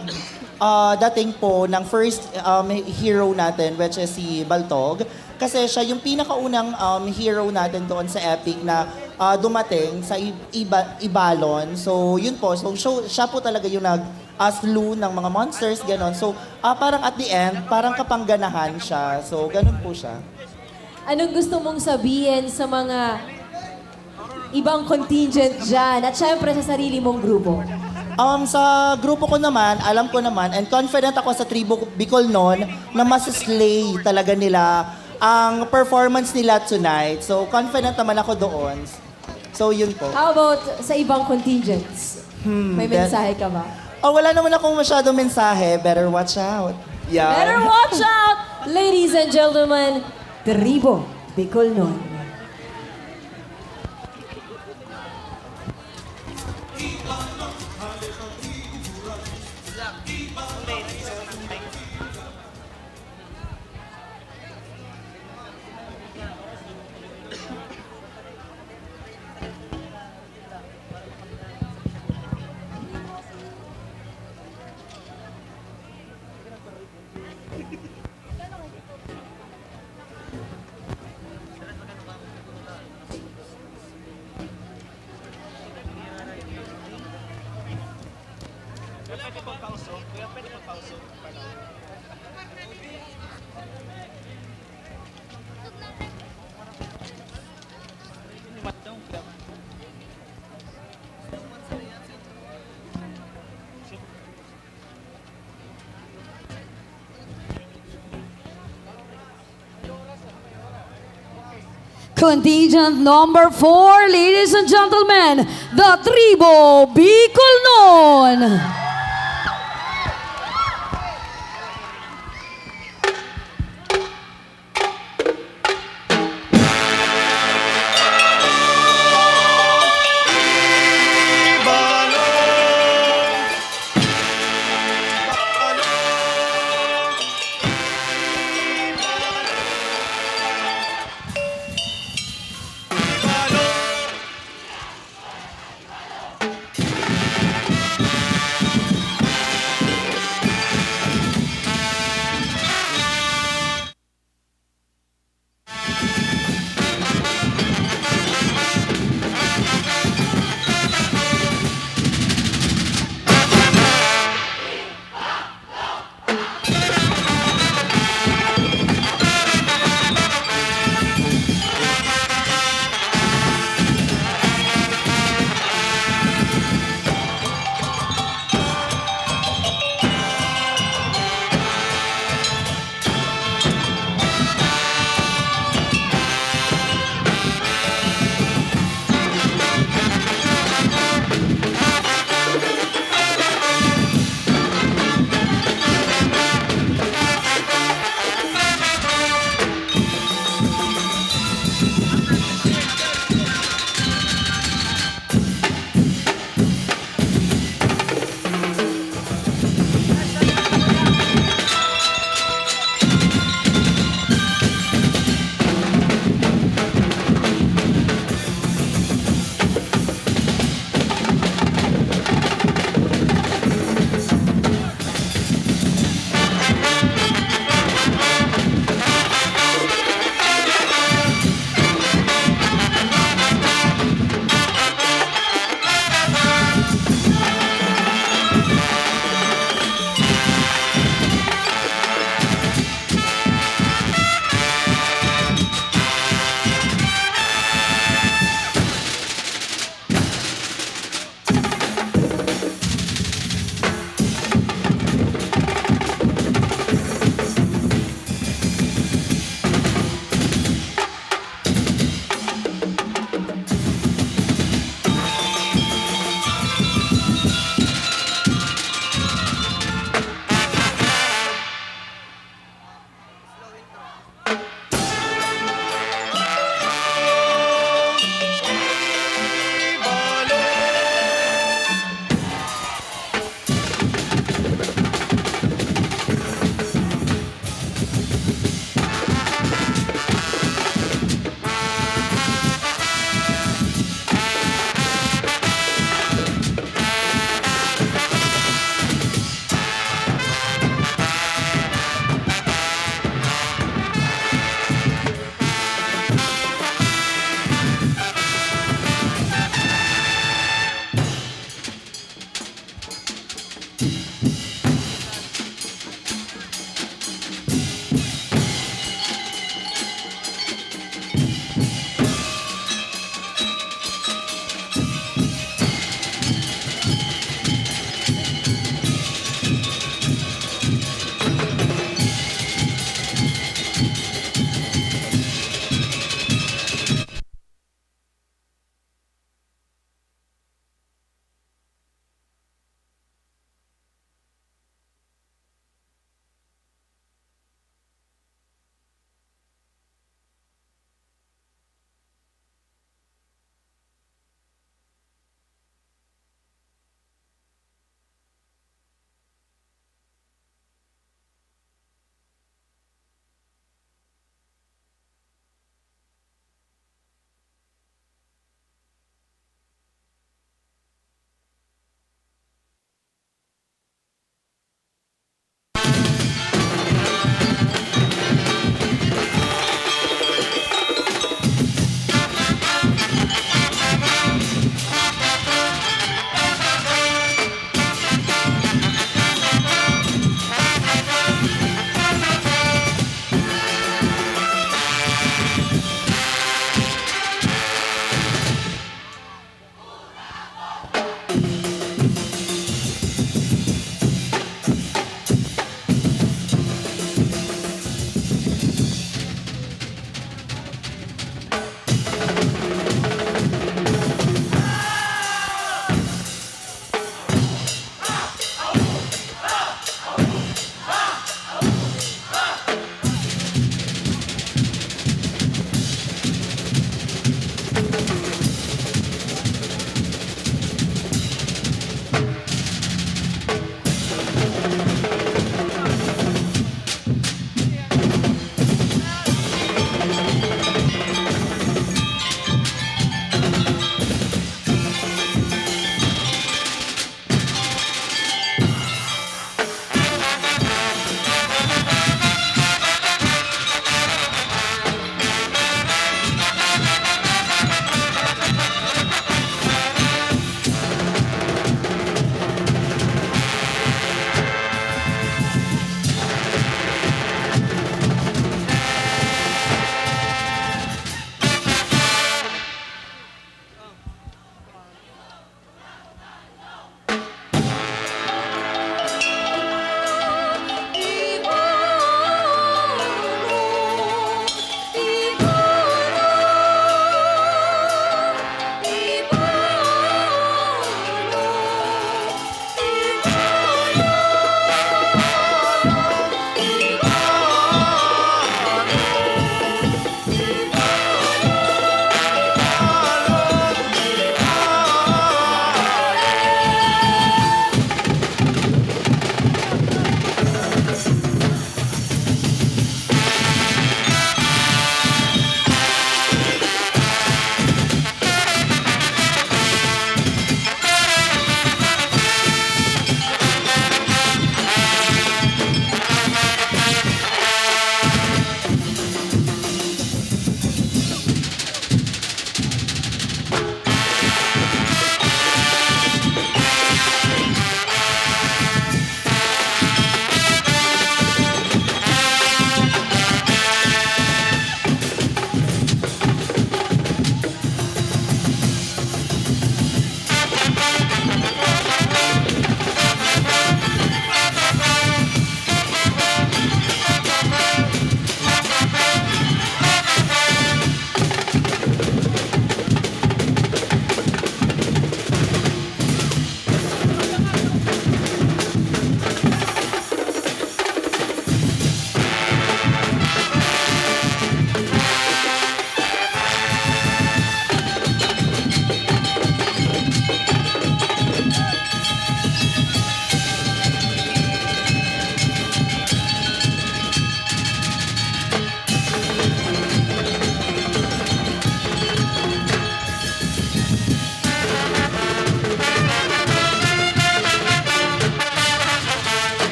ah, dating po ng first um, hero natin, which is si Baltog. Kasi siya yung pinakaunang um, hero natin doon sa epic na ah, dumating sa I- Iba- Ibalon. So, yun po. So, show, siya po talaga yung nag ah, slew ng mga monsters, ganon. So, ah, parang at the end, parang kapangganahan siya. So, ganon po siya. Anong gusto mong sabihin sa mga ibang contingent dyan? At syempre sa sarili mong grupo. Um, sa grupo ko naman, alam ko naman, and confident ako sa Tribo Bicolnon na mas slay talaga nila ang performance nila tonight. So, confident naman ako doon. So, yun po. How about sa ibang contingents? Hmm, May that- mensahe ka ba? Oh, wala naman akong masyadong mensahe. Better watch out. Yan. Better watch out, ladies and gentlemen. Tribo Bicolnon. Contingent number four, ladies and gentlemen, the Tribo Bicolnon.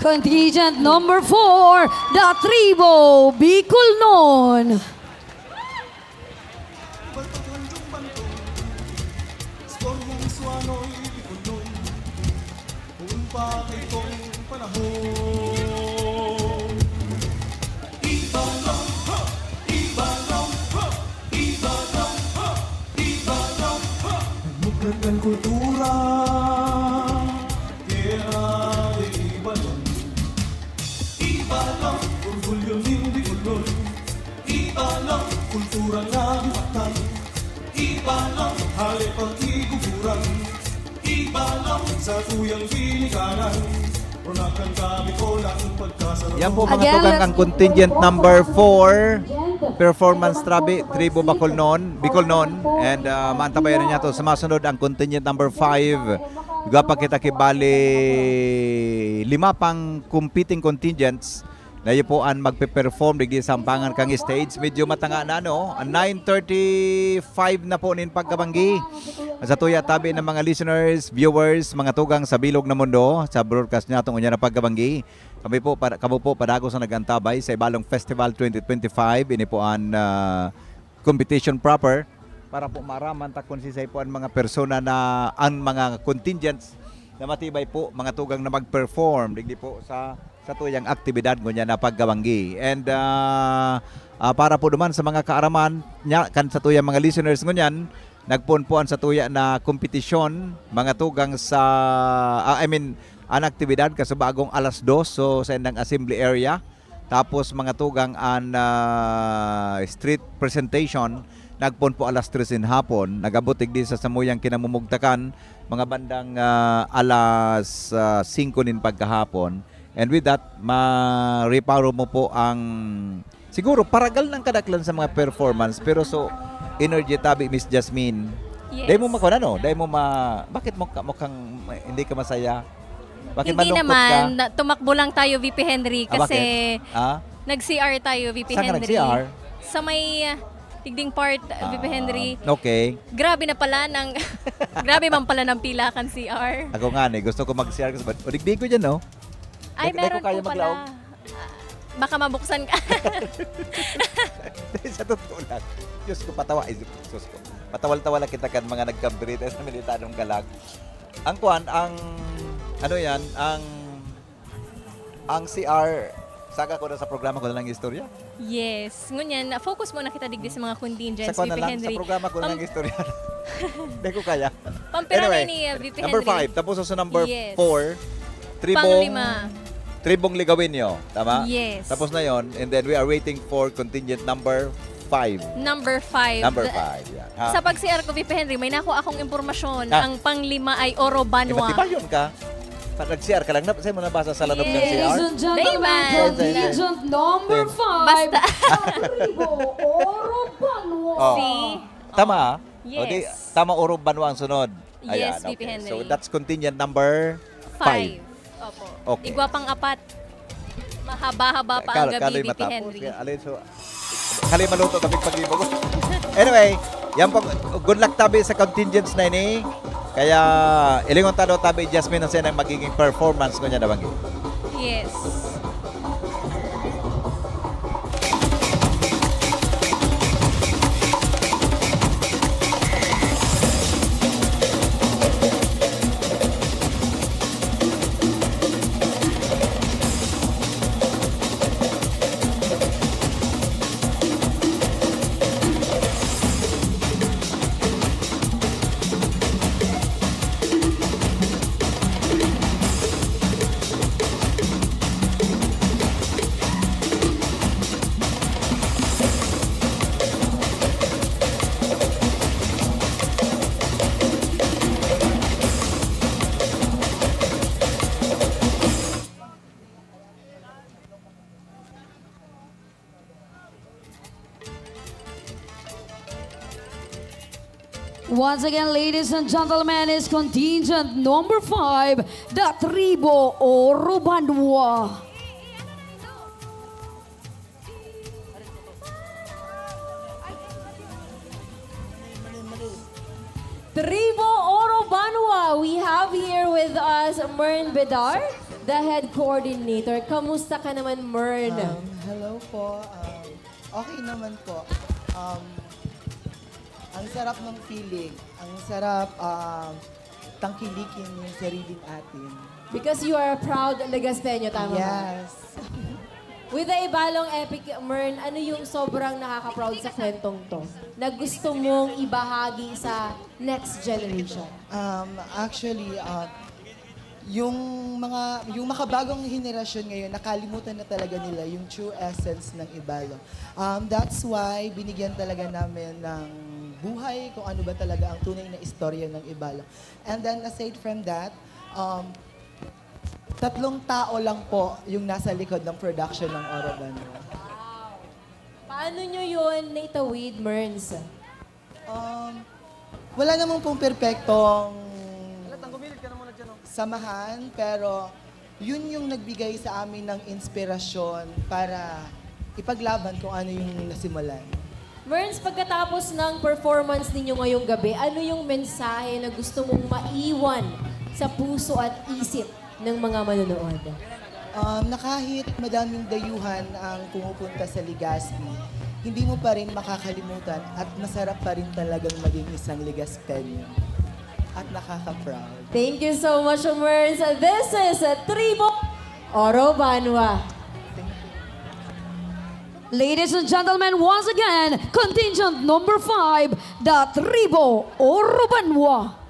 Contingent number four, the Tribo Bicolnon. Buklakan kultura, kaya di iba nun. Iba nun, orgulyo nin Bicolnon. Iba nun, kultura na buhatan. Iba nun, hale pagtiguburan. Iba nun, sa tuyang ginikanan. Yan po, mga tugang, ang contingent number four, Performance Trabi, Tribo Bacolnon, Bicolnon. And, ah, maantabayan na niya to. Sa masunod, ang contingent number five. Igwa pa kita ki bali lima pang competing contingents na iyo po ang magpe-perform digdi sa ampangan kang stage. Medyo matanga na, no? Nine thirty-five na po nin pagkabanggi. Sa tuya tabi ng mga listeners, viewers, mga tugang sa bilog na mundo, sa broadcast niya itong unya na pagkabanggi. Kami po, para, kamo po, padagos na nag-antabay sa Ibalong Festival twenty twenty-five. Ini po ang, ah, competition proper para po maraman ta kung sisay po ang mga persona na, ang mga contingents na matibay po, mga tugang na mag-perform digdi po sa, sa tuyang aktibidad ngunyan na pagkabanggi. And, ah, ah, para po duman sa mga kaaraman niya, kan sa tuyang mga listeners ngunyan, nagpoon po an sa tuya na kompetisyon, mga tugang sa, ah, I mean, an aktibidad kasubagong alas dos, so sa indang assembly area. Tapos mga tugang an, ah, street presentation, nagpoon po alas tres nin hapon, nag-abot digdi sa samuyang kinamumugtakan, mga bandang, ah, alas, ah, singko nin pagkahapon. And with that, mareparo mo po ang, siguro, paragal ng kadaklan sa mga performance, pero so, energy tabi, Miss Jasmine. Yes. Dahil mo makuha, ano? Dahil mo ma-, bakit mo ka-, mukhang hindi ka masaya? Bakit Hindi malungkot naman. ka? Na, tumakbo lang tayo, V P Henry, Ah, bakit? kasi Ah? nag-C R tayo, V P Saan ka Henry. nag-C R? Sa may, ah, digding part, V P Ah, Henry. okay. Grabe na pala ng, grabe man pala ng pila kan C R. Ako nga, eh, gusto ko mag-C R kasi, o, digdi ko dyan, no? Ay, Dek-, dek ko meron kaya po pala. maglaog? Ah, baka mabuksan ka. Sa totoo lang. Diyos ko, patawa. Ay, Diyos ko. Patawal-tawal lang kita kan mga nagkambirita sa militadong galag. Ang kwan, ang, ano yan, ang, ang C R, saka ko na sa programa ko na lang istorya. Yes. Ngunyan, focus muna kita digdi sa mga contingents, Sa kwan na V P lang, Henry. sa programa ko na Pam- lang istorya. Hindi ko kaya. Pampira Anyway, ni, uh, V P number Henry. five, tapos sa number Yes. four, tribong, Panglima. tribong Ligawinyo, tama? Yes. Tapos na yon, and then we are waiting for contingent number five. Number five. Number The- five, yan. Ha? Sa pag-C R ko, V P Henry, may nakuha akong impormasyon. Ah. Ang panglima ay Oro Banwa. Eh, matibayon ka. Pag nag-C R ka lang, na, saan mo nabasa sa lanom ng Yes. C R? Ladies and gentlemen, Dayman. contingent number Ten. five, Basta. Tribo Oro Banwa. Oh. See? Tama, ah? O, di, Yes. tama, Oro Banwa ang sunod. Ayan, Yes, V P okay. Henry. So, that's contingent number five. Five. Opo. Okay. Igwa pang apat. Mahaba-haba pa ang Kal-, gabi, kaloy V P matapos. Henry. Kaya, alin, so, kaloy maluto, gabi pag-ibog. Anyway, yan po, good luck tabi sa contingents na ini. Kaya, ilingon ta daw tabi, Jasmine, ang siyang magiging performance ko niya na banggi. Yes. Once again, ladies and gentlemen, is contingent number five, the Tribo Oro Banwa. Tribo Oro Banwa, we have here with us Mern Bedar. The head coordinator. Kamusta ka naman, Mern? Um, hello po. Um, okay naman po. Um, ang sarap ng feeling. Ang sarap um, tangkilikin yung sariling atin. Because you are a proud Legaspeño, tama ba? Yes. With the Ibalong Epic, Mern, ano yung sobrang nakaka-proud sa kwentong to na gusto mong ibahagi sa next generation? Um, actually, uh, yung mga yung makabagong henerasyon ngayon, nakalimutan na talaga nila yung true essence ng Ibalo. Um, that's why binigyan talaga namin ng buhay kung ano ba talaga ang tunay na istorya ng Ibalo. And then aside from that, um, tatlong tao lang po yung nasa likod ng production ng Oro Banwa. Paano nyo yun naitawid, Merns? Um, wala namang pong perpektong samahan, pero yun yung nagbigay sa amin ng inspirasyon para ipaglaban kung ano yung nasimulan. Merns, pagkatapos ng performance ninyo ngayong gabi, ano yung mensahe na gusto mong maiwan sa puso at isip ng mga manonood? Um, na kahit madaming dayuhan ang pumupunta sa Legazpi, hindi mo pa rin makakalimutan at masarap pa rin talagang maging isang Legazpeño. At nakaka-proud. Thank you so much, Merns. This is Tribo Oro Banwa. Ladies and gentlemen, once again, contingent number five, the Tribo Oro Banwa.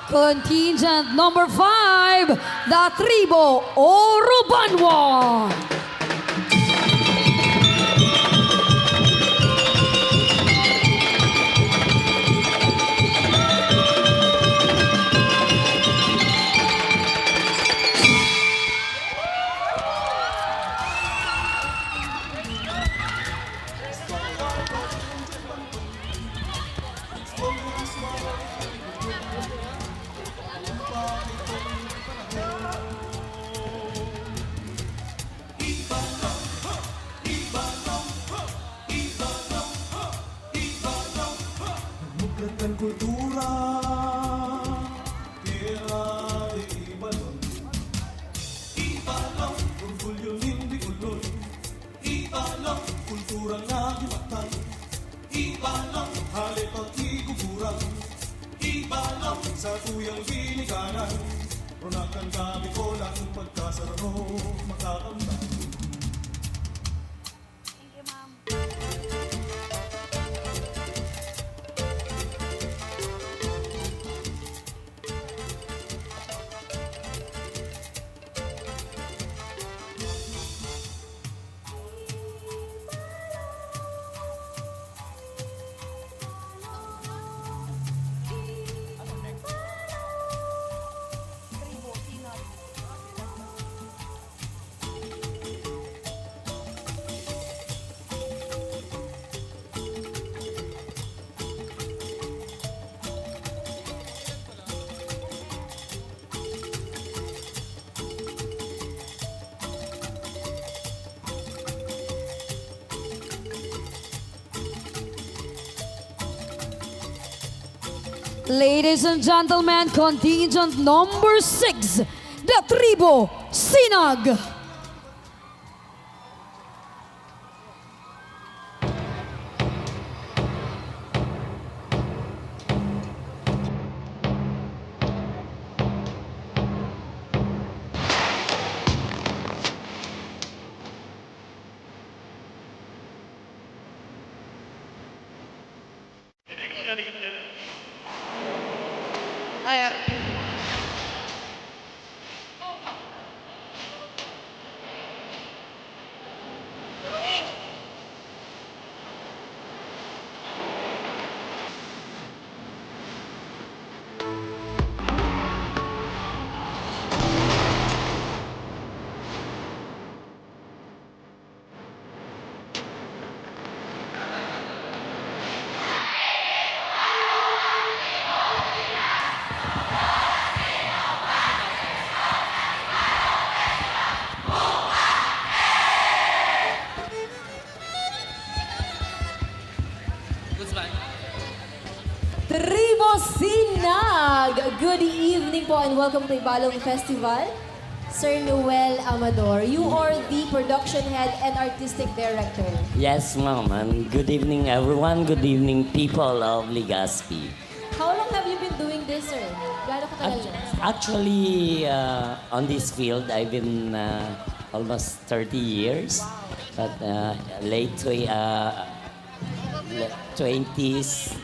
Contingent number five, the Tribo Orobanwa. Demokrat kan kultura, tierra de Ibalon. Ibalon, orgulyo nin Bicolnon. Ibalon, kultura na giwatan. Ibalon, hale pagkiguguran. Ibalon, sa tuyang biniganan. Runakan kami ko lang pagkasarano makakamtan. Thank you, ma'am. Ladies and gentlemen, contingent number six, the Tribo Sinag. Tribo Sinag! Good evening po and welcome to Ibalong Festival. Sir Noel Amador, you are the production head and artistic director. Yes, ma'am. And good evening, everyone. Good evening, people of Legazpi. How long have you been doing this, sir? Gaano katagal na? Actually, uh, on this field, I've been, uh, almost thirty years. Wow. But, uh, late twe-, uh, le-, twenties,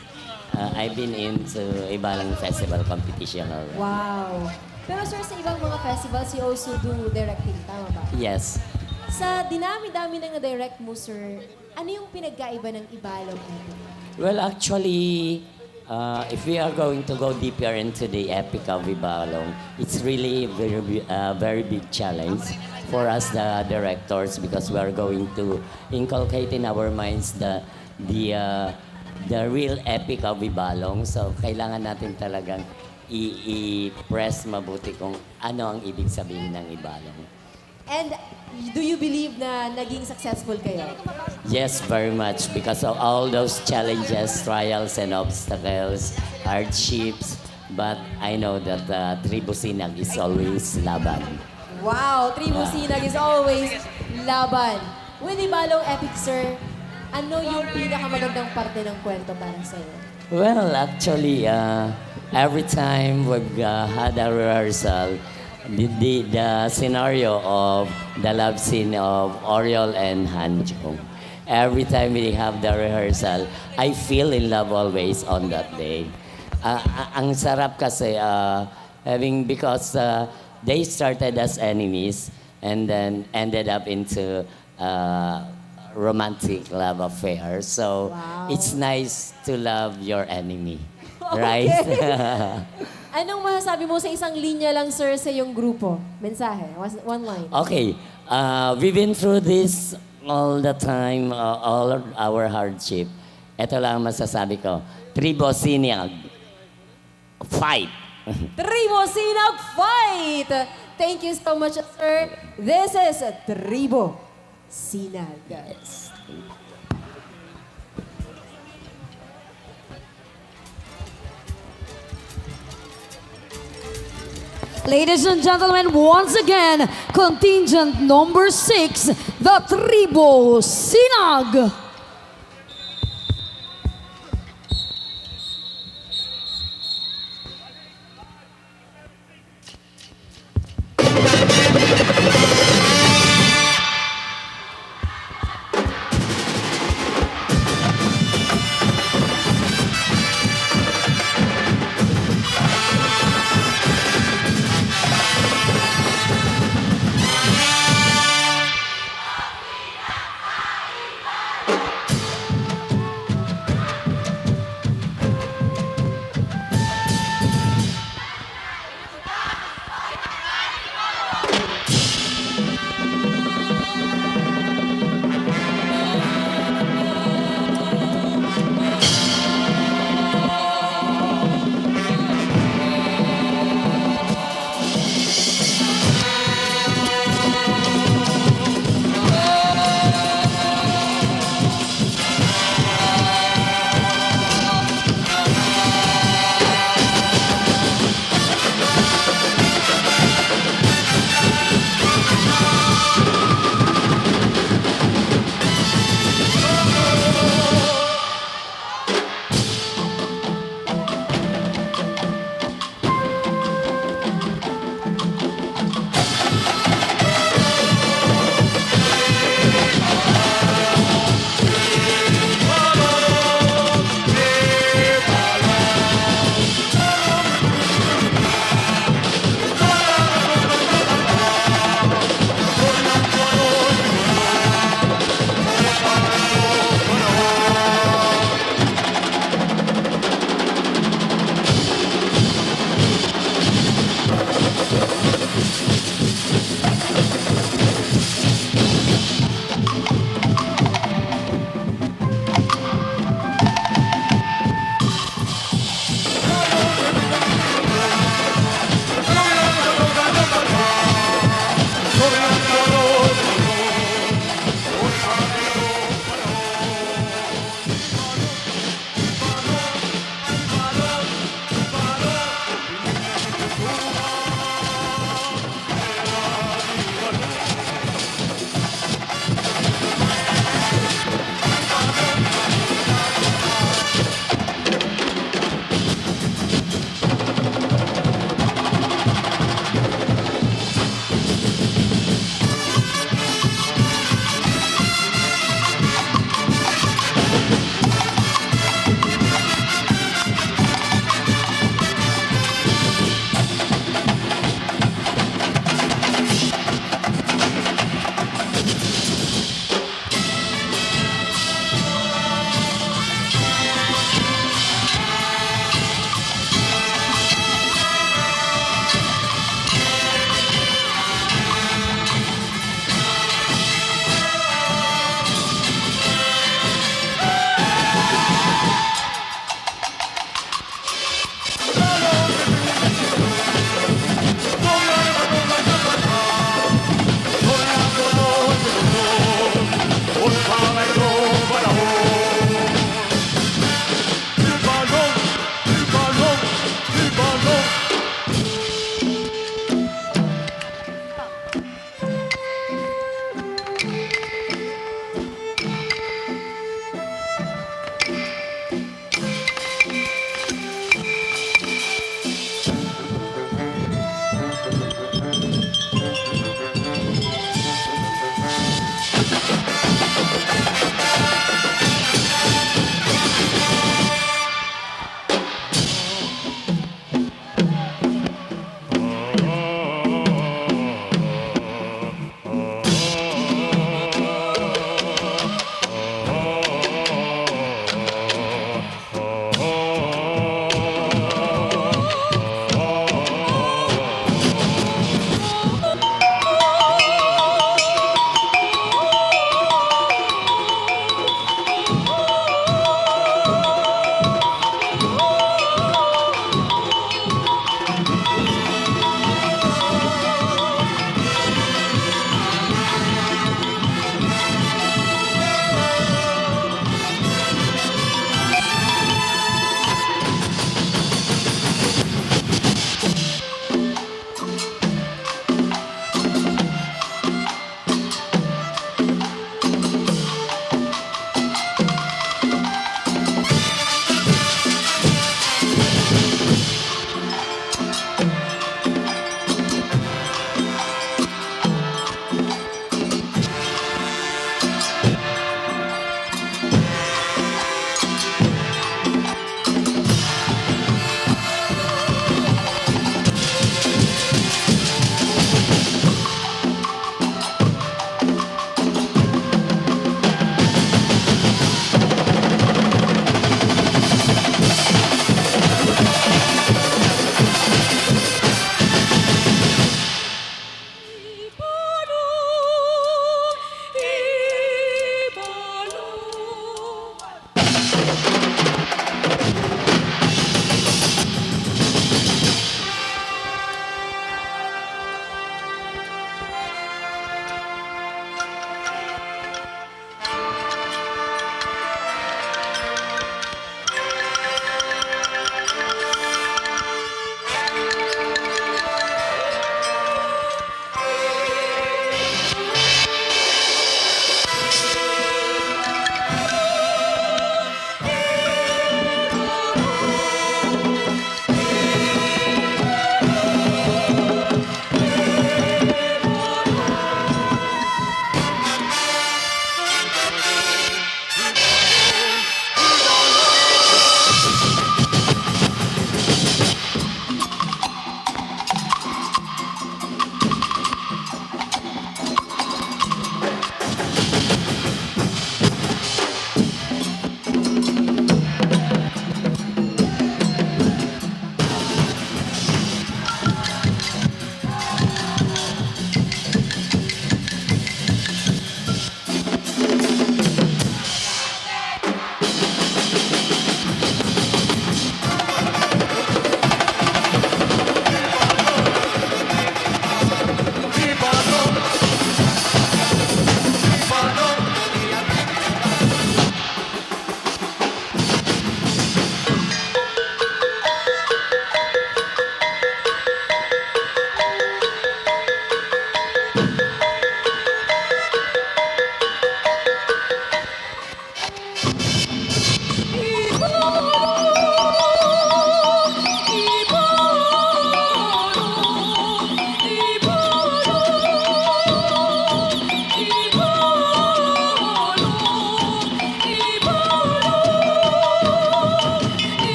uh, I've been into Ibalang Festival Competition already. Wow. Pero, sir, sa ibang mga festivals, you also do directing, tama ba? Yes. Sa dinami-dami na na-direct mo, sir, ano yung pinagkaiba ng Ibalong Epic? Well, actually, uh, if we are going to go deeper into the Epic of Ibalong, it's really a very bi-, uh, very big challenge for us, the directors, because we are going to inculcate in our minds the, the, uh, the real Epic of Ibalong. So, kailangan natin talagang i-, i-press mabuti kung ano ang ibig sabihin ng Ibalong. And do you believe na naging successful kayo? Yes, very much. Because of all those challenges, trials and obstacles, hardships, but I know that, uh, Tribu Sinag is always laban. Wow! Tribu Sinag is always laban. With Ibalong Epic, sir, ano yung pinakamagandang parte ng kwento para sa'yo? Well, actually, uh, every time we've, uh, had a rehearsal, the, the, the scenario of the love scene of Oriol and Hanjong, every time we have the rehearsal, I feel in love always on that day. Ah, a-, ang sarap kasi, ah, having, because, ah, they started as enemies and then ended up into, ah, romantic love affair. So, Wow. it's nice to love your enemy. Right? Okay. Anong masasabi mo sa isang linya lang, sir, sa iyong grupo? Mensahe, one, one line. Okay. Ah, we've been through this all the time, uh, all of our hardship. Ito lang ang masasabi ko. Tribo Sinag, fight! Tribo Sinag, fight! Thank you so much, sir. This is Tribo Sinag. Yes. Ladies and gentlemen, once again, contingent number six, the Tribo Sinag.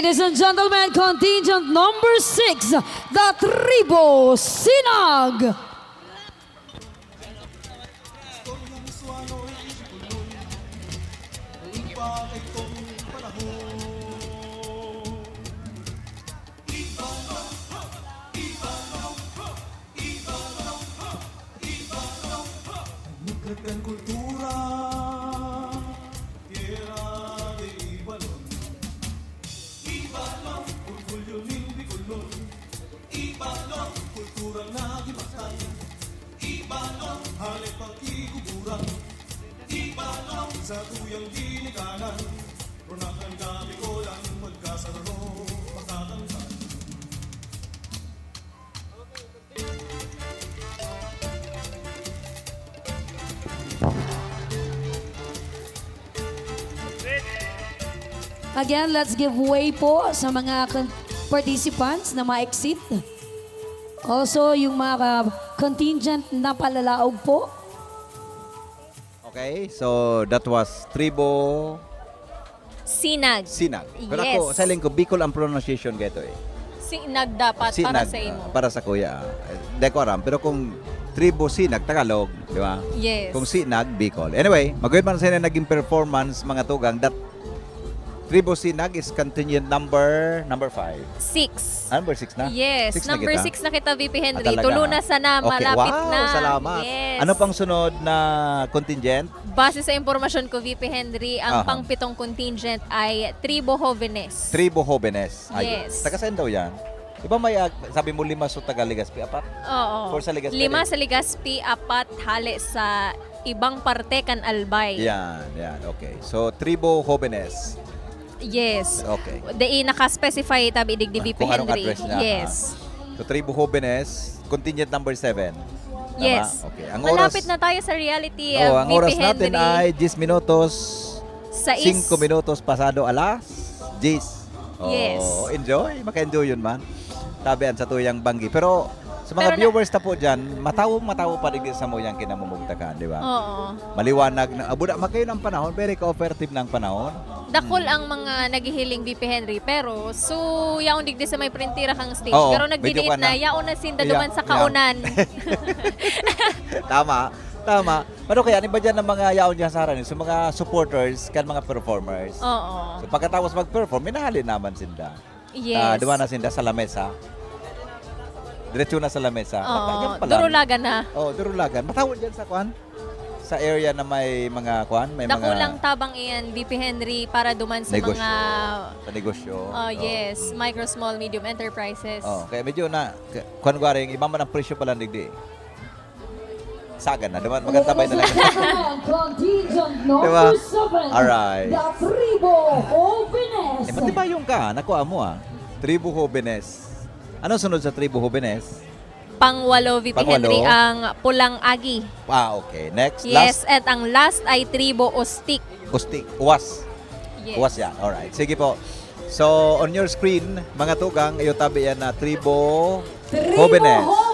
Ladies and gentlemen, contingent number six, the Tribo Sinag. Nagkakang kultura, tierra de Ibalon. Ibalon, orgulyo nin Bicolnon. Ibalon, kulturang nagibatan. Ibalon, hale pagkiguburan. Ibalon, sa tuyang ginikanan. Ronakan ka Bicolan, magkasararo, makakangkan. Again, let's give way po sa mga con-, participants na ma-exit. Also, yung mga ka-, contingent na palalaog po. Okay, so that was Tribo Sinag. Sinag. Pero ako, yes, sa hiling ko, Bicol ang pronunciation kaito eh. Sinag dapat para Sinag, sa imo. Ah, para sa kuya. Ah. Eh, di ko aram. Pero kung Tribo Sinag, Tagalog, di ba? Yes. Kung Sinag, Bicol. Anyway, magawid man sa inyo naging performance, mga tugang, that Tribo Sinag is contingent number, number five. Six. Ah, number six na? Yes, Six na number kita? six na kita, V P Henry. Ah, talaga? Tulo na sana, Okay. malapit Wow, na. salamat. Yes. Ano pang sunod na contingent? Base sa impormasyon ko, V P Henry, ang Aha. pangpitong contingent ay Tribo Jovenes. Tribo Jovenes. Ayun. Yes. Taga saan daw yan? Di ba may ag-, sabi mo lima sa taga Legazpi, apat? Oo. Four sa Legazpi Lima rin. sa Legazpi, apat hale sa ibang parte kan Albay. Yan, yan. Okay. So, Tribo Jovenes. Yes. Okay. Dai naka-specify tabi digdi, Kung V P anong Henry. address niya, Yes. ah. So, Tribo Jovenes, contingent number seven. Tama? Yes. Okay. Ang Malapit oras na tayo sa reality, Oo, uh, ang V P oras natin Henry. ay diyes minutos, Sais. singko minutos pasado alas diyes. Oh, Yes. enjoy. Maka-enjoy yun man. Tabi an sa tuyang banggi. Pero sa mga Pero na viewers ta po dyan, matawo-matawo pa digdi sa muyang kinamumugtakan, di ba? Oo. Maliwanag na, abuda, magkayo ng panahon, very cooperative na ang panahon. Dakul ang mga naghihiling, V P Henry, pero so, yaon digdi sa may printira kang stage. Oo, Pero medyo nagdidikit ka na, na. yaon na sinda Yeah, duman sa yeah. kaunan. Tama, tama. Pero kaya, ano ba dyan ang mga yaon dyan sa harani? So, mga supporters, kan mga performers. Oo. So, pagkatapos mag-perform, minahali naman sinda. Yes. Ah, duwa na sinda sa lamesa. Diretso na sa lamesa. Oo, Mata-, yan pala. durulagan na. Oh, durulagan. Matawag dyan sa kwan? Sa area na may mga kwan, may mga Dakulang tabang iyan, V P Henry, para duman sa Negosyo. mga Sa negosyo. Oh, Oh. yes. Micro, small, medium enterprises. Oh, kaya medyo na, k-, kwan gwaring, iba man ang presyo pala, digdi. Sagan na, duman, maganda ba na lang? Contingent Diba? number seven, Alright. the Tribo Jovenes. Eh, pati ba yung ka, nakuha mo ah? Tribo Jovenes. Ano sunod sa Tribo Jovenes? Pangwalo, V P Pangwalo. Henry, ang Pulang Agi. Ah, okay. Next, Yes, last. at ang last ay Tribo Ustik. Ustik. Uwas. Yes. Uwas yan. Alright. Sige po. So, on your screen, mga tugang, iyo tabi yan na Tribo Tribo Jovenes. Jovenes.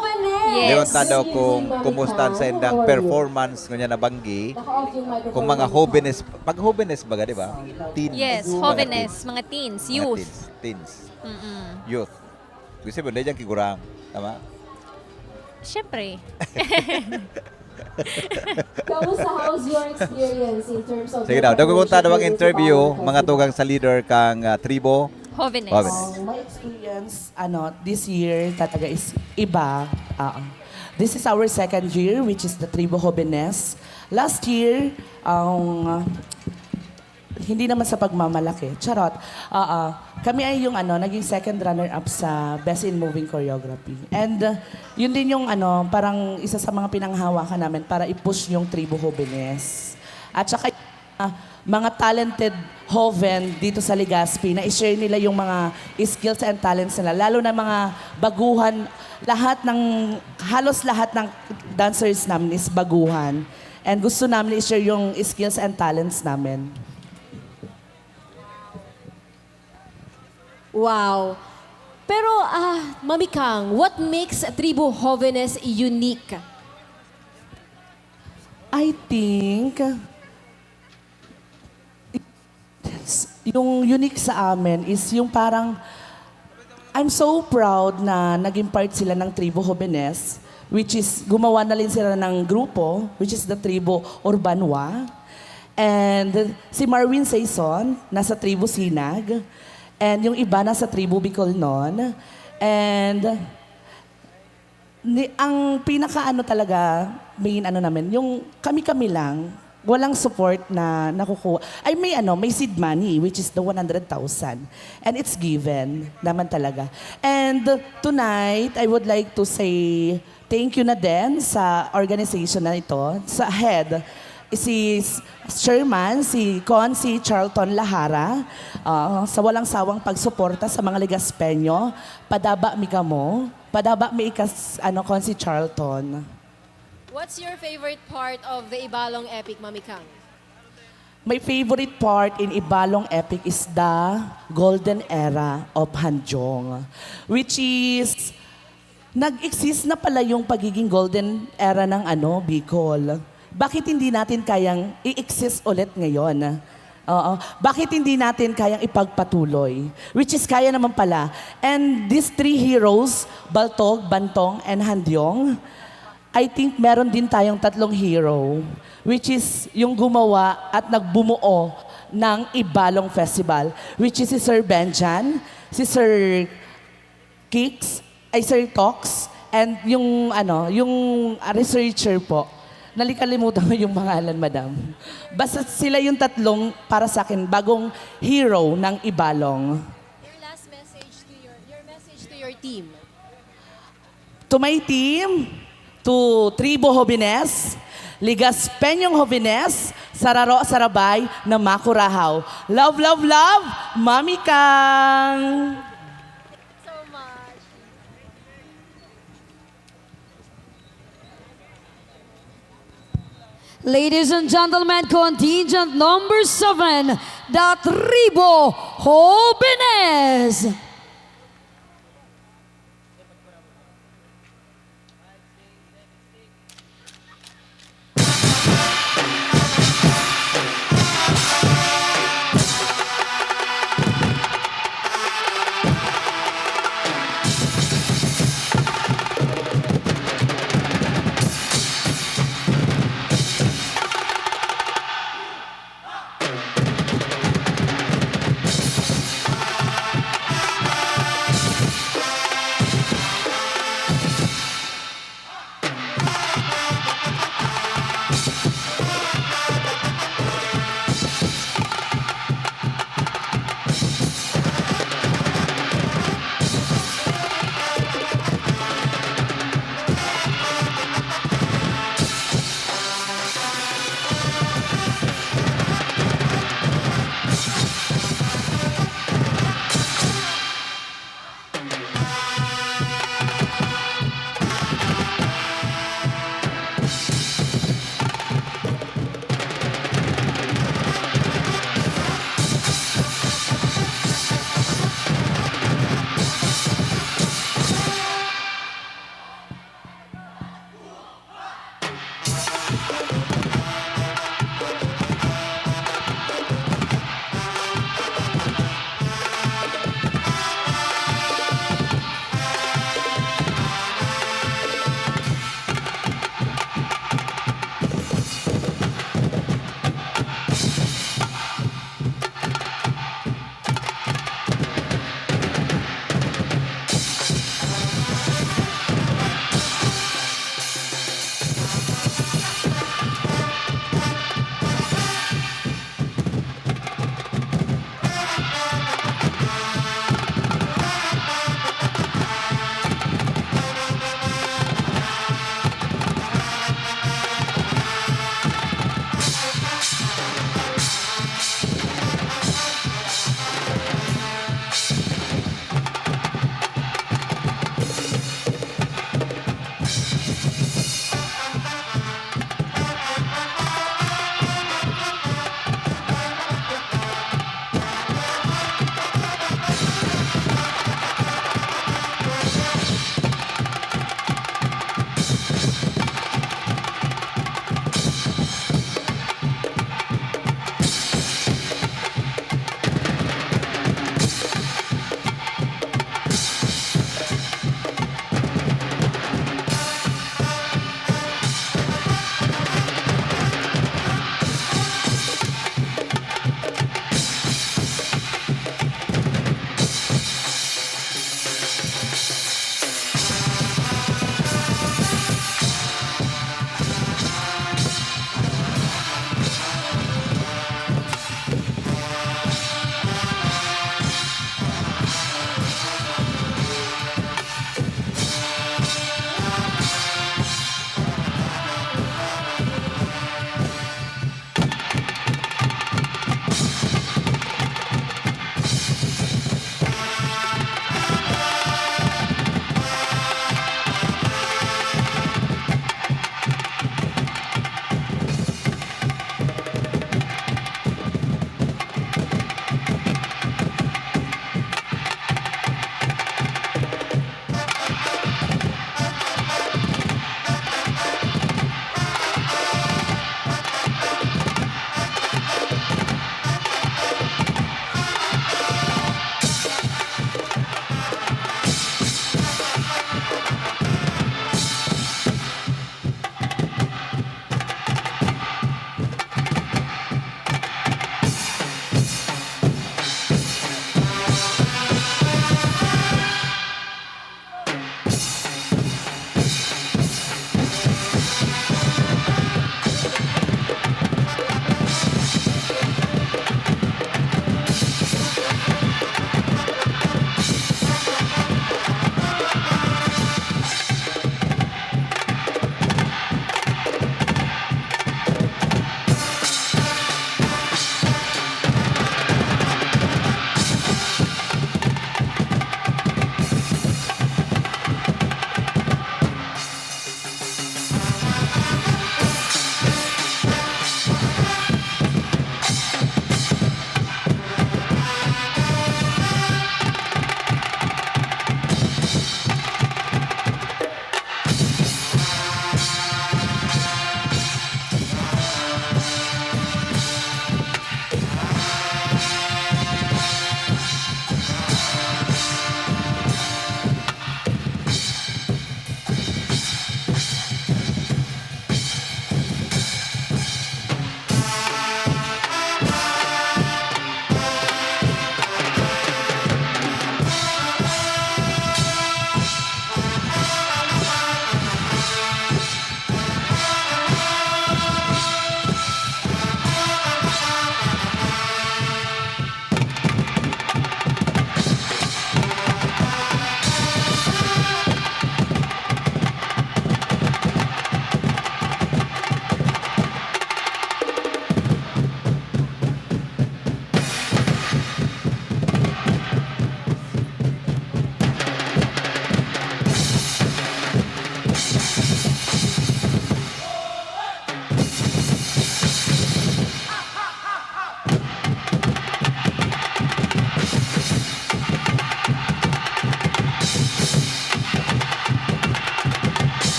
Yes. Leon ta daw kung Hindi kumusta sa malikang indang or performance ngunyan na banggi. Naka-off yung microphone Kung mga ng jovenes, pag jovenes baga, di ba? Teens. Yes, Mga jovenes, teens. mga teens, Mga youth. teens. Teens. Mm-mm. Youth. Gusto mo, dahil dyan kigurang. Tama? Siyempre. Kamusta, how's your experience in terms of Sige daw, dagko ta daw ang interview, mga tugang sa leader kang, ah, tribo. Jovenes. Jovenes. Ang my experience, ano, this year talaga is iba. Ah, this is our second year, which is the Tribo Jovenes. Last year, ang hindi naman sa pagmamalaki. Charot. Oo. Kami ay yung ano, naging second runner-up sa Best in Moving Choreography. And, uh, yun din yung ano, parang isa sa mga pinanghahawakan namin para i-push yung Tribo Jovenes. At saka, uh, mga talented joven dito sa Legazpi, na i-share nila yung mga skills and talents nila. Lalo na mga baguhan, lahat ng, halos lahat ng dancers namin is baguhan. And gusto namin i-share yung skills and talents namin. Wow. Pero, ah, Mami Kang, what makes Tribo Jovenes unique? I think, it's Yung unique sa amin is yung parang, I'm so proud na naging part sila ng Tribu Jovenes, which is gumawa na rin sila ng grupo, which is the Tribu Urbanwa. And si Marwin Saison, nasa Tribu Sinag. And yung iba nasa Tribu Bicolnon. And ni, ang pinaka ano talaga, main ano namin, yung kami-kami lang, walang support na nakukuha. Ay, may ano, may seed money, which is the one hundred thousand. And it's given naman talaga. And tonight, I would like to say thank you na din sa organization na ito, sa head, si s-, chairman, si Consi Charlton Lahara, ah, sa walang sawang pagsuporta sa mga Legaspeño. Padaba mi kamo. Padaba mi ikas, ano, Consi Charlton. What's your favorite part of the Ibalong epic, Mami Kang? My favorite part in Ibalong epic is the golden era of Hanjong, which is, nag-exist na pala yung pagiging golden era ng, ano, Bicol. Bakit hindi natin kayang i-exist ulit ngayon? Oo. Bakit hindi natin kayang ipagpatuloy? Which is kaya naman pala. And these three heroes, Baltog, Bantong, and Handyong, I think meron din tayong tatlong hero, which is yung gumawa at nagbumuo ng Ibalong Festival, which is si Sir Benjan, si Sir Kicks, ay, Sir Tox, and yung, ano, yung, ah, researcher po. Nalikalimutan ko yung pangalan, madam. Basta sila yung tatlong, para sa akin, bagong hero ng Ibalong. Your last message to your, your message to your team. To my team, to Tribo Jovenes, Legaspeñong Jovenes, Sararo, Sarabay na Makurahaw. Love, love, love, Mami Kang! So much. Ladies and gentlemen, contingent number seven, the Tribo Jovenes.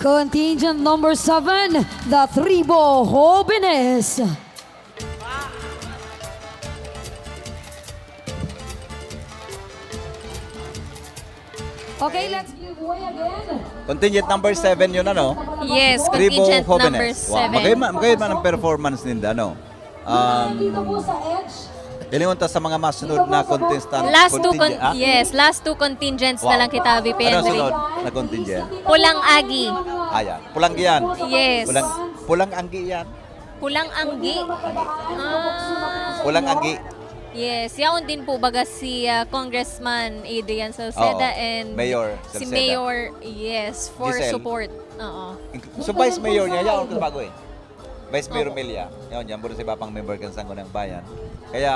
Contingent number seven, the Tribo Jovenes. Okay, let's give way again. Contingent number seven yun, ano? Yes, Tribo contingent number Jovenes. Wow, seven. Magayod man, magayod man ang performance ninda, no? Um, Dito po sa edge. Ilingon ta sa mga masunod na contestant. Last two, contingent, con- ah? yes, last two contingents na Wow. lang kita, V P Ano Henry. sunod na contingent? Pulang Agi. Ah, yan. Pulang yan. Yes. Pulang, pulang anggi yan. Pulang Anggi. Ah. Pulang anggi. Yes, yaon din po baga si ah, Congressman Adrian Salceda Oo. and Mayor si Salceda. Mayor, yes, for Giselle. Support. Oo. So, Vice Mayor niya, yaon ka bago eh. Vice Mayor Opo. Milla. Yaon dyan, puro sa iba pang member kan Sangguniang Bayan. Kaya,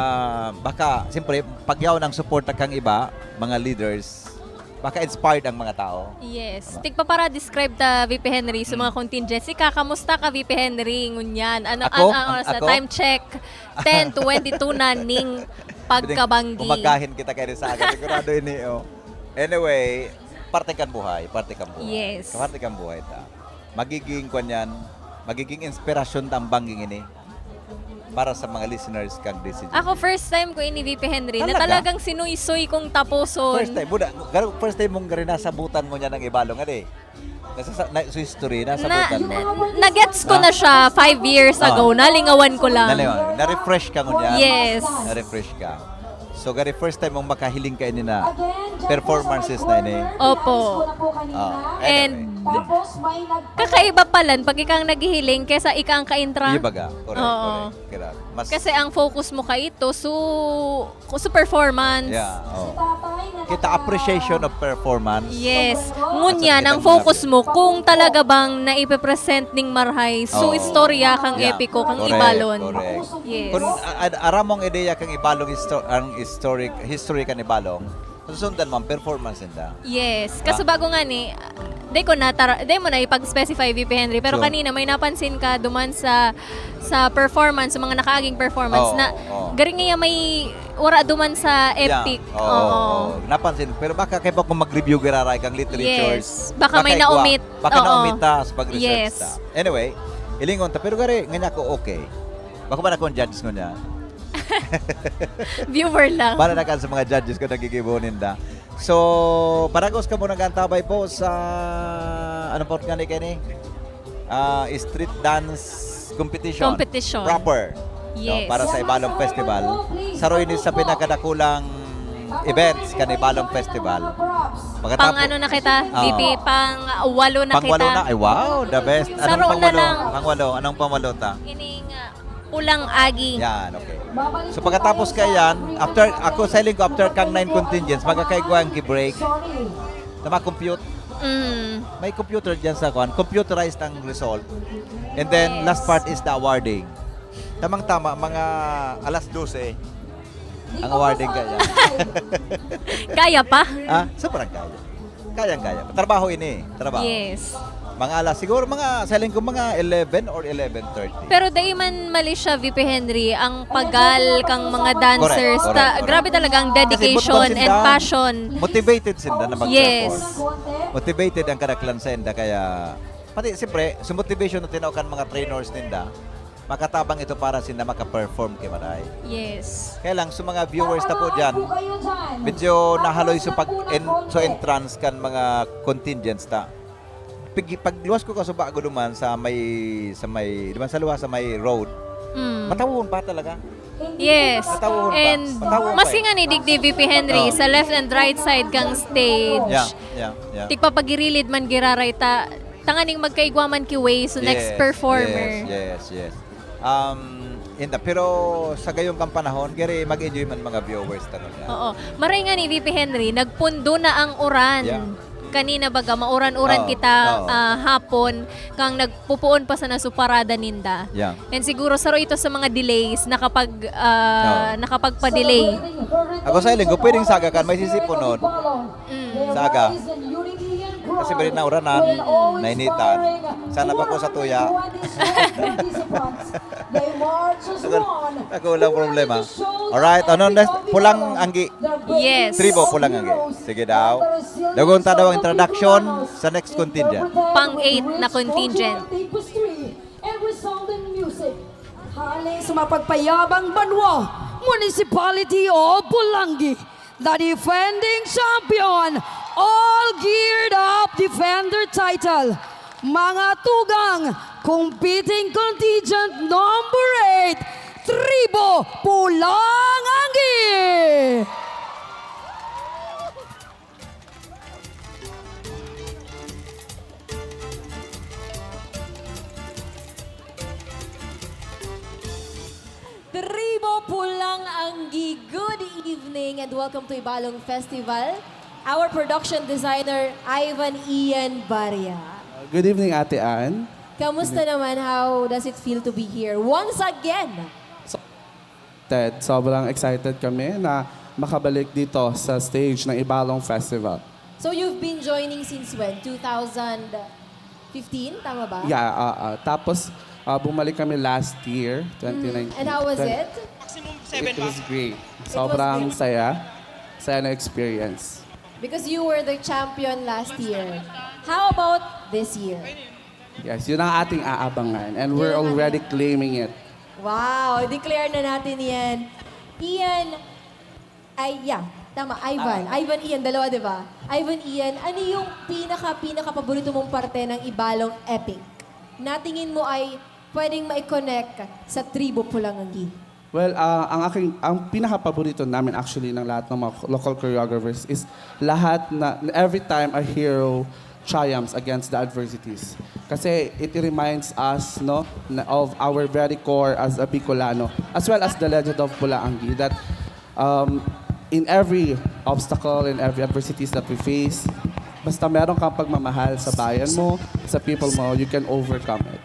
baka, siyempre, pag yaon ang support kang iba, mga leaders, baka inspired ang mga tao. Yes. Tigpapara-describe ta, V P Henry, sa mga contingents. Ika, kamusta ka, V P Henry, ngunyan? Ano, Ako? ano, ano, sa Ako? Time check, ten twenty-two na ning pagkabanggi. Umagahin kita kay Rizaga. Sigurado ini, oh. Anyway, parte kan buhay. Parte kan buhay. Yes. Parte kan buhay ta. Magiging, kwan yan, magiging inspirasyon ta ang bangging ini para sa mga listeners kang D C G. Ako, first time ko ini, V P Henry, na Talaga? Talagang sinuysoy kong taposon. First time, buda, gar- first time mong gari nasabutan mo niya ng ibalong, ade. Nasa, na, sa history, Na, nasabutan mo. nagets ko na siya five years Ah. ago. Nalingawan ko lang. Nalingawan. Na-refresh ka ngunyan? Yes. Na-refresh ka. So, gari first time mong makahiling ka ini na performances na ini. Opo. Ah, And anyway. kakaiba pala pag ikaw ang naghihiling kesa ika ang kaintra. Iba ga. Correct, Oo. Correct. Correct. Mas, Kasi ang focus mo ka ito, so, so performance. Yeah, oh. Kita appreciation of performance. Yes. At Ngunyan, sa ang kitang focus mga- mo kung talaga bang naipepresent ning marhay. So, Oo. istorya kang Yeah. epiko, kang Correct, ibalon. Correct. Yes. Kung a- a- aram mong ideya kang ibalong histo- ang historic history kan ibalong, susundan mo ang performance ninda. Yes. Diba? Kaso bago nga ni, di ko na, tara, di mo na ipag-specify, V P Henry, pero Sure. Kanina may napansin ka duman sa sa performance, sa mga nakaaging performance Oo, na oo. garing niya may wara duman sa Yeah. epic. Oo, oo. Napansin. Pero baka kay kung mag-review giraray kang literature. Yes. Baka may naomit. Baka Oo. naomit ta sa pag-research Yes. ta. Anyway, ilingon ta. Pero gari, nga niya ako, okay. Baka ba na akong judges ko niya? Viewer lang. Para na ka sa mga judges ko nagigibo ninda. So, paragos ka muna gantabay po sa, ano po nga ni Kenny? Ah, street dance competition. Competition. Proper. Yes. No, para sa Ibalong Festival. Saro ini sa pinakadakulang events kan Ibalong Festival. Pang ano na kita, Oo. V P, pang walo na Pang walo kita. na. Ay, wow, the best. Anong Saro pang na walo? lang. Pang walo. Anong pang walo ta? Ining uh, Pulang Agi. Yan, okay. So pagkatapos ka yan, after, ako sa ko, after kang nine contingents, magkakaigwa ang break. Na ma-compute. Mm. May computer dyan sa kwan. Computerized ang result. And then, Yes. last part is the awarding. Tamang-tama, mga alas dose, ang awarding kaya. Kaya pa? Ah, sobrang kaya. Kayang-kaya. Trabaho ini. Trabaho. Yes. Mga alas, siguro mga, sa ko, mga eleven or eleven thirty. Pero dai man mali siya, V P Henry, ang pagal kang mga dancers. Correct, correct, Ta- correct. Grabe talaga ang Kasi dedication motivated and sila. Passion. Motivated sila na mag-perform. Yes. Motivated ang kadaklan sa inda. Kaya, pati siyempre, sa motivation na tinao kan mga trainers ninda, makatabang ito para sila maka-perform kay maray. Yes. Kaya lang, sa mga viewers na po dyan, medyo nahaloy sa pag en- sa entrance kan mga contingents ta. Pag, pagluwas ko kaso bago duman sa may, sa may, duman sa luwas sa may road, Mm. matawon pa talaga. Yes. Matawon pa. And Matawon pa mas eh. nga ni Digdi V P Henry, Oh. sa left and right side kang stage. Yeah, yeah, yeah. Tigpapagirilid man giraray ta, tanganing magkaigwa man ki way, so next Yes, performer. Yes, yes, yes. Um, inda, pero sa gayong kang panahon, gari mag-enjoy man mga viewers ta nun. Oo. Maray nga ni V P Henry, nagpundo na ang uran. Yeah. Kanina baga, mauran-uran Oo, kita oo. ah, hapon, kang nagpupuon pa sa nasuparada ninda. Yeah. And siguro saro ito sa mga delays, nakapag, ah, Oo. nakapagpa-delay. Ako sa iling ko, pwedeng sagakan, may sisipunod. Mm. Saga. Kasi bali na uranan, nainitan. Sana pa ko sa tuya. Ako, ako lang problema. Alright, ano next? Pulang anggi. Yes. Tribo, pulang anggi. Sige daw. Dagon ta daw ang introduction sa next contingent. Pang eight na contingent. And resounding music. Hale sa mapagpayabang banwa, Municipality of Pulangi, the defending champion, all geared up defender title. Mga tugang, competing contingent number eight, Tribo Pulang Anggi! Tribo Pulang Anggi, good evening and welcome to Ibalong Festival. Our production designer, Ivan Ian Baria. Good evening, Ate Ann. Kamusta naman? How does it feel to be here once again? Ted, sobrang excited kami na makabalik dito sa stage ng Ibalong Festival. So you've been joining since when? two thousand fifteen, tama ba? Yeah, ah, ah. Tapos, ah, bumalik kami last year, twenty nineteen. And how was it? It was great. Sobrang saya. Saya na experience. Because you were the champion last year. How about this year? Yes, yun ang ating aabangan. And we're Yun ang already ating- claiming it. Wow, declare na natin yan. Ian, ay, yeah, tama, Ivan. Ivan Ian, dalawa, di ba? Ivan Ian, ano yung pinaka, pinaka paborito mong parte ng Ibalong Epic? Na tingin mo ay pwedeng ma-connect sa Tribo Pulang Anggi? Well, ah, ang aking ang pinakapaborito namin actually ng lahat ng mga local choreographers is lahat na every time a hero triumphs against the adversities. Kasi it reminds us, no, na of our very core as a Bicolano, as well as the legend of Pulang Anggi, that um, in every obstacle, in every adversities that we face, basta meron kang pagmamahal sa bayan mo, sa people mo, you can overcome it.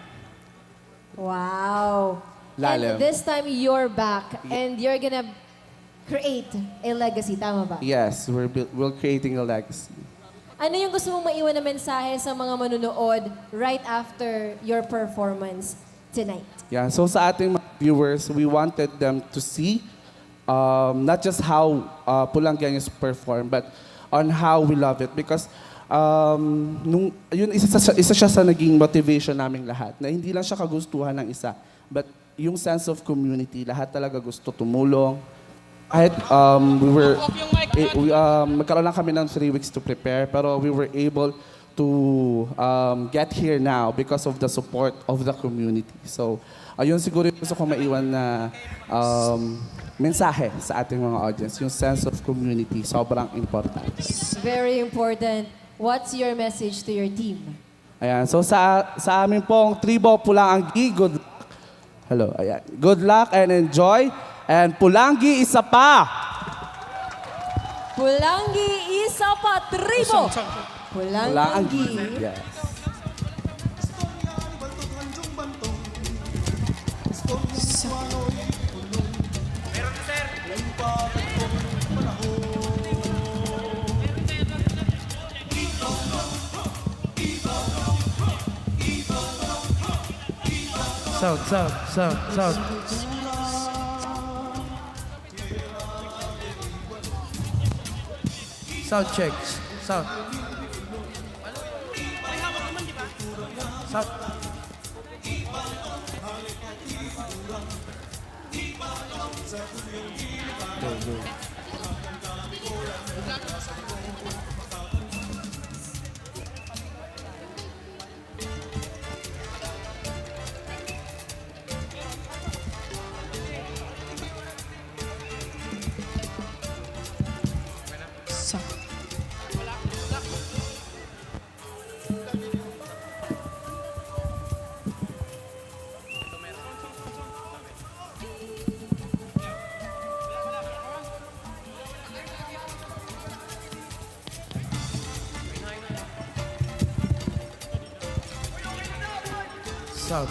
Wow. Lalim. And this time, you're back and you're gonna create a legacy, tama ba? Yes, we're buil- we're creating a legacy. Ano yung gusto mong maiwan na mensahe sa mga manonood right after your performance tonight? Yeah, so sa ating mga viewers, we wanted them to see um, not just how uh, Pulanggianos perform, but on how we love it. Because um, nung, yun, isa, sa, isa siya sa naging motivation naming lahat, na hindi lang siya kagustuhan ng isa, but yung sense of community, lahat talaga gusto tumulong. Kahit um, we were, eh, we, um, magkaroon lang kami ng three weeks to prepare, pero we were able to um, get here now because of the support of the community. So, ayun siguro yung gusto ko maiwan na um, mensahe sa ating mga audience, yung sense of community, sobrang importante. Very important. What's your message to your team? Ayan, so sa sa amin pong Tribo Pulang Anggi, good luck. Hello, ayan. Good luck and enjoy. And Pulanggi isa pa! Pulanggi isa pa, Tribo! Pulang Anggi. Yes. Sound, sound, sound, sound. Sound check. Sound. Sound. Go, go. Sound.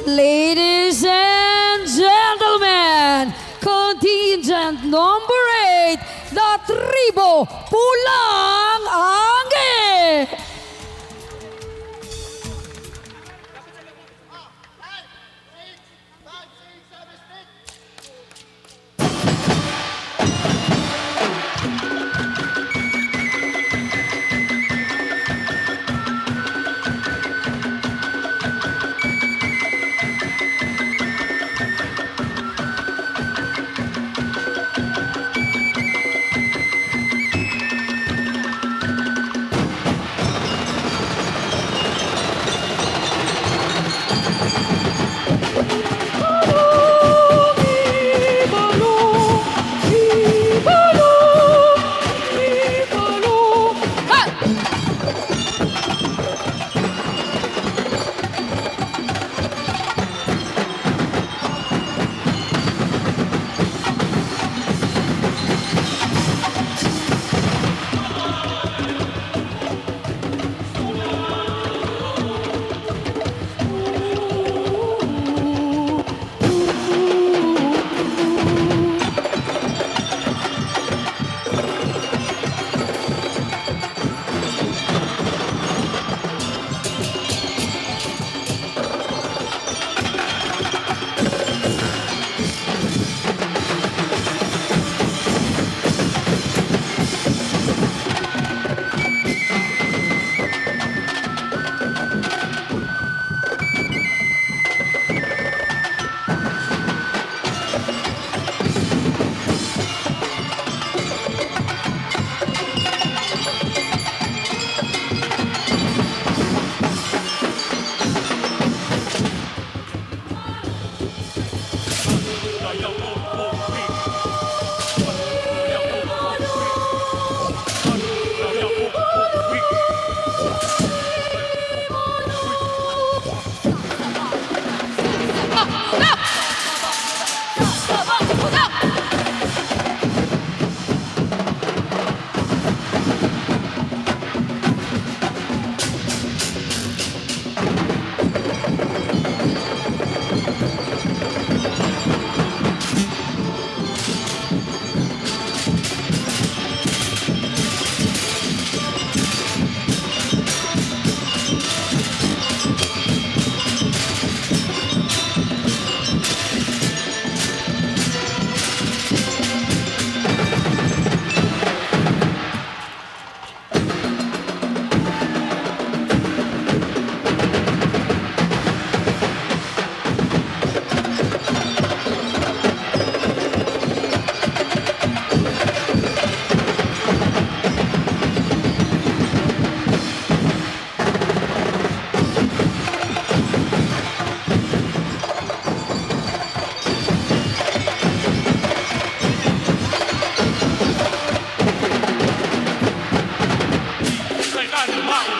Ladies and Number eight, La Tribu, Pulang Angin.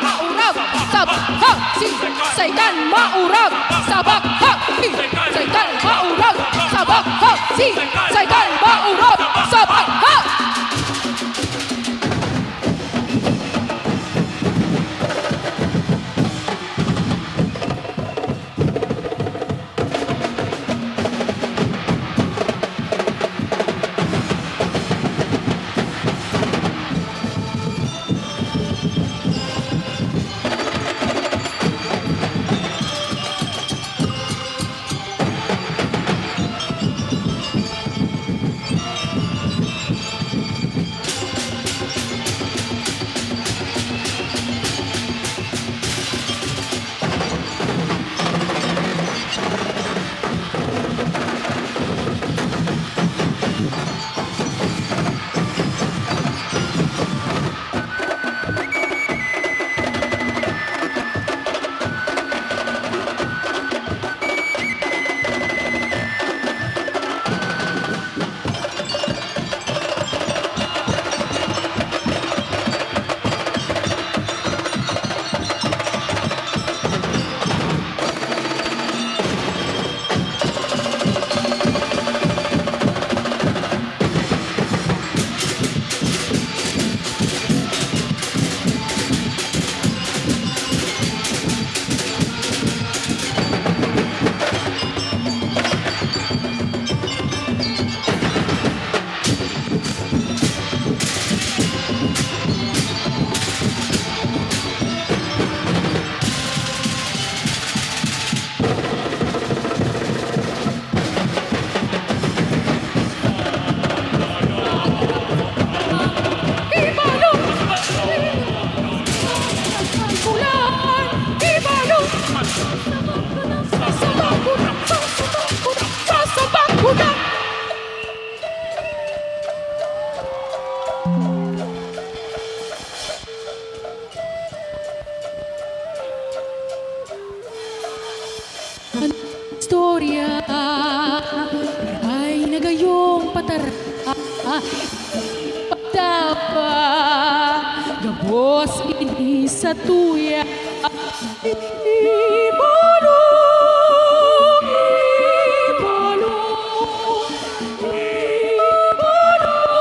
Maurag, sabak, ha, si Saikan Maurag, sabak, ha, si Saikan Maurag, sabak, ha, si Saikan Maurag, sabak, ha. An istorya ay nagayong patara, pagtapa, gabos ini sa tuya. Ibalong, ibalong, ibalong, ibalong.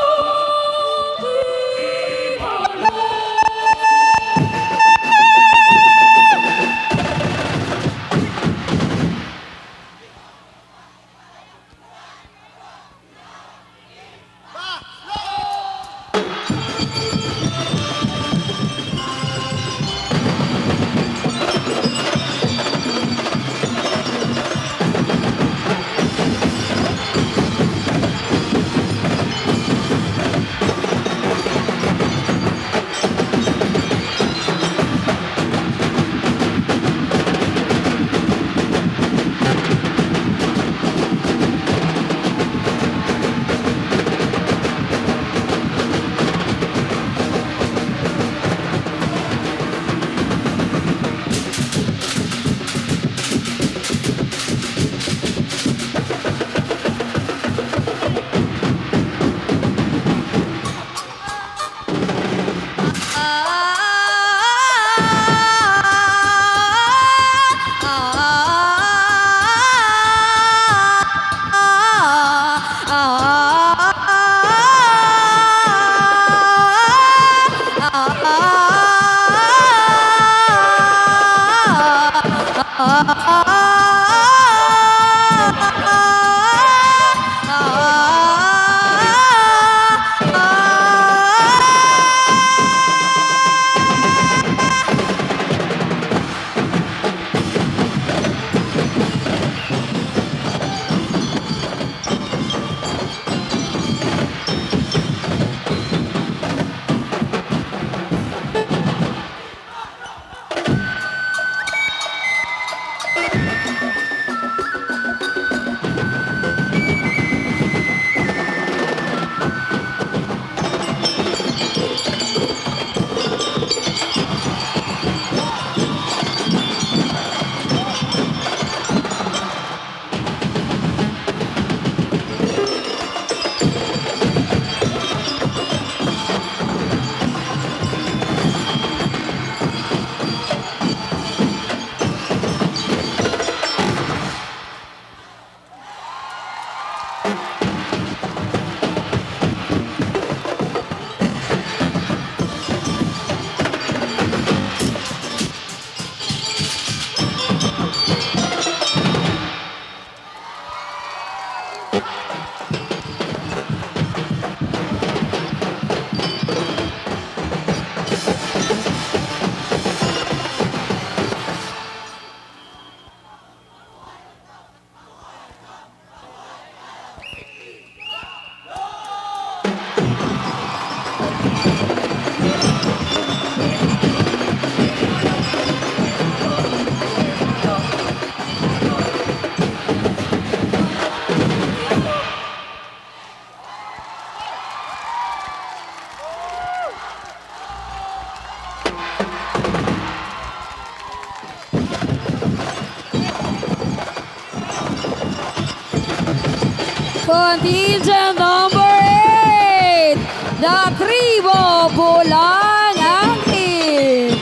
Contingent number eight, the Tribo Bulang Angkin.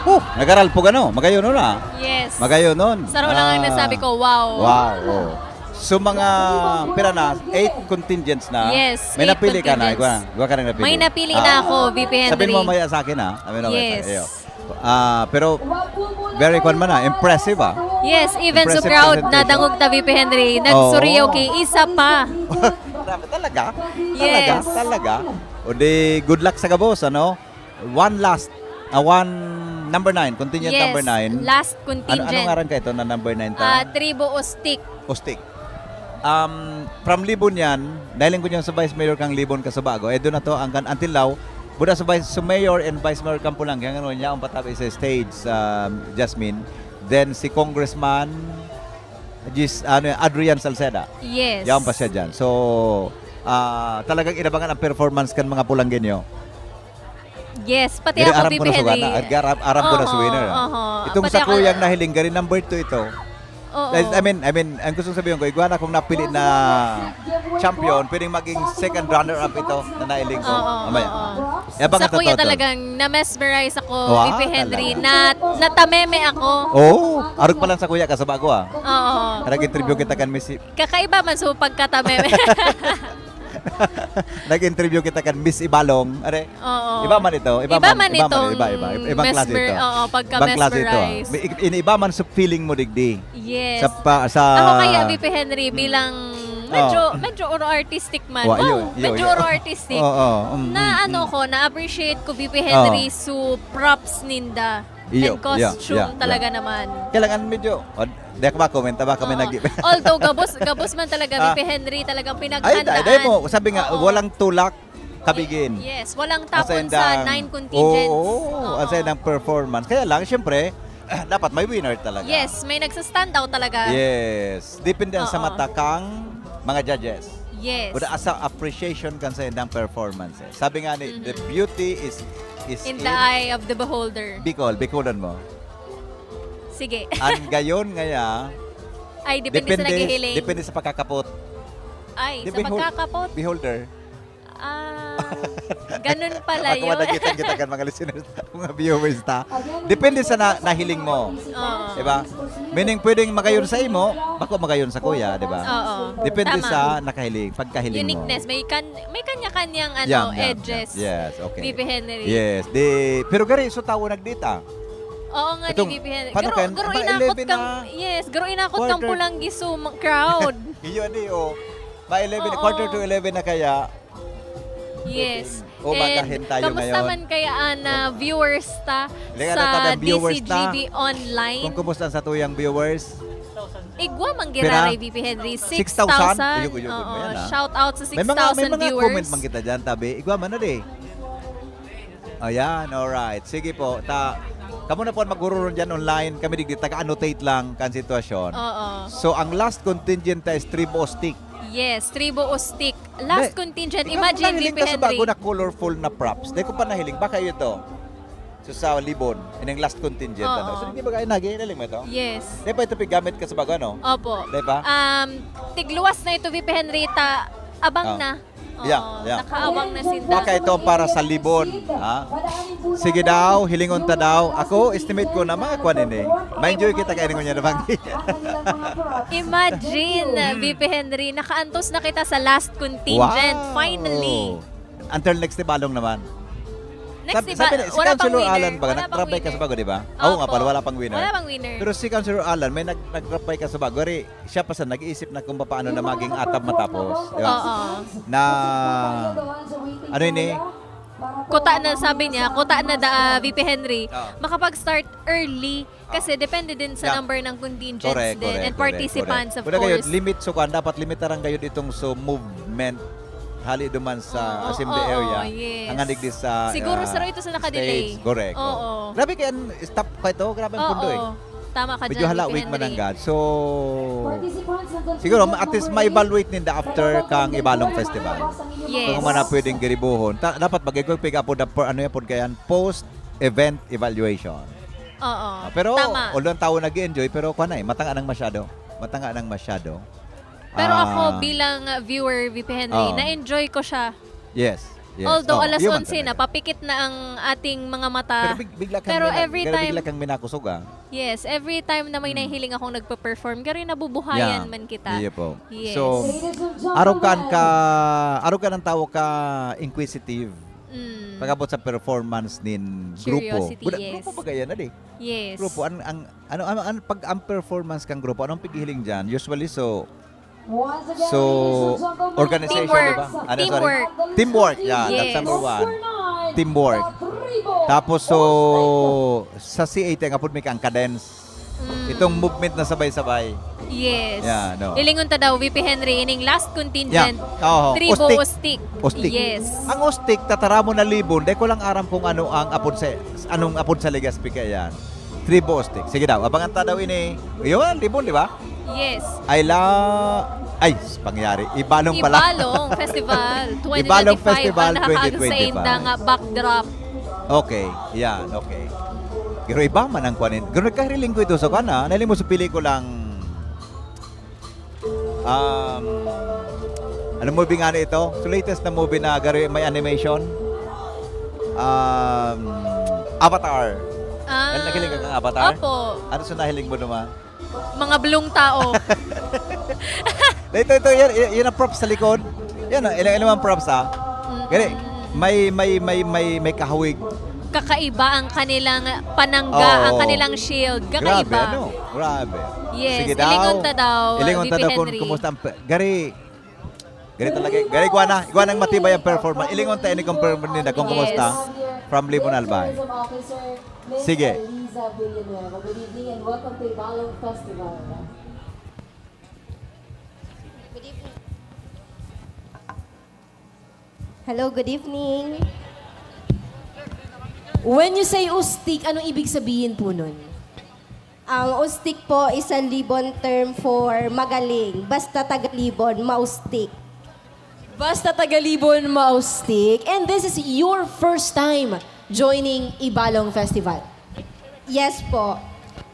Oh, nagaralpog ano? Magayon nun, ah. Yes. Magayon nun. Saro lang ang Ah. nasabi ko, wow. Wow, oh. So, mga pira na? Eight contingents na? Yes, May eight napili ka na? contingents. Igwa, igwa ka nang napili? May napili Ah. na ako, V P Henry. Sabihin mo mamaya sa akin, ha? Sabihin mo mamaya sa Yes. akin. Ah, pero very kwan man, ah. Impressive, ah. Yes, even so Impressive proud na presentation. dangog ta, V P Henry. Oo. Nagsuriyaw ki isa pa. Grabe, talaga? Yes. Talaga? Talaga? O di, good luck sa gabos, ano? One last, ah, one, number nine, contingent Yes, number nine. last Ano, contingent. ano ngaran ka ito na number nine ta? Ah, Tribo Ustik. Ustik. Um, from Libon yan, nahiling ko niyan sa Vice Mayor kang Libon Kasubago. Eh, doon na to, ang kan-, until now, buda sa Vice, sa Mayor and Vice Mayor Kampulang, kaya nga, yaon pa tabi sa stage, um, Jasmine. Then, si Congressman Gis, ano yan, Adrian Salceda. Yes. Yaon pa siya dyan. So, ah, talagang inabangan ang performance kan mga Pulanggenyo. Yes, pati Diri, ako, aram V ko P na sugana. Henry. Aram, aram ko na si Oo, winner. oo. Itong Pati sa ako- kuyang nahiling, gari number two ito. Oo. I, I mean, I mean, ang gusto sabihin ko, igwa na kung napili na champion, pwedeng maging second runner-up ito na nahiling ko. Oo, Mamaya. oo. Yabangan Sa kuya totoo to. Talagang na-mesmerize ako, Wow, V P Henry, talaga. na natameme ako. Oo, arog pa lang sa kuya ka sa bago ah. Oo. Nag-interview kita kan Miss I- Kakaiba man sa pagkatameme. Nag-interview kita kan Miss Ibalong. Are, Oo. Iba man ito, iba Iba man, man iba itong man, iba, iba, ibang klase mesmer-, ito. oo, pagka Ibang klase ito. mesmerize. May, iniiba man sa feeling mo digdi. Yes. Sa pa, sa Ako kaya, V P Henry, bilang medyo Oh. medyo oro artistic man. Wa, Wow, yun, yun, medyo yun. oro artistic. Oo, mm, Na mm, ano mm. ko, na-appreciate ko, V P Henry, so props ninda. Iyo, And costume iyo, iyo, talaga iyo. naman. Kailangan medyo, oh, di ako ma-comment, taba kami Oo. nag- Although gabos gabos man talaga, Ah. V P Henry, talagang Ay, pinaghandaan. dai, dai mo. Sabi nga, Oo. walang tulak, kabigin. Yes, walang Ang tapon saindang- sa nine contingents. Oo, Oo. ang saindang performance. Kaya lang, syempre, dapat may winner talaga. Yes, may nagsa-stand out talaga. Yes. Depende sa Oo. mata kang mga judges. Yes. Kuda sa appreciation kan saindang performance. Eh. Sabi nga ni, Mhm. The beauty is is In the eye of the beholder. Bicol, Bicolon mo. Sige. Ang gayon ngaya, Ay, depende, sa naghihiling. Depende sa pagkakapot. Ay, Di sa behold- pagkakapot. Beholder. Ah, ganun pala Ako yun. Nakita kita kan mga listeners, mga viewers ta. Depende sa na, nahiling mo. Oo. Diba? Meaning, pwedeng magayon sa imo, bako magayon sa kuya, diba? Oo. Depende Tama. sa nakahiling, pagkahiling Uniqueness. mo. May, kan, may kanya-kanyang ano, Yan, yan, edges. yan. Yes, okay. V P Henry. Yes. Di, pero gari, so tawo nagdita. Oo nga, Itong, ni V P Henry. paano Garo, kan-, garo pa inakot eleven kang, na yes, garo inakot kang quarter. Pulanggi sum-, crowd. Iyo, di, oh. Pa eleven, Oo. Quarter to eleven na kaya. Yes. Oh, And magahin tayo kamusta ngayon. man kaya ang ah, viewers ta Lega sa na tabi ang viewers ta. D C G B online? Kung kumusta sa tuyang viewers? Igwa man Pira? giraray, V P Henry. Six thousand? Six thousand. Ayun, ayun, Oo. ayan, ah. Shout out sa May mga, may six thousand mga viewers. Comment man kita dyan, tabi. Igwa man na di. Ayan, alright. Sige po. Ta, kamo na po ang maghururon dyan online. Kami digdi, taga-annotate lang kan sitwasyon. Oo. So, ang last contingent ta is Tribo Stick. Yes, Tribo Ustik. Last Hindi. contingent. Ikaw, Imagine, nahiling V P ka sa bago Henry. Na colorful na props. Dahil ko pa nahiling. Baka ito. So, sa Libon. Ining last contingent. Oo. Ano? So, hindi ba kayo naghihiling mo ito? Yes. Di ba ito pigamit ka sa bago, no? Opo. Di ba? Um, tigluwas na ito, V P Henry, ta abang Ah. na. Oo, Yeah, yeah. Nakaabang na sinda. Baka ito ang para sa Libon, ha? Sige daw, hilingon ta daw. Ako, estimate ko na mga kwan ini. Ma-enjoy kita kaya ningon niya na banggi. Imagine, V P Henry, nakaantos na kita sa last contingent. Wow! Finally. Until next Tibalong naman. Next, Sabi, diba, sabi na, si wala pang Councilor winner. Alan ba, Wala pang nag-rappel ka winner. sa bago, di ba? Oo nga Opo. Pala, wala pang winner. Wala pang winner. Pero si Councilor Alan, may nag nag-rappel ka sa bago. Ri, siya pa sa nag-iisip na kung paano na maging atap matapos. Di ba? Oo. Na, ano yun eh? Kuta na, sabi niya, kuta na da, V P Henry, Ah. makapag-start early kasi Ah. depende din sa Yeah. number ng contingents Correct, din correct, and correct, participants, correct. of Wala kayo, course. limit so kwan, dapat limitaran kayo ditong so movement hali duman sa Oo, assembly oo, area. Yes. Ang hanigdi sa Siguro ah, sa ito sa nakadelay. stage. Correct. Oo. Grabe kaya ang stop ka ito. Grabe ang pundo eh. Oo. Tama ka Medyo dyan, halawig V P man ang Henry. God. So, siguro, at least ma-evaluate ninda after kang Ibalong Festival. Yes. Kung man na pwedeng giribuhon. Ta- dapat mag-igwag pick up po, ano yan po, kaya post-event evaluation. Oo. Ah, pero, Tama. Although ang tao nag-enjoy, pero kwan na eh, matanga nang masyado. Matanga nang masyado. Pero Ah, ako bilang uh, viewer, V P Henry, Oo. na-enjoy ko siya. Yes. Yes. Although Oh, alas yun man onse na, talaga. Papikit na ang ating mga mata. Pero big- bigla kang Pero mina- every pero time, bigla kang minakusog ah. Yes, every time na may Hmm. nahihiling akong nagpe-perform, gari nabubuhayan Yeah. man kita. Iya po. Yes. So, araw kan ka, araw kan ang tao ka inquisitive. Mm. Pag-abot sa performance nin grupo. Curiosity, Guda- yes. Grupo ba yan, adi? Yes. Grupo, an, ang, ano, ano, an, pag ang performance kang grupo, anong pighihiling dyan? Usually, so, so, organization, Teamwork. Di ba? Ano, sorry? Teamwork. Teamwork, yeah, Yes. That's number one. Teamwork. Tapos, so, sa C A T, ang apod may kang cadence. Mm. Itong movement na sabay-sabay. Yes. Yeah, no. Ilingon ta daw, V P Henry, ining last contingent, Yeah. Oo. Tribo Ustik. Ustik. Ustik. Yes. Ang Ustik, tataramon na Libon, dahil ko lang aram kung ano ang apod sa, anong apod sa Legazpi kaya yan. Tribo Ustik. Sige daw, abangan ta daw ini. Yun, Libon, di ba? Yes. Ay la... Ay, pangyari. Ibalong pala. Ibalong Festival Ibalong twenty twenty-five Festival ang nakakag sa twenty twenty-five. inda nga backdrop. Okay, yan, okay. Pero iba man ang kwanin. Pero nagkahiling ko ito sa kana. Nahiling mo sa pelikulang... Um, ano movie nga na ito? So latest na movie na gari may animation? Um, Avatar. Ah, Nahiling ka kang Avatar? Opo. Ano sa nahiling mo naman? Mga blong tao. Ito, ito, yan, yan ang props sa likod. Yan, oh, ilang, ilang ang props, ha? Gani, may, may, may, may, may kahawig. Kakaiba ang kanilang panangga, ang Oo. kanilang shield. Kakaiba. Grabe, ano? Grabe. Yes, Sige daw. ilingon ta daw, Ilingon ta V P daw kung Henry. Kumusta ang... pe- Gari. Gari talaga. Gari, igwa na. Igwa nang matibay ang performance. Ilingon ta ini kung performance nila kung Yes. kumusta. From Libon Albay. Sige. Liza Villanueva. Good evening and welcome to Ibalong Festival. Hello, good evening. When you say ustik, anong ibig sabihin po nun? Ang ustik po is a Libon term for magaling. Basta taga-Libon, maustik. Basta taga-Libon, maustik. And this is your first time joining Ibalong Festival. Yes po.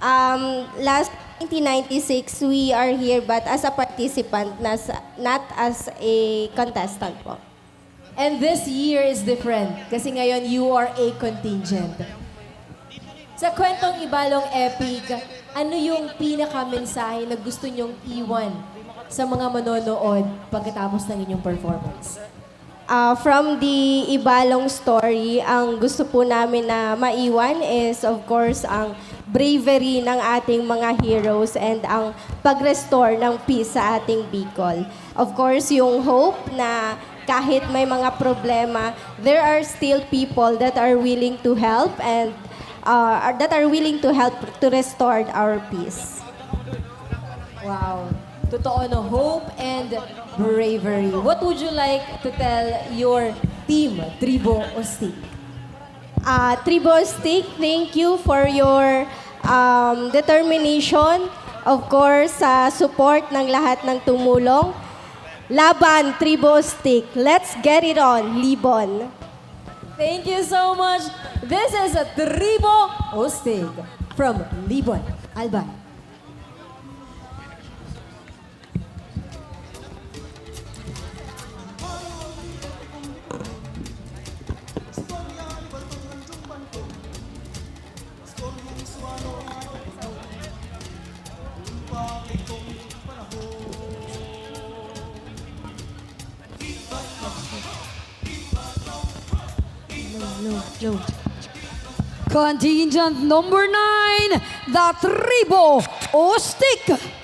Um, last twenty ninety-six, we are here but as a participant, nas, not as a contestant po. And this year is different kasi ngayon you are a contingent. Sa kwentong Ibalong Epic, ano yung pinakamensahe na gusto nyong iwan sa mga manonood pagkatapos ng inyong performance? Ah, from the Ibalong story, ang gusto po namin na maiwan is, of course, ang bravery ng ating mga heroes and ang pag-restore ng peace sa ating Bicol. Of course, yung hope na kahit may mga problema, there are still people that are willing to help and uh, that are willing to help to restore our peace. Wow. Totoo, no? Hope and bravery. What would you like to tell your team, Tribo Ustik? Ah, Tribo Ustik, thank you for your um, determination. Of course, sa support ng lahat ng tumulong. Laban, Tribo Ustik. Let's get it on, Libon. Thank you so much. This is Tribo Ustik from Libon, Albay. Contingent number nine, the Tribo Ustik.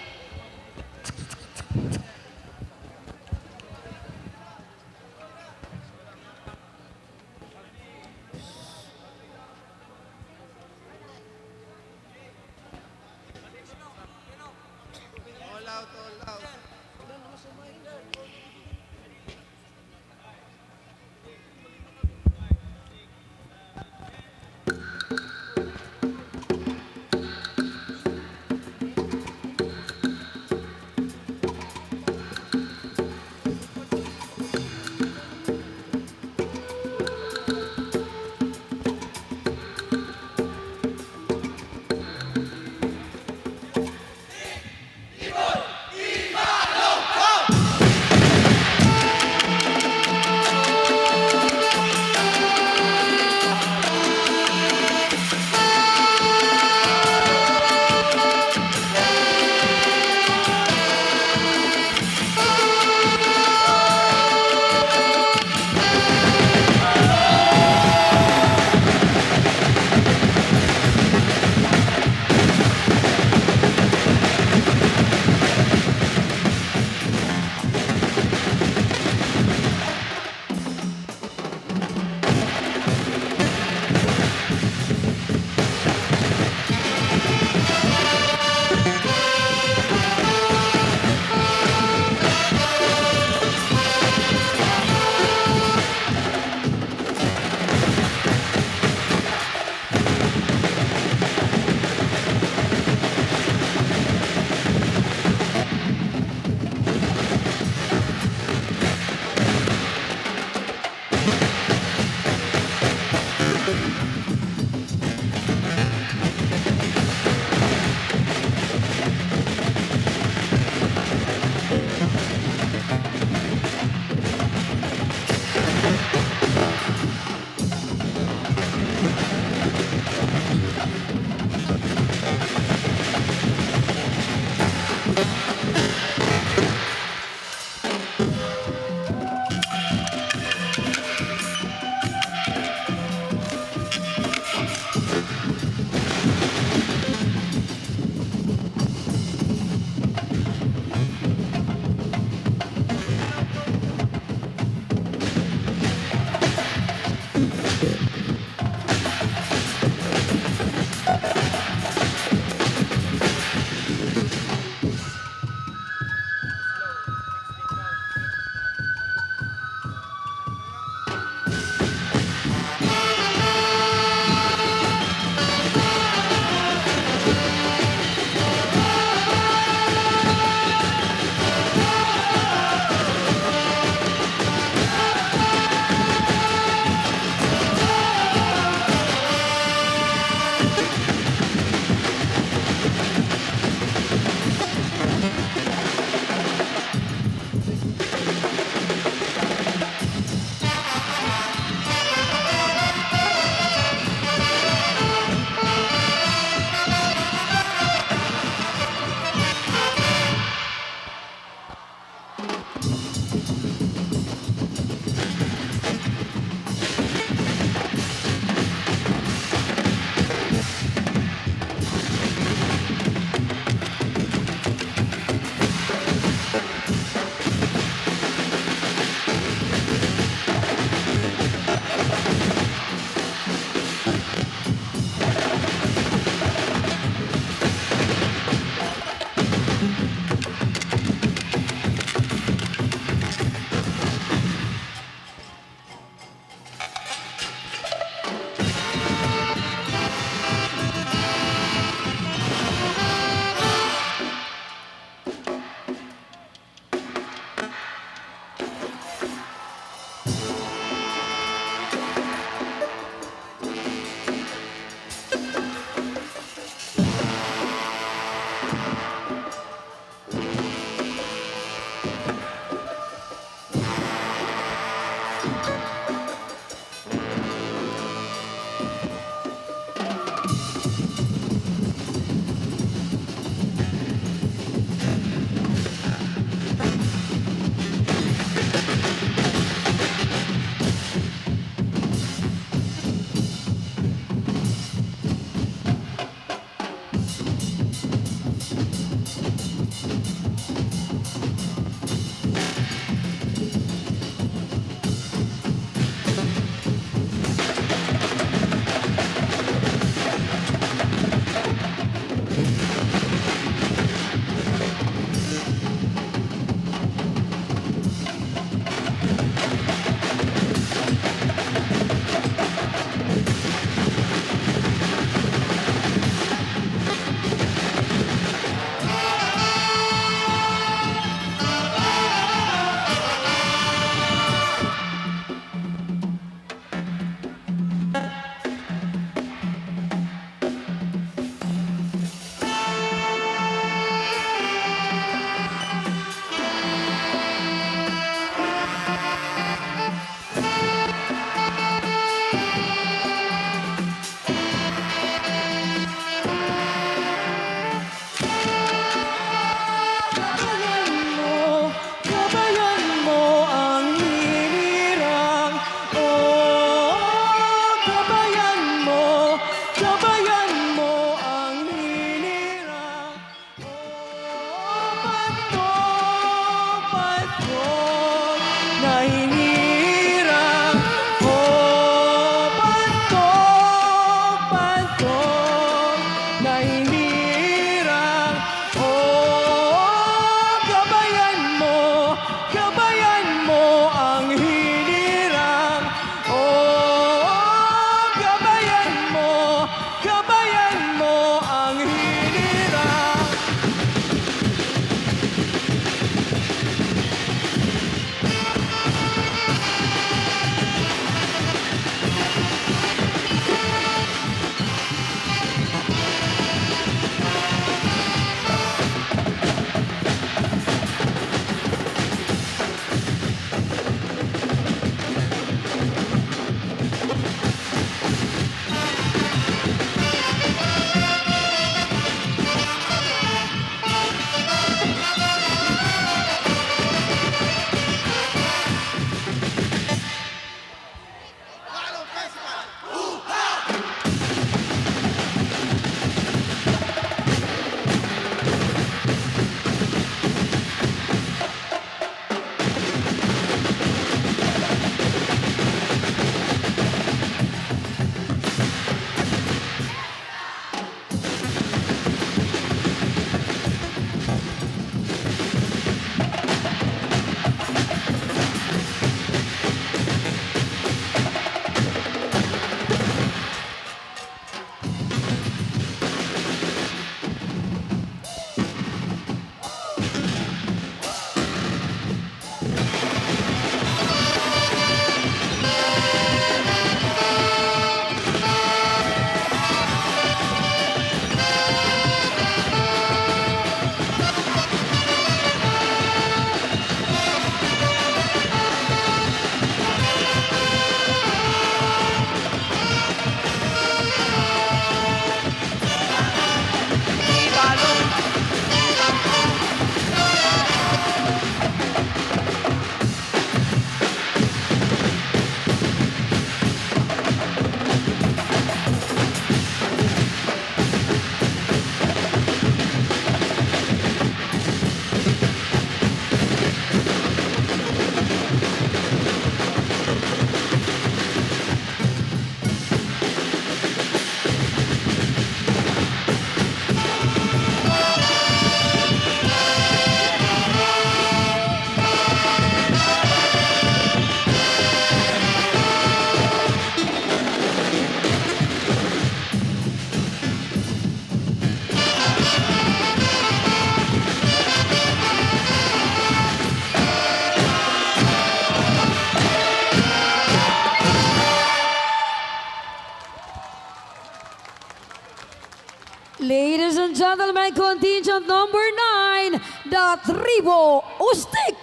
Gentlemen, contingent number nine, the Tribo Ustik.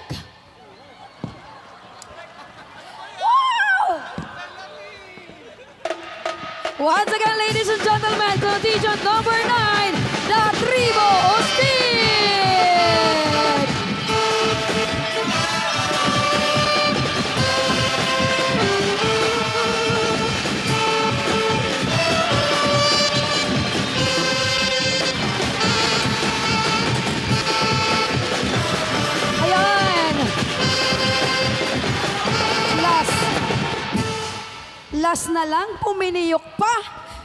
Woo! Once again, ladies and gentlemen, contingent number nine, the Tribo Ustik. Ayan. Last. Last na lang, puminiyok pa.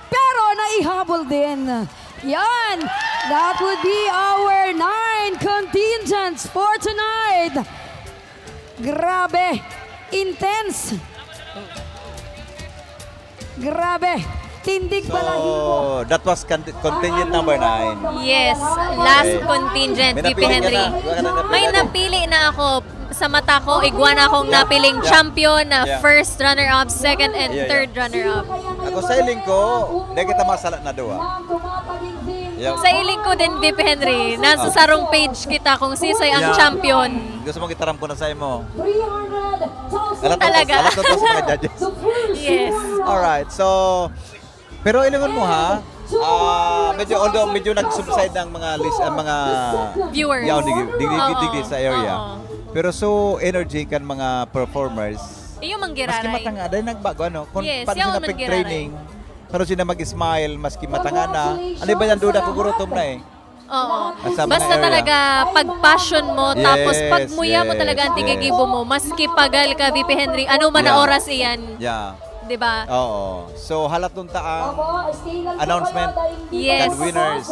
Pero naihabol din. Yan. That would be our nine contingents for tonight. Grabe. Intense. Grabe. Tindig balahibo. So, that was con- contingent number nine. Yes, last contingent, May V P napili ka Henry. na. Wala ka na napili May na. Napili na ako. Sa mata ko, igwa na akong Yeah. napiling Yeah. Champion, na Yeah. First runner-up, second and Yeah, yeah. Third runner-up. Ako sa hiling ko, di kita masala na duwa. Yeah. Sa hiling ko din, V P Henry, nasa Ah. sarong page kita kung sisay ang Yeah. champion. Gusto mo gitaram ko na sa imo. Alat Talaga. Alat na to sa mga judges. Yes. Alright, so, pero ilingon mo ha, ah, medyo, although medyo nag-subside na ang mga list, ang mga Viewers. yaon digdi, digdi, Oo. digdi sa area. Oo. Pero so energy kan mga performers, Iyo maski manggiraray. matanga, dahil nagbago ano, kung Yes, paano yaon sila manggiraray. pag-training, paano sila mag-smile, maski matanga na, ano ba yan, duda ko gurutom na eh. Oo. Nasa mga Basta area. Talaga pag-passion mo, tapos Yes, pagmuya mo yes, talaga ang yes. tigigibo mo, maski pagal ka, V P Henry, ano man na Yeah. oras iyan. Yeah. Di ba? Oo. So, halat nung taang announcement Yes. kan winners.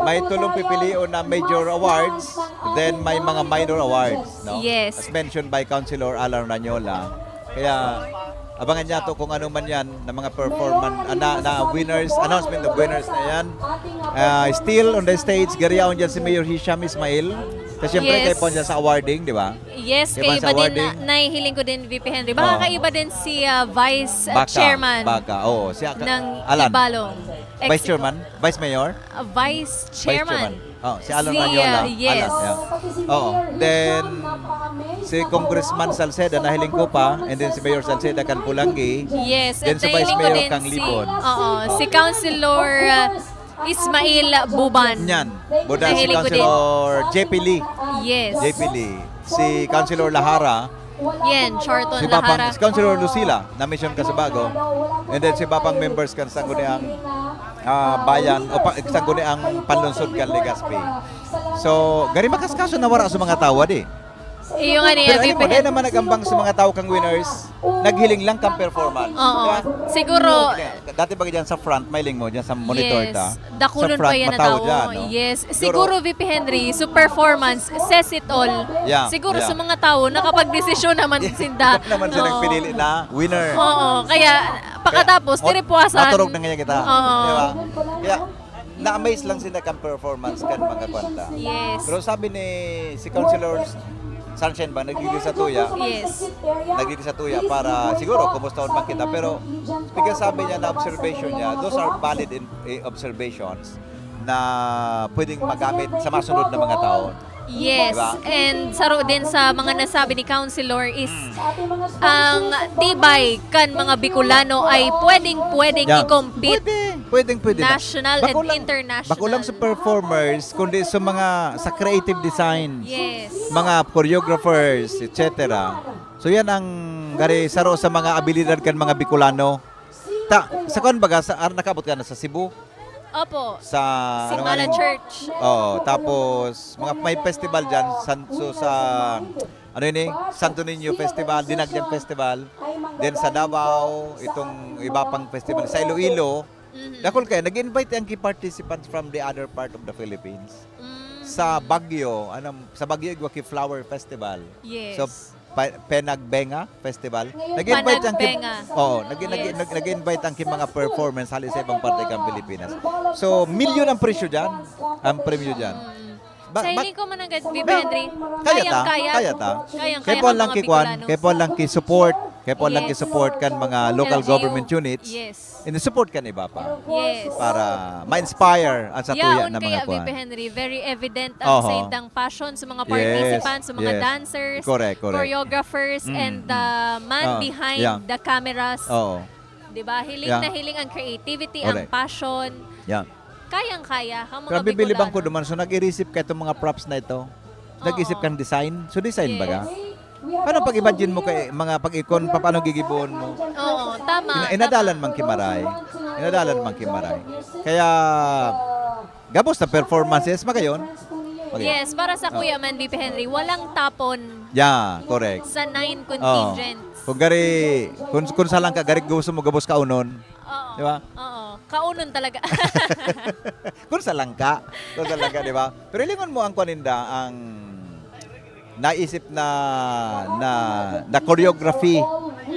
May tulong pipilion na major awards, then may mga minor awards, no? Yes. As mentioned by Councilor Alan Ranyola. Kaya abangan niya to kung ano man yan na mga performance, ah, na, na winners, announcement of winners na yan. Ah, still on the stage, gariyaon dyan si Mayor Hisham Ismail. Kasi siyempre Yes. kayo po dyan sa awarding, di ba? Yes, Iba sa kaiba din na, awarding. Nahihiling ko din, V P Henry. Baka Oo. Kaiba din si ah, Vice ah, Baka, Chairman Baka, oo. Si Aka- ng Alan. Ibalong. Vice Chairman? Vice Mayor? Ah, Vice Chairman. Oh, si Alan Si, Ranyola. ah, yes. Alan, yeah. Oh, then si Congressman Salceda, nahiling ko pa, and then si Mayor Salceda kan Polangui. Yes, Then at si Vice nahiling ko Mayor din kang si, Libon. Oo, si Councilor ah, Ismail Buban. Yan. Buda si Nahiling ko din. Councilor J P Lee. Yes. J P Lee. Si Councilor Lahara. Yan, Charlton Si Bapang, Lahara. Si Councilor Lucila, na-mention ka sa bago. And then si Bapang members kan Sangguniang ah, Bayan, o pa, Sangguniang Panlungsod kan Legazpi. So, gari makaskaso na wara sa mga tao, di? Iyo nga ni Pero V P ano mo, Hen. Dahil naman nagambang sa mga tao kang winners, naghiling lang kang performance. Oo. Di ba? Siguro, Dati ba dyan sa front, may ling mo, dyan sa monitor Yes. ta? Dakulon Sa front, pa yan na matawo tao. dyan, no? Yes. Pero- Siguro, V P Henry, so performance says it all. Yeah, Siguro yeah. sa mga tao, nakapagdesisyon naman sinda. Ikaw naman siya Oo. nagpili na winner. Oo, kaya pakatapos, Kaya, tiripuasan. Naturog na nga kita. Oo. Di ba? Kaya, na-amaze lang sila kang performance kan mga kwanta. Yes. Pero sabi ni si Councilor Sunshine ba, nagdidi sa tuya? Yes. Nagdidi sa tuya para siguro kumusta man kita. Pero pagkasabi niya na observation niya, those are valid in, eh, observations na pwedeng magamit sa masunod na mga taon. Yes. Diba? And saro din sa mga nasabi ni Councilor is Hmm. ang tibay kan mga Bicolano ay pwedeng-pwedeng Yeah. i-compete. Pwede, pwedeng, pwede na. National and Bako lang- international. Bako lang sa performers, kundi sa mga sa creative design. Yes. Mga choreographers, et cetera. So yan ang gari saro sa mga abilidad kan mga Bicolano. Ta, sa kuan baga, sa, ar-, nakabot ka na sa Cebu? Opo. Sa Si ano Mala nga ni- Church. Oo, tapos mga may festival diyan sa, so, sa ano yun eh, Santo Niño Festival, Dinagyang Festival, then sa Davao, itong iba pang festival, sa Iloilo, Mhm. dakol kaya, nag-invite ang key participants from the other part of the Philippines. Mm, Sa Baguio, ano, sa Baguio, igwa ki Flower Festival. yes. So, pa- Penagbenga Festival. Nag-invite ang key, Panagbenga. Oo, nag, nag, Yes. nag, nag-invite ang key mga performance hali sa ibang parte ng Pilipinas. So, milyon ang presyo diyan, ang premyo diyan. Ba- Sa ba- hiling ko man ang V P Ba- Henry. Kaya ta, Kayang-kaya. kaya ta. Kayang-kaya Kaya po ng lang mga ki kwan, Bicolano. kaya po lang ki support, Kaya po lang Yes. support kan mga local L G U. government units. Yes. And support kan iba pa. Yes. Para ma-inspire ang sa tuya Yaon na mga kaya, V P kuan. Henry, very evident ang Oho. saindang passion sa mga Yes. participants, sa mga Yes. dancers, Correct, correct. choreographers, Mm, and mm. the man Ah, behind yeah. the cameras. Oo. Di ba? Hiling Yeah. na hiling ang creativity, ang Correct. passion. Yeah. Kayang-kaya, ang mga Grabe, bilib ang Bicolano. kuduman. So, nag-i-receive ka itong mga props na ito. Nag-isip Oo. kang design? So, design Yes. baga? Paano pag-imagine mo kay mga pag-ikon, pa-, paano gigibohon mo? Oo, tama, Ina-, inadalan tama. man kimaray. Inadalan man kimaray. Kaya, gabos na performances, magayon. Magayon. Yes, para sa Oh. Kuya Man, V P Henry, walang tapon Yeah, correct. sa nine Oh. contingents. Kung gari, kung, kung sa lang ka, gari gusto mo gabos kaunon. Oo. Di ba? Oo. Kaunon talaga. Kung sa langka. Kung sa langka, di ba? Pero lingon mo ang kuan ninda, ang naisip na, na, na choreography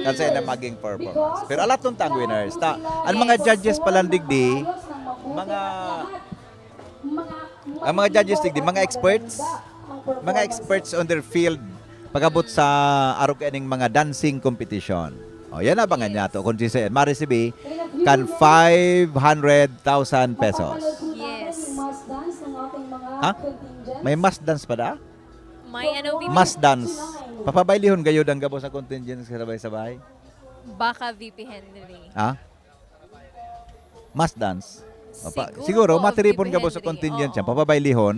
kan sa na maging performance. Pero alat nun tang winners. Ta, ang mga Yes. judges palan digdi, mga, ang mga judges digdi, mga experts, mga experts on their field, pag-abot sa arog kaning mga dancing competition. O, yan abangan niya to. Kung si Sir Maris B, kan five hundred thousand pesos. Yes. Ha? May mass dance pa da? May ano, V P? Mass dance. Papabaylihon gayod ang gabos na contingent sa sabay-sabay? Baka, V P Henry. Ha? Mass dance. Opa, Siguro siguro, po, matiripon V P gabos sa Henry. contingent yan. Oo. Papabaylihon.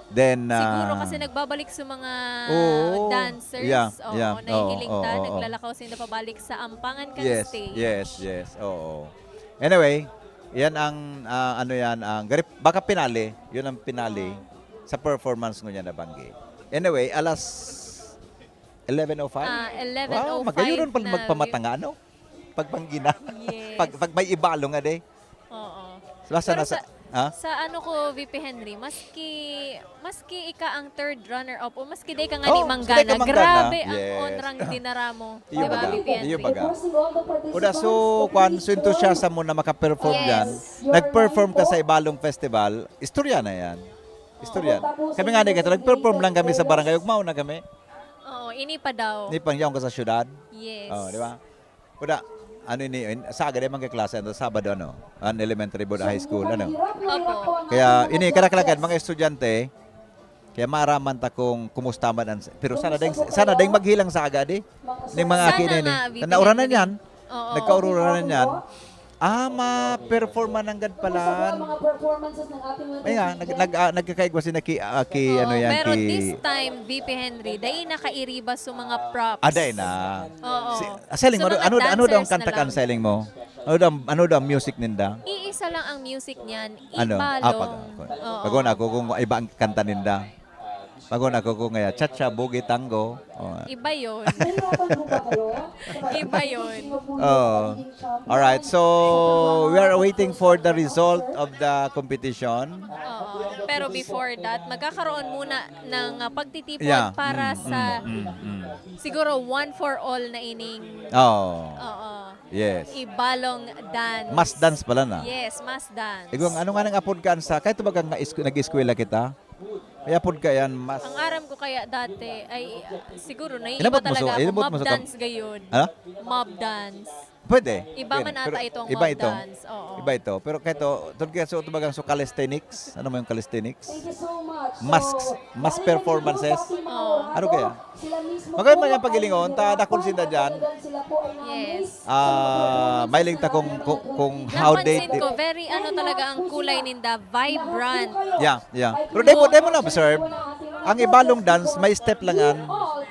Then, Siguro ah, kasi nagbabalik sa mga oo. dancers. Yeah, Oo, yeah. nahihiling Oo, ta, oo, oo. naglalakaw sila pabalik sa ampangan kan Yes, stage. yes, yes. Oo. Anyway, yan ang, ah, ano yan, ang garip, baka pinali. Yun ang pinali Oo. sa performance ngunyan na banggi. Anyway, alas eleven oh five? Ah, Wow, eleven oh five magayon pala na magpamatanga, ano? Pag banggi na. Yes. Pag, pag may ibalong, ade. Oo. Basta Pero nasa, sa, ha? sa ano ko, V P Henry, maski, maski ika ang third runner-up o maski di ka nga Oh, ni sige manggana, ka manggana. grabe ang Yes. onrang dinara mo. Iyo Di ba, baga? V P Henry? Iyo baga? Uda, so, kwan, so enthusiasm mo na makaperform Yes. yan. Nag-perform ka sa Ibalong Festival, istorya na yan. Istorya. Kami nga ni, kato, nag-perform lang kami sa barangay, ugmaw na kami. Oo, ini pa daw. Ni pangyaon ka sa syudad? Yes. Oh, di ba? Uda, ano ini, in-, sa agad man kay klase, ano, Sabado, ano? An elementary board, high school, ano? Opo. Kaya, ini, karaklagan, mga estudyante, kaya maaraman ta kung kumusta man ang, pero sana ding, sana ding maghilang sa agad, eh. Ning mga Sana akin, ini. nga, V P Nauranan Henry. yan. Oo. Nagkauranan yan. Ah, ma-perform man nanggad pala. Ay nga, nag-, nag-, ah, nagkakaigwa si Naki, ah, ki, Oo, ano yan, pero ki this time, V P Henry, dai nakairiba sa mga props. Ah, dai na. Oo. Si, ah, selling Sa mo, mga ano, ano daw ang dancers kanta na kan lang. selling mo? Ano daw, ano daw ang music ninda? Iisa lang ang music niyan, Ano? Ah, Ibalong. pag, pag, Oo. pag ako kung iba ang kanta ninda. Pag ako kung kaya, cha-cha, boogie, tango. Oh. Iba yun. Iba yun. Oh. All right. So, we are waiting for the result of the competition. Oo. Pero before that, magkakaroon muna ng, ah, pagtitipon Yeah. para Mm, sa mm, mm, mm. siguro one for all na ining Oo. Oo. Yes. Ibalong dance. Mass dance pala na. Yes, mass dance. Igong, ano nga nang apod ka sa, kahit bagang na-, nag-eskwela kita? May apod ka yan, mass. Ang aram ko kaya dati ay, ah, siguro naiiba Inabot mo talaga sa, ako. inabot mo Mob sa kam- dance gayon. Ha? Mob dance. Pwede. Iba Pwede. man ata Pero itong iba mob ito. dance. Oo. Iba ito. Pero kahit to, tod kaya so, ito bagang so calisthenics. Ano mo yung calisthenics? Masks, mass performances. Oo. Ano kaya? Magkano man yung pag-ilingon? Ta, dakul sinda dyan. Yes. Ah, mailing ta kung, kung, kung how they Napansin ko, very ano talaga ang kulay ninda, vibrant. Yeah, yeah. Pero dai mo, dai mo na-observe, ang Ibalong dance, may step lang yan.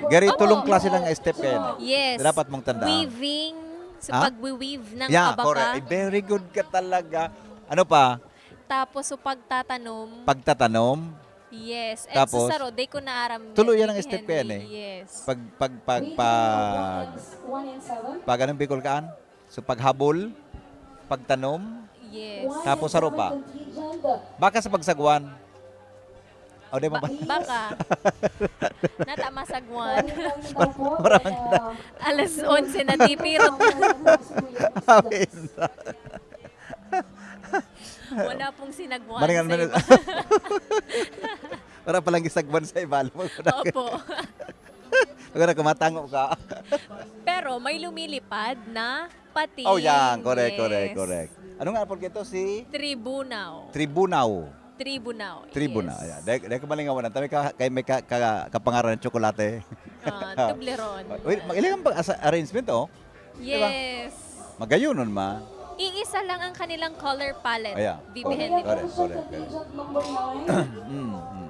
Gari, Opo. tulong klase lang ang step kayo. Yes. Dapat mong tandaan. Weaving, sa Ha? pagwi-weave ng Yeah, abaka. correct. Eh, very good ka talaga. Ano pa? Tapos, so pagtatanom. Pagtatanom. Yes. And Tapos, sa saro, di ko naaram tuloy yan, yan ang V P step ko yan Henry. eh. Yes. Pag, pag, pag, pag, pag anong Bicol kaan? So, paghabol, pagtanom, Yes. tapos saro pa. Baka sa pagsagwan. O, di mo ba? Ba-, baka. Nata masagwan. Maraming Alas onse na, di pirot. Amin. Wala pong sinagwan Maringan sa man iba. Wala palang gisagwan sa iba. Alam mo, Opo. Pag na kumatango ka. Pero Pero may lumilipad na pating. Oh, yan. Correct, correct, Yes. correct. Ano nga apod ito? Si Tribunao. Tribunao. Tribunao. Tribunao. Yes. Yeah. Dahil, dahil kumalingawan na tayo, may, ka, kay may ka, ka, kapangaran ng tsokolate. Ah, Toblerone. Wait, mag-ilang ba asa arrangement, oh? Diba? Yes. Magayonon ma. Iisa lang ang kanilang color palette. Ayan. Vivian. Correct, correct, correct. Number nine. Mm, mm.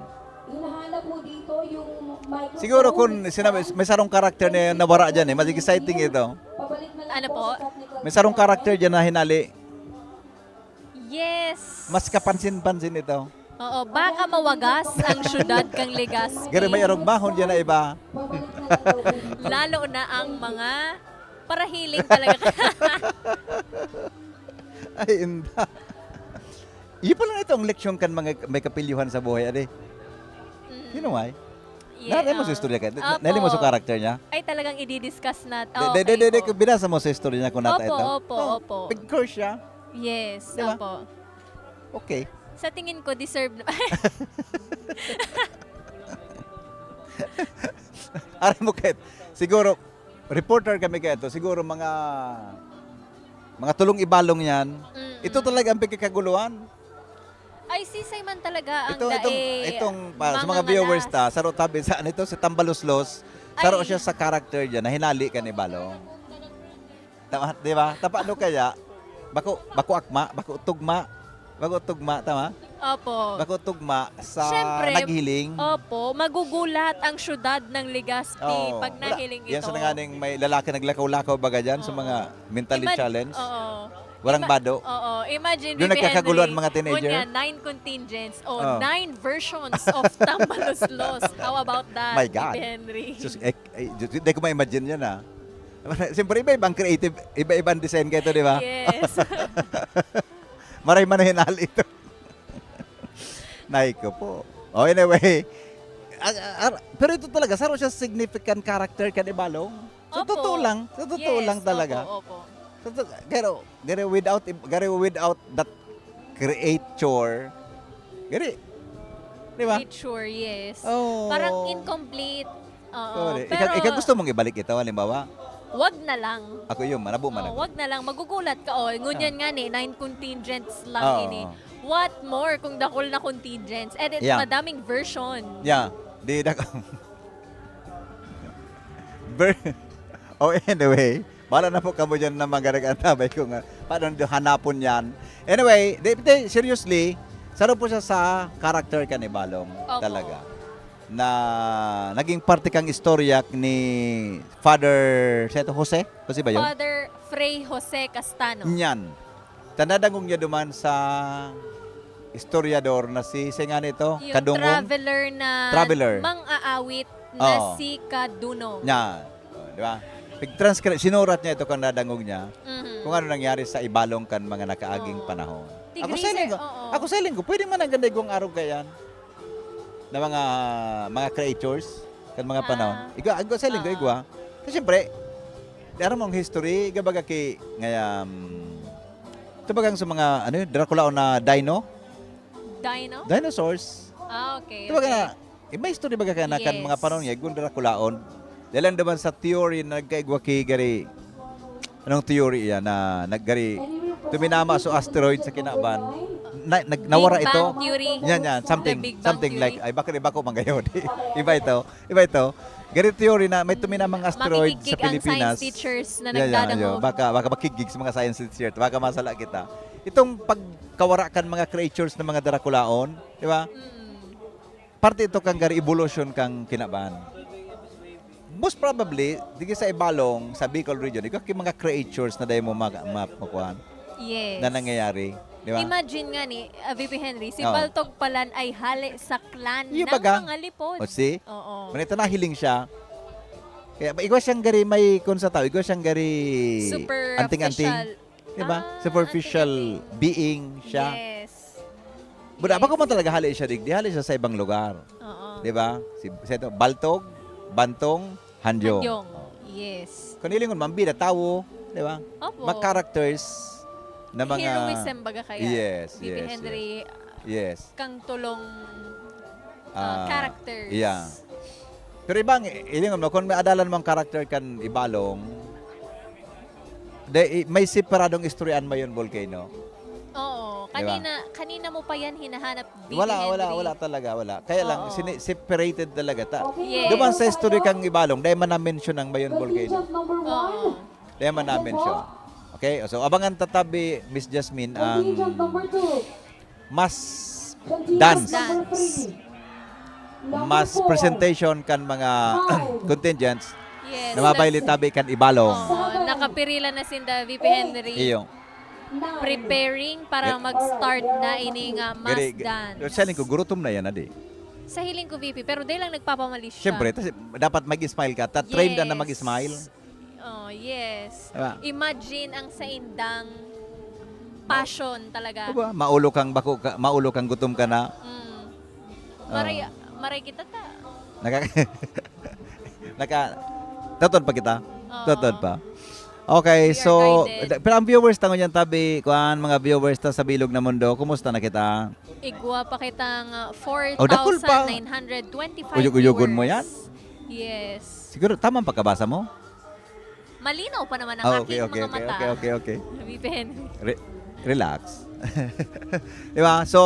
Hinahanap po dito yung microphone. Siguro kung sinabi, may sarong character na nawara dyan eh. Mas exciting ito. Pabalik na lang Ano po? Sa technical May sarong character dyan na hinali. Yes. Mas kapansin-pansin ito. Oo, baka mawagas ang syudad kang Legazpi. Gari may arugmahon dyan na iba. Pabalik na lang daw po dito. Lalo na ang mga parahiling talaga. Ay, inda. Iyo pa lang ito ang leksyon kan mga may kapilyuhan sa buhay, ade. Mm. You know why? Yeah, Nahali mo sa ah. istorya ka? Opo. Nahali mo sa character niya? Ay, talagang i-discuss na. Di, di, di, di, di, binasa mo sa istorya niya kung nata Opo, ito? opo, Oh, opo. Pig-curse siya. Yes, Diba? opo. Okay. Sa tingin ko, deserve na. Aram mo, Ket, siguro, reporter kami kaya ito, siguro mga mga tulong ibalong yan. Mm-mm. Ito talaga ang pagkakaguluhan. Ay, sisay man talaga ang Ito, dae. itong, itong pa- sa mga viewers ta, saro tabi sa ano ito, si Tambaluslos, saro Ay. Siya sa character dyan, na hinali ka ni Balong. Tama, di ba? Tapa ano kaya? Bako, bako akma, bako tugma. Bako tugma, tama? Opo. Bako tugma sa Siyempre, naghiling. Opo, magugulat ang syudad ng Legazpi Oo. pag Wala. nahiling Yan ito. sa nanganing may lalaki naglakaw-lakaw baga dyan, sa Oo. mga mentally Imag- challenged. Oo. Walang Ima- bado. Oo, imagine, Yung Bibi nagkakaguluhan Henry, mga teenager? Unya, nine contingents o Oh. nine versions of Tambaluslos. How about that, My God. Bibi Henry? Sus, eh, eh, di, di ko ma-imagine yan, ah. Siyempre, iba-ibang creative, iba-ibang design kayo ito, di ba? Yes. Maray man na hinali ito. Nay ko po. Oh, anyway. Ah, ah, ah, pero ito talaga, saro siya significant character kan Ibalong. Sa Opo. totoo lang, sa totoo Yes, lang talaga. Opo, opo. Sa to- Pero, gari without, gari without that creature, gari, di ba? Creature, yes. Oo. Parang incomplete. Oo, Sorry. pero Ika, ika gusto mong ibalik ito, halimbawa? Wag na lang. Ako yun, manabo man Oh, ako. Wag na lang. Magugulat ka. Oh, ngunyan nga ni, nine contingents lang Oo. ini. What more kung dakul na contingents? And it's Yeah. madaming version. Yeah. Di na ka... Ber- oh, anyway. Bala na po kamo dyan na magarig ang tabay ko nga. Paano nyo hanapon yan? Anyway, di, di, seriously, saro po siya sa character ka ni Balong Opo. talaga. Na naging parte kang istorya ni Father Seto Jose? Jose ba yun? Father Fray Jose Castano. Nyan. Tandadangog niya duman sa historiador na si, si nga nito, Yung Kadungong. traveler na Traveler. mang-aawit na Oo. si Kadunong. Niya. Oh, di ba? Pag-transcribe, sinurat niya ito kang nadangog niya, Mhm. kung ano nangyari sa Ibalong kan mga nakaaging Oo. panahon. Tigre, Ako sa linggo, oo. ako sa linggo, pwede man ang ganda igwang arog kayan na mga mga creatures kan mga Ah. panahon. Igwa, igwa sa linggo, Ah. igwa. Kasi siyempre, di aram mong history, igwa baga ki, ngaya, um, ito bagang sa mga, ano yun, Draculaon na dino? Dino? Dinosaurs. Ah, okay. Ito baga okay. na, eh, may history baga kaya na kan Yes. mga panahon niya, igwang Draculaon. Dahil lang naman sa theory na nagkaigwa ki gari, anong theory yan na naggari, tuminama sa asteroid sa kinaban, na, nag, nawara Big ito. Bang Theory. Yan, yan, The something, Big Bang something Theory. like, ay, baka di ba ako manggayo? Iba ito, iba ito. Gari theory na may tuminamang asteroid sa Makikigig ang Pilipinas. Science teachers na Yeah, yeah, nagdadangog. yeah. Baka, baka makigig sa mga science teacher. Baka masala kita. Itong pagkawara kan mga creatures ng mga Draculaon, di ba? Mm. Parte ito kang gari evolution kang kinaban. Most probably, digi sa Ibalong, sa Bicol region, ikaw ki mga creatures na dahil mo ma, ma, makuhaan, Yes. na nangyayari, di ba? Imagine nga ni uh, V P Henry, si Oo. Baltog Palan ay hali sa clan Yung ng baga? mga Lipod. O si? Oo. Manito nahiling siya. Kaya igwa siyang gari may kun sa tao, igwa siyang gari Super anting-anting. official. Di ba? Ah, Superficial anting-anting. Being siya. Yes. Buda, Yes. bako man talaga hali siya digdi, hali siya sa ibang lugar. Oo. Di ba? Si, si ito, Baltog, Bantong, Handyong. Handyong. Yes. Kung ilingon, mambida, tawo, di ba? Opo. Mga characters na mga... Heroism baga kaya. Yes, V P yes, Henry, Yes. kang tulong Ah, uh, characters. Yeah. Pero ibang, ilingon mo, kung may adalan mong character kan Ibalong, De, i-, may separadong istorya an Mayon Volcano. Oo. Di ba? Kanina, kanina mo pa yan hinahanap, V P Wala, wala, Henry. wala talaga, wala. Kaya lang, Oo. sini-, separated talaga ta. Yes. Duman sa history kang Ibalong, dahil man na-mention ang Mayon Volcano. Oo. Dahil man na-mention. Okay, so abangan ta tabi, Miss Jasmine, ang mas dance, Dance. mas presentation kan mga contingents Yes. na mabayle tabi kan Ibalong. Oo, nakapirila na sinda, V P Henry. Iyo. Preparing para Gani- mag-start na ini nga mass Gani- dance. Sa hiling ko, gurutom na yan, adi. Sa hiling ko, V P, pero dahil lang nagpapamalis siya. Siyempre, tas-, dapat mag-smile ka. Ta-, trained na, na Yes. mag-smile. Oh, yes. Diba? Imagine ang saindang passion talaga. Diba? Maulo kang bako ka, maulo kang gutom ka na. Mm. Ah. Maray, maray kita ta. Naka, naka, tutod pa kita? Oo. Tutod pa? Okay, We are so, guided. da- pero ang viewers ta ngunyan tabi, kuan, mga viewers ta sa bilog na mundo, kumusta na kita? Igwa pa kitang uh, Oh, dakul pa. four thousand nine hundred twenty-five Uyog-uyogon mo yan? Yes. Siguro, tama ang pagkabasa mo? Malinaw pa naman ang Ah, aking okay, okay, mga okay, mata. okay, okay, okay. V P Henry. Re- relax. Diba? So,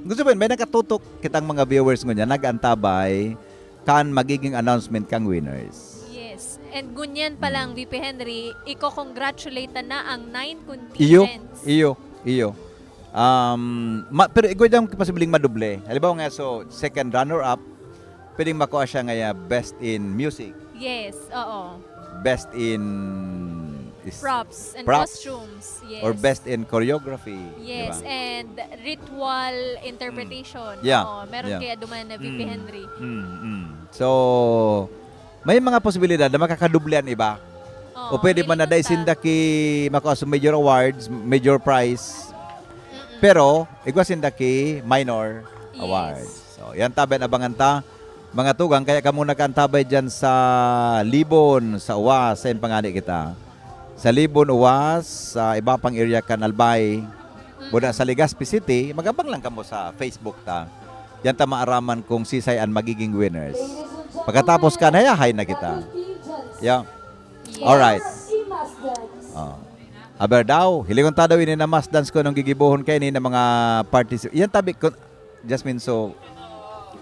gusto mo yun, may nakatutok kitang mga viewers ngunyan, nag-antabay kan magiging announcement kang winners. Yes. And ngunyan pa lang, V P Henry, iko-congratulate na ang nine Iyo, contingents. iyo, iyo. Um, ma- pero igwa dyan posibleng madoble. Halimbawa nga, so, second runner-up, pwedeng makuha siya nga best in music, Yes, oo. best in is- Props and props, costumes. Yes. or best in choreography. Yes, Diba? And ritual interpretation. Yeah, Oo, meron yeah. kaya duman na V P Mm, Henry. mm, mm. So, may mga posibilidad na makakadoble ang iba. Oo, O pwede man na hiling dahil ta. sinda ki makuha sa major awards, major prize. Mm-mm. Pero, igwa sinda ki minor Yes. awards. So, yan tabi ang abangan ta. Mga tugang, kaya kamo nakaantabay dyan sa Libon, sa Uwas, sa Impangani kita. Sa Libon, Uwas, sa iba pang area kan Albay, Buda sa Legazpi City, magabang lang kamo sa Facebook ta. Yan ta maaraman kung sisay ang magiging winners. Pagkatapos kan, hayahay na kita. Yeah. Yes. Alright. Oh. Aber daw, hilingon ta daw ini na mass dance ko nung gigibohon kaini na mga particip-, yan tabi ko, Jasmine, so,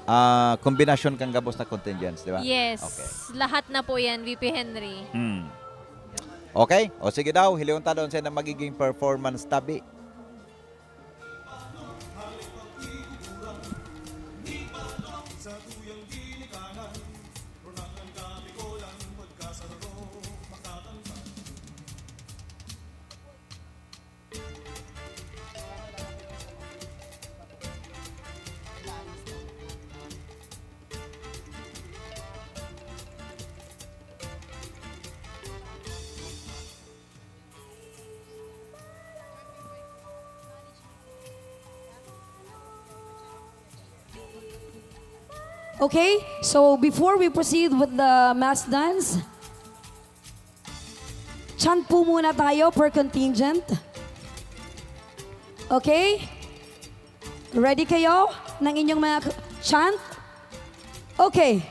ah, kombinasyon kang gabos na contingents, di ba? Yes. Okay. Lahat na po yan, V P Henry. Hmm. Okay? O sige daw, hilingon ta daw sa na magiging performance tabi. Okay, so before we proceed with the mass dance, chant po muna tayo per contingent. Okay? Ready kayo ng inyong mga k- chant? Okay.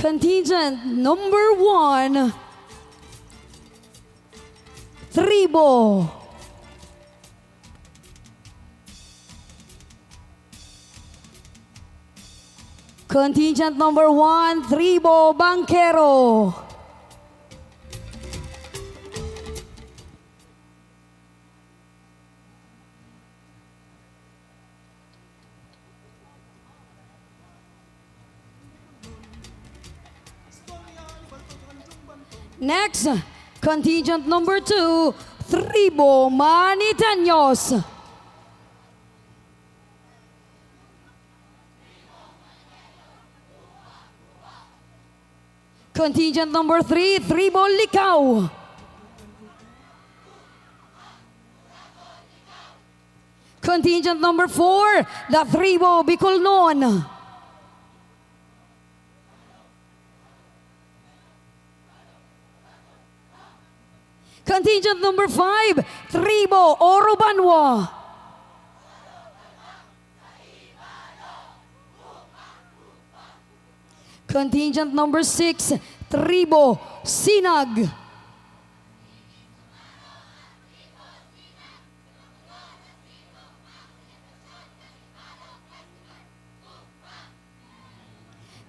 Contingent number one, Tribo. Contingent number one, Tribo Bangkero. Next, contingent number two, Tribo Maniteños. Contingent number three, Tribo Licao. Contingent number four, the Tribo Bicolnon. Contingent number five, Tribo Orobanwa. Contingent number six, Tribo Sinag.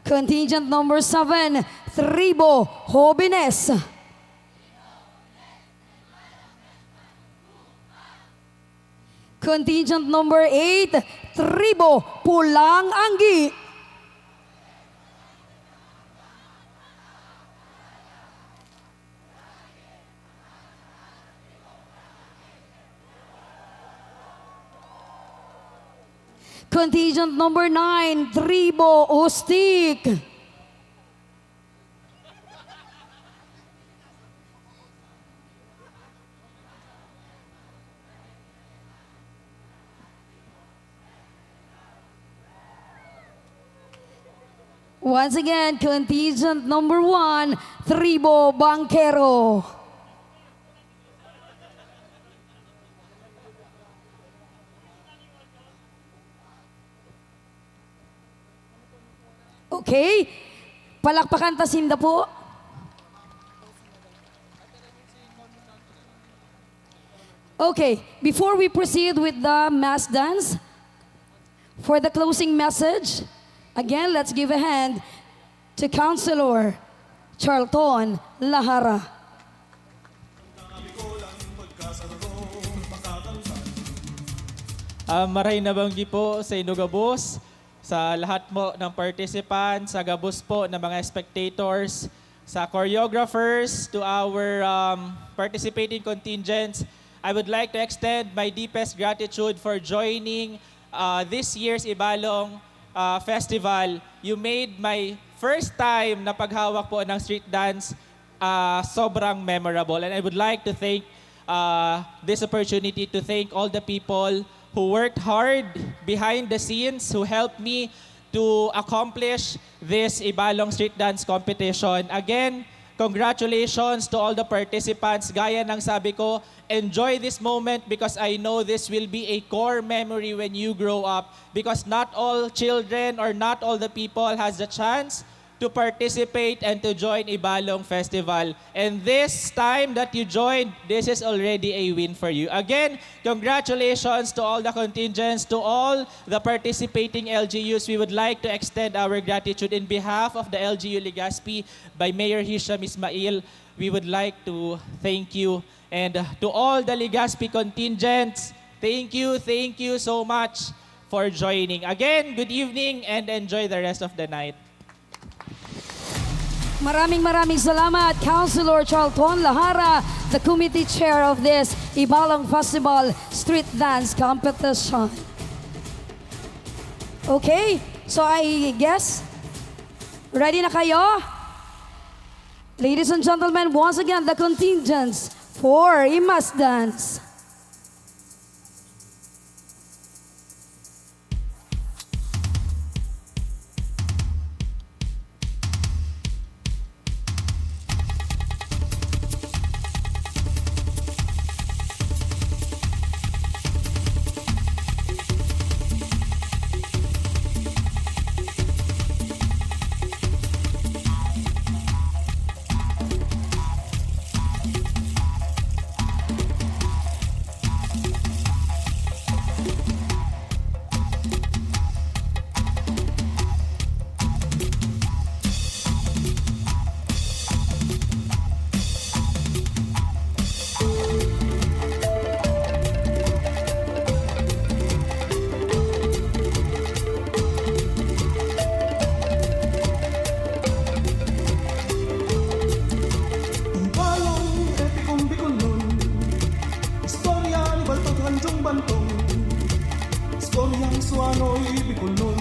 Contingent number seven, Tribo Hobenes. Contingent number eight, Tribo Pulang Anggi. Contingent number nine, Tribo Ustik. Once again, contingent number one, Tribo Bangkero. Okay. Palakpakan ta sinda po. Okay, before we proceed with the mass dance, for the closing message, again, let's give a hand to Councilor Charlton Lahara. Ah, maray na banggi po sa inyo gabos, sa lahat mo ng participants, sa gabos po ng mga spectators, sa choreographers, to our um, participating contingents. I would like to extend my deepest gratitude for joining uh, this year's Ibalong uh, Festival. You made my first time na paghawak po ng street dance uh, sobrang memorable. And I would like to thank uh, this opportunity to thank all the people who worked hard behind the scenes, who helped me to accomplish this Ibalong Street Dance Competition. Again, congratulations to all the participants. Gaya ng sabi ko, enjoy this moment because I know this will be a core memory when you grow up, because not all children or not all the people has the chance to participate and to join Ibalong Festival. And this time that you joined, this is already a win for you. Again, congratulations to all the contingents, to all the participating L G Us. We would like to extend our gratitude in behalf of the L G U Legazpi by Mayor Hisham Ismail. We would like to thank you. And uh, to all the Legazpi contingents, thank you, thank you so much for joining. Again, good evening and enjoy the rest of the night. Maraming maraming salamat, Councilor Charlton Lahara, the committee chair of this Ibalong Festival Street Dance Competition. Okay, so I guess, ready na kayo? Ladies and gentlemen, once again, the contingents for Imas Dance. Istoryang suwanoy Bicolnon,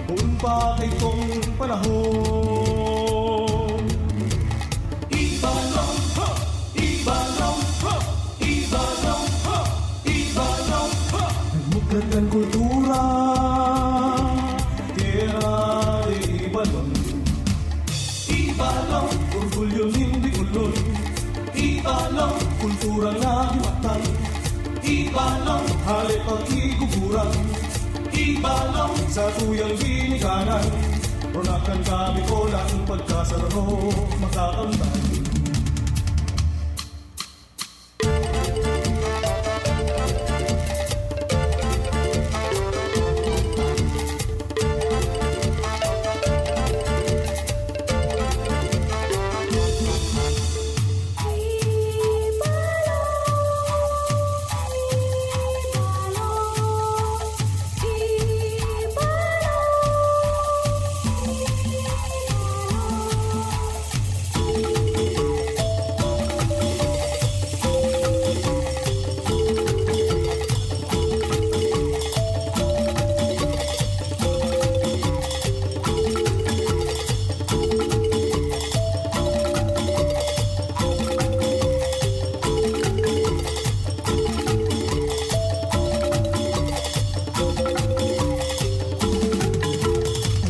poon pa kaitong panahon. Ibalong, ha! Ibalong, ha! Ibalong, ha! Ibalong, ha! Nagmuklat kan kultura, tierra de Ibalon. Ibalong, orgulyo nin Bicolon. Ibalong, kultura na giwatan. Ibalong, hale pag-iguguran. Ibalong, satuyang ginikanan. Ronakan ka Bicolan, pagkasararo, makakamtan.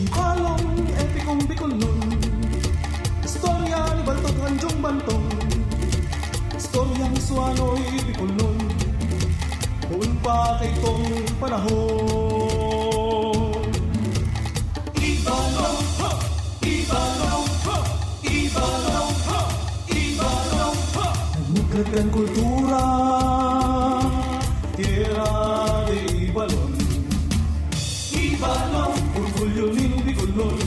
Ibalong epikong Bicolnon, istorya ni Baltog Hanjong Bantong, istoryang Suanoy Bicolnon, poon pa kaitong panahon. Ibalong, ha! Ibalong, ha! Ibalong, ha! Ibalong, ha! Nagmukrag kan kultura, tierra de Ibalon. Ibalong, orgulyo nin Bicolnon.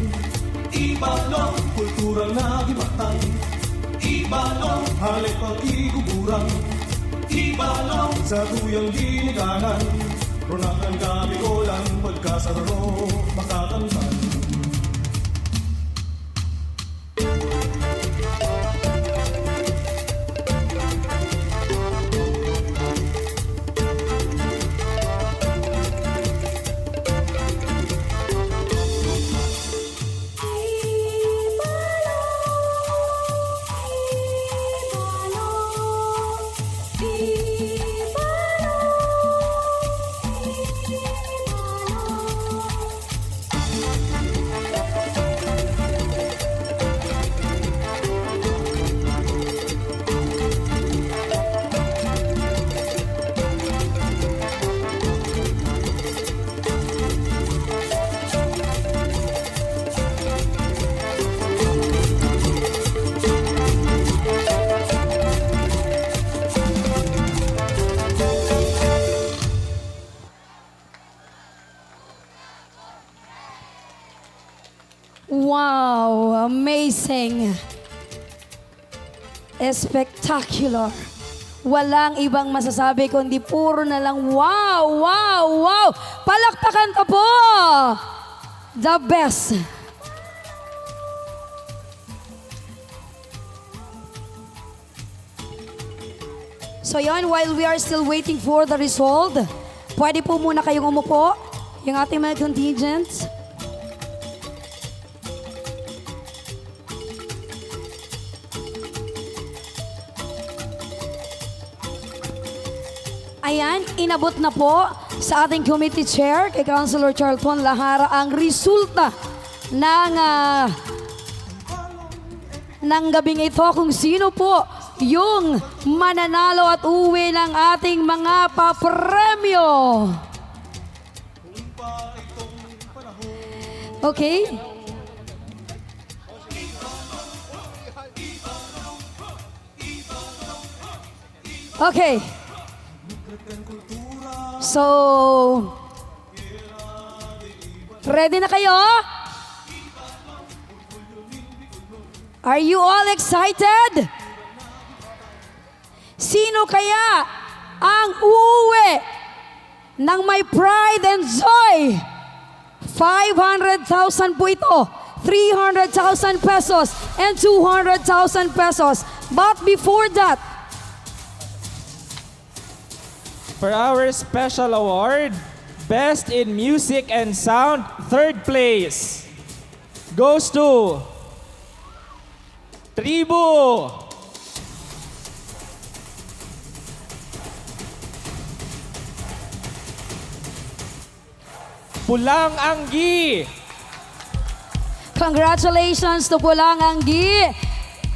Ibalong, kulturang nagimatan. Ibalong, hale pagiguguran. Ibalong, sa tuyang diniganan. Ronakan ka Bicolan, pagkasararo, makakamtan. Wow! Amazing! Spectacular! Walang ibang masasabi kundi puro na lang wow, wow, wow! Palakpakan ta po! The best! So yun, while we are still waiting for the result, pwede po muna kayong umupo, yung ating mga contingents. Ayan, inabot na po sa ating committee chair, kay Councilor Charlton Lahara, ang resulta ng, ah, ng gabing ito, kung sino po yung mananalo at uuwi ng ating mga papremyo. Okay? Okay. So, ready na kayo? Are you all excited? Sino kaya ang uuwi ng may pride and joy? Five hundred thousand po ito, three hundred thousand pesos, and two hundred thousand pesos. But before that, for our special award, Best in Music and Sound, third place goes to Tribu! Pulang Anggi! Congratulations to Pulang Anggi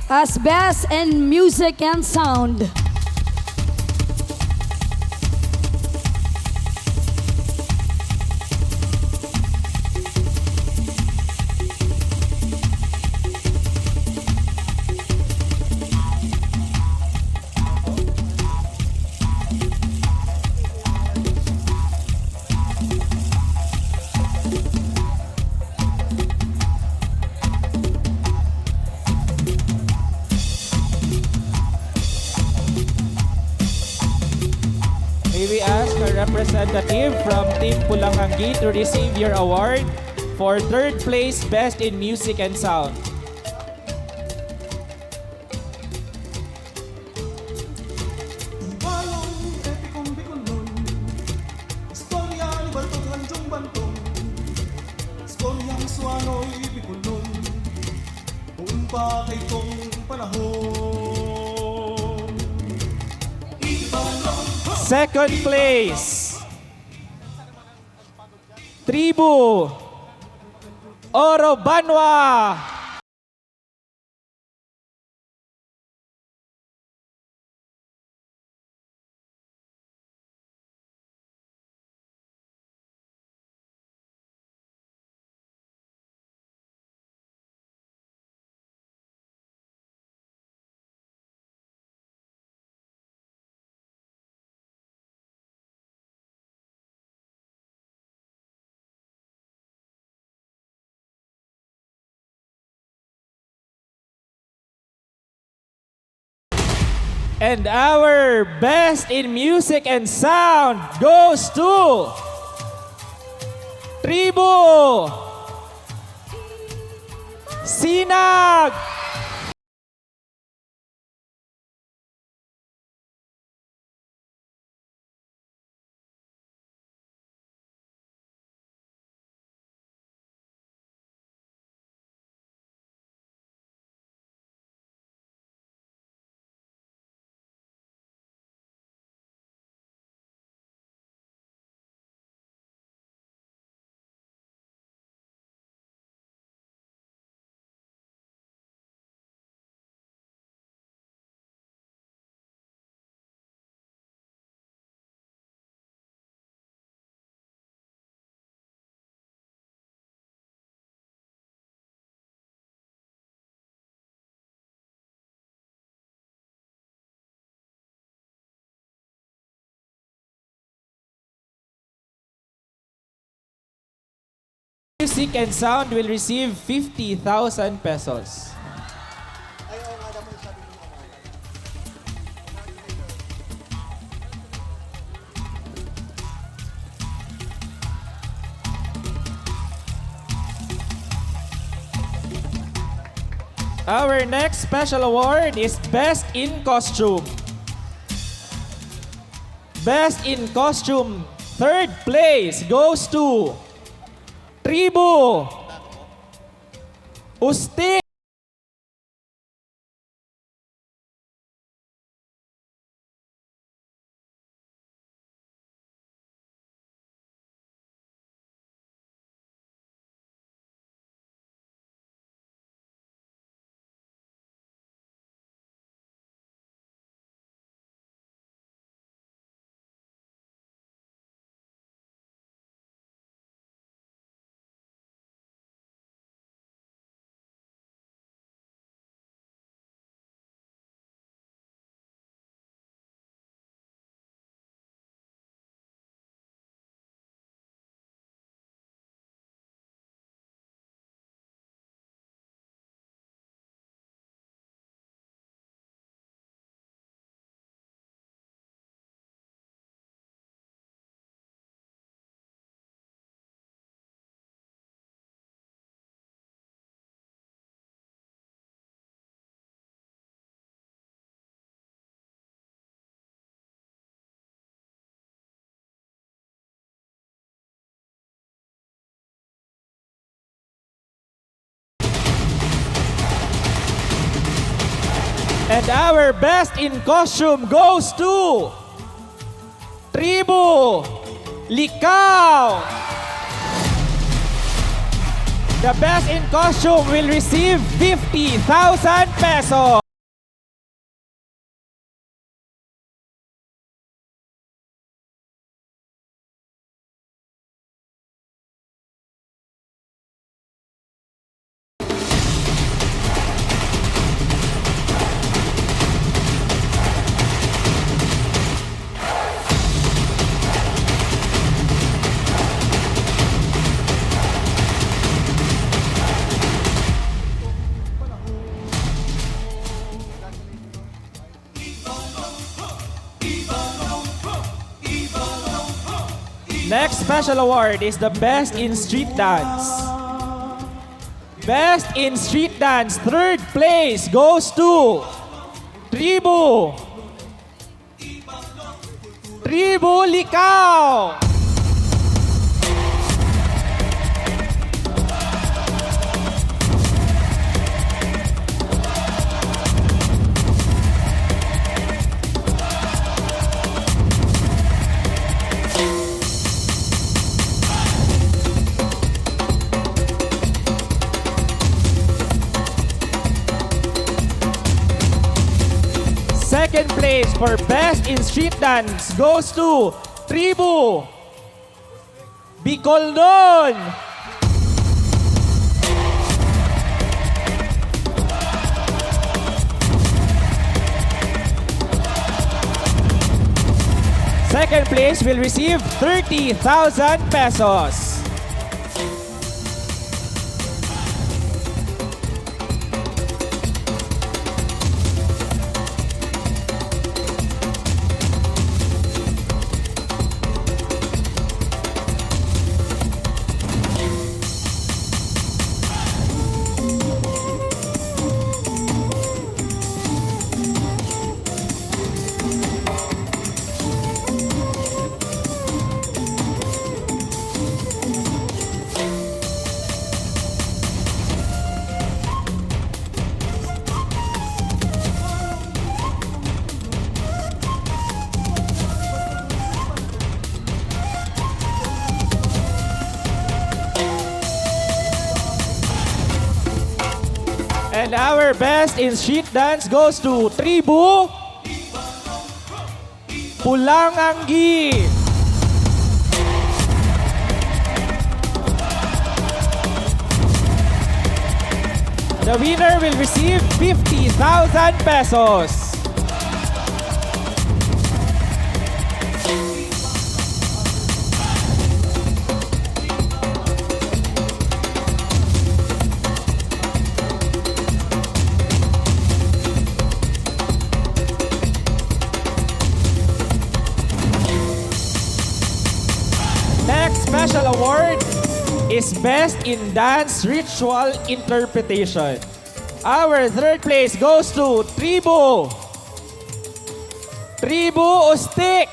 as Best in Music and Sound. Representative from Team Pulang Anggi to receive your award for third place, Best in Music and Sound. Balong epikong Bicolnon, istorya ni Baltog Hanjong Bantong, istoryang Suanoy Bicolnon, poon pa kaitong panahon. Ibalong Second place, Tribu Oro Banwa. And our best in music and sound goes to Tribu Sinag! Music and sound will receive fifty thousand pesos. Our next special award is Best in Costume. Best in Costume, third place goes to Tribu Ustin. And our best in costume goes to Tribu Likaw. The best in costume will receive fifty thousand pesos. Next special award is the Best in Street Dance. Best in Street Dance, third place goes to Tribu. Tribu Licao. Second place for Best in Street Dance goes to Tribu Bicolnon. Second place will receive thirty thousand pesos. And our best in street dance goes to Tribu Pulang Anggi. The winner will receive fifty thousand pesos. Next special award is Best in Dance Ritual Interpretation. Our third place goes to Tribu. Tribu Ustik.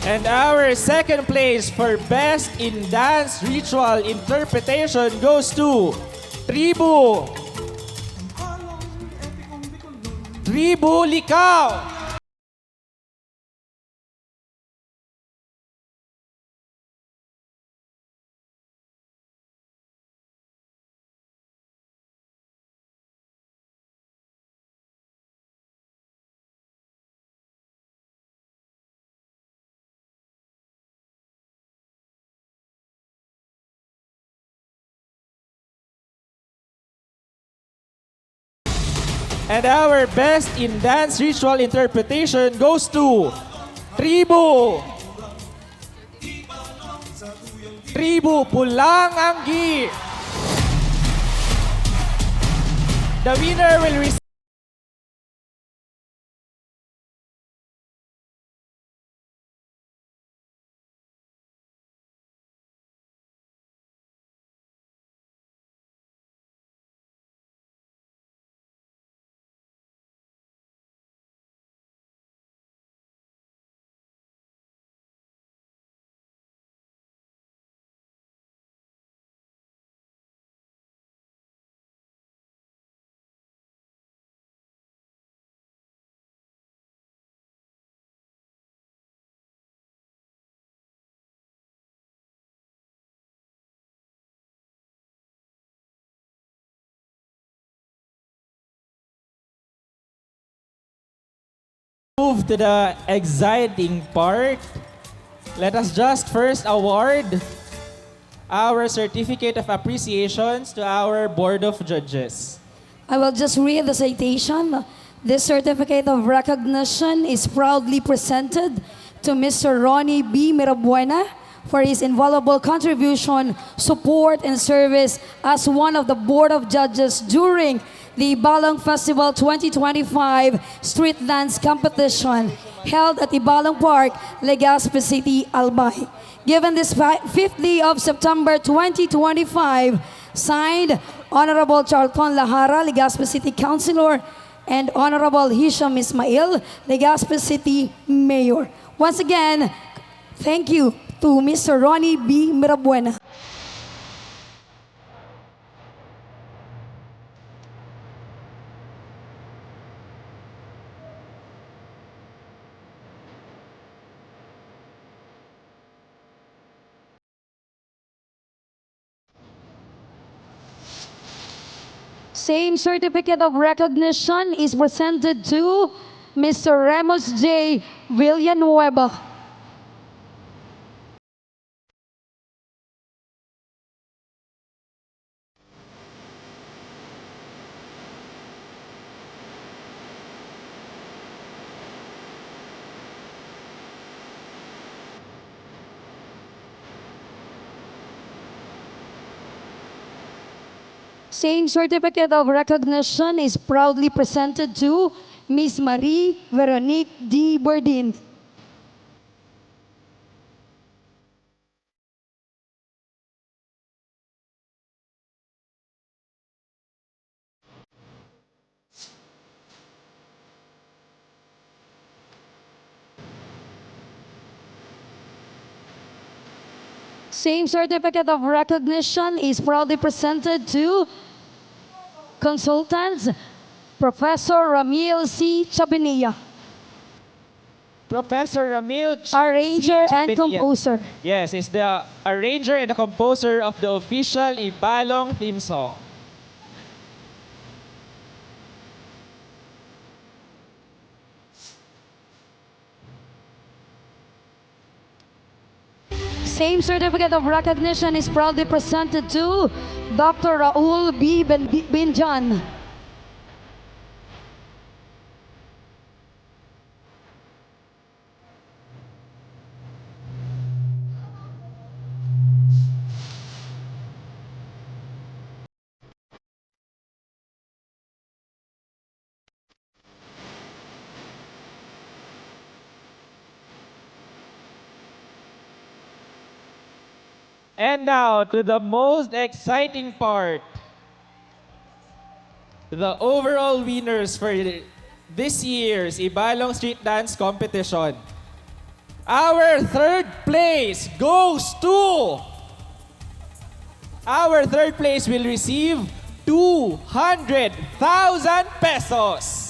And our second place for Best in Dance Ritual Interpretation goes to Tribu Tribu Licao. And our Best in Dance Ritual Interpretation goes to Tribu Tribu Pulang Anggi. The winner will receive Move to the exciting part. Let us just first award Our certificate of appreciations to our Board of Judges. I will just read the citation. This certificate of recognition is proudly presented to Mister Ronnie B. Mirabuena for his invaluable contribution, support, and service as one of the Board of Judges during the Ibalong Festival twenty twenty-five Street Dance Competition held at Ibalong Park, Legazpi City, Albay. Given this fi-, fifth day of September twenty twenty-five, signed, Honorable Charlton Lahara, Legazpi City Councilor, and Honorable Hisham Ismail, Legazpi City Mayor. Once again, thank you to Mister Ronnie B. Mirabuena. Same certificate of recognition is presented to Mister Remus J. Villanueva. Same certificate of recognition is proudly presented to Miss Marie Veronique D. Bordin. Same certificate of recognition is proudly presented to consultants, Professor Ramiel C. Chabinilla. Professor Ramiel Ch-, Arranger and Chabinilla. Composer. Yes, is the arranger and the composer of the official Ibalong theme song. Same certificate of recognition is proudly presented to Doctor Raul B. Ben-, Binjan. And now to the most exciting part. The overall winners for this year's Ibalong Street Dance Competition. Our third place goes to, our third place will receive two hundred thousand pesos.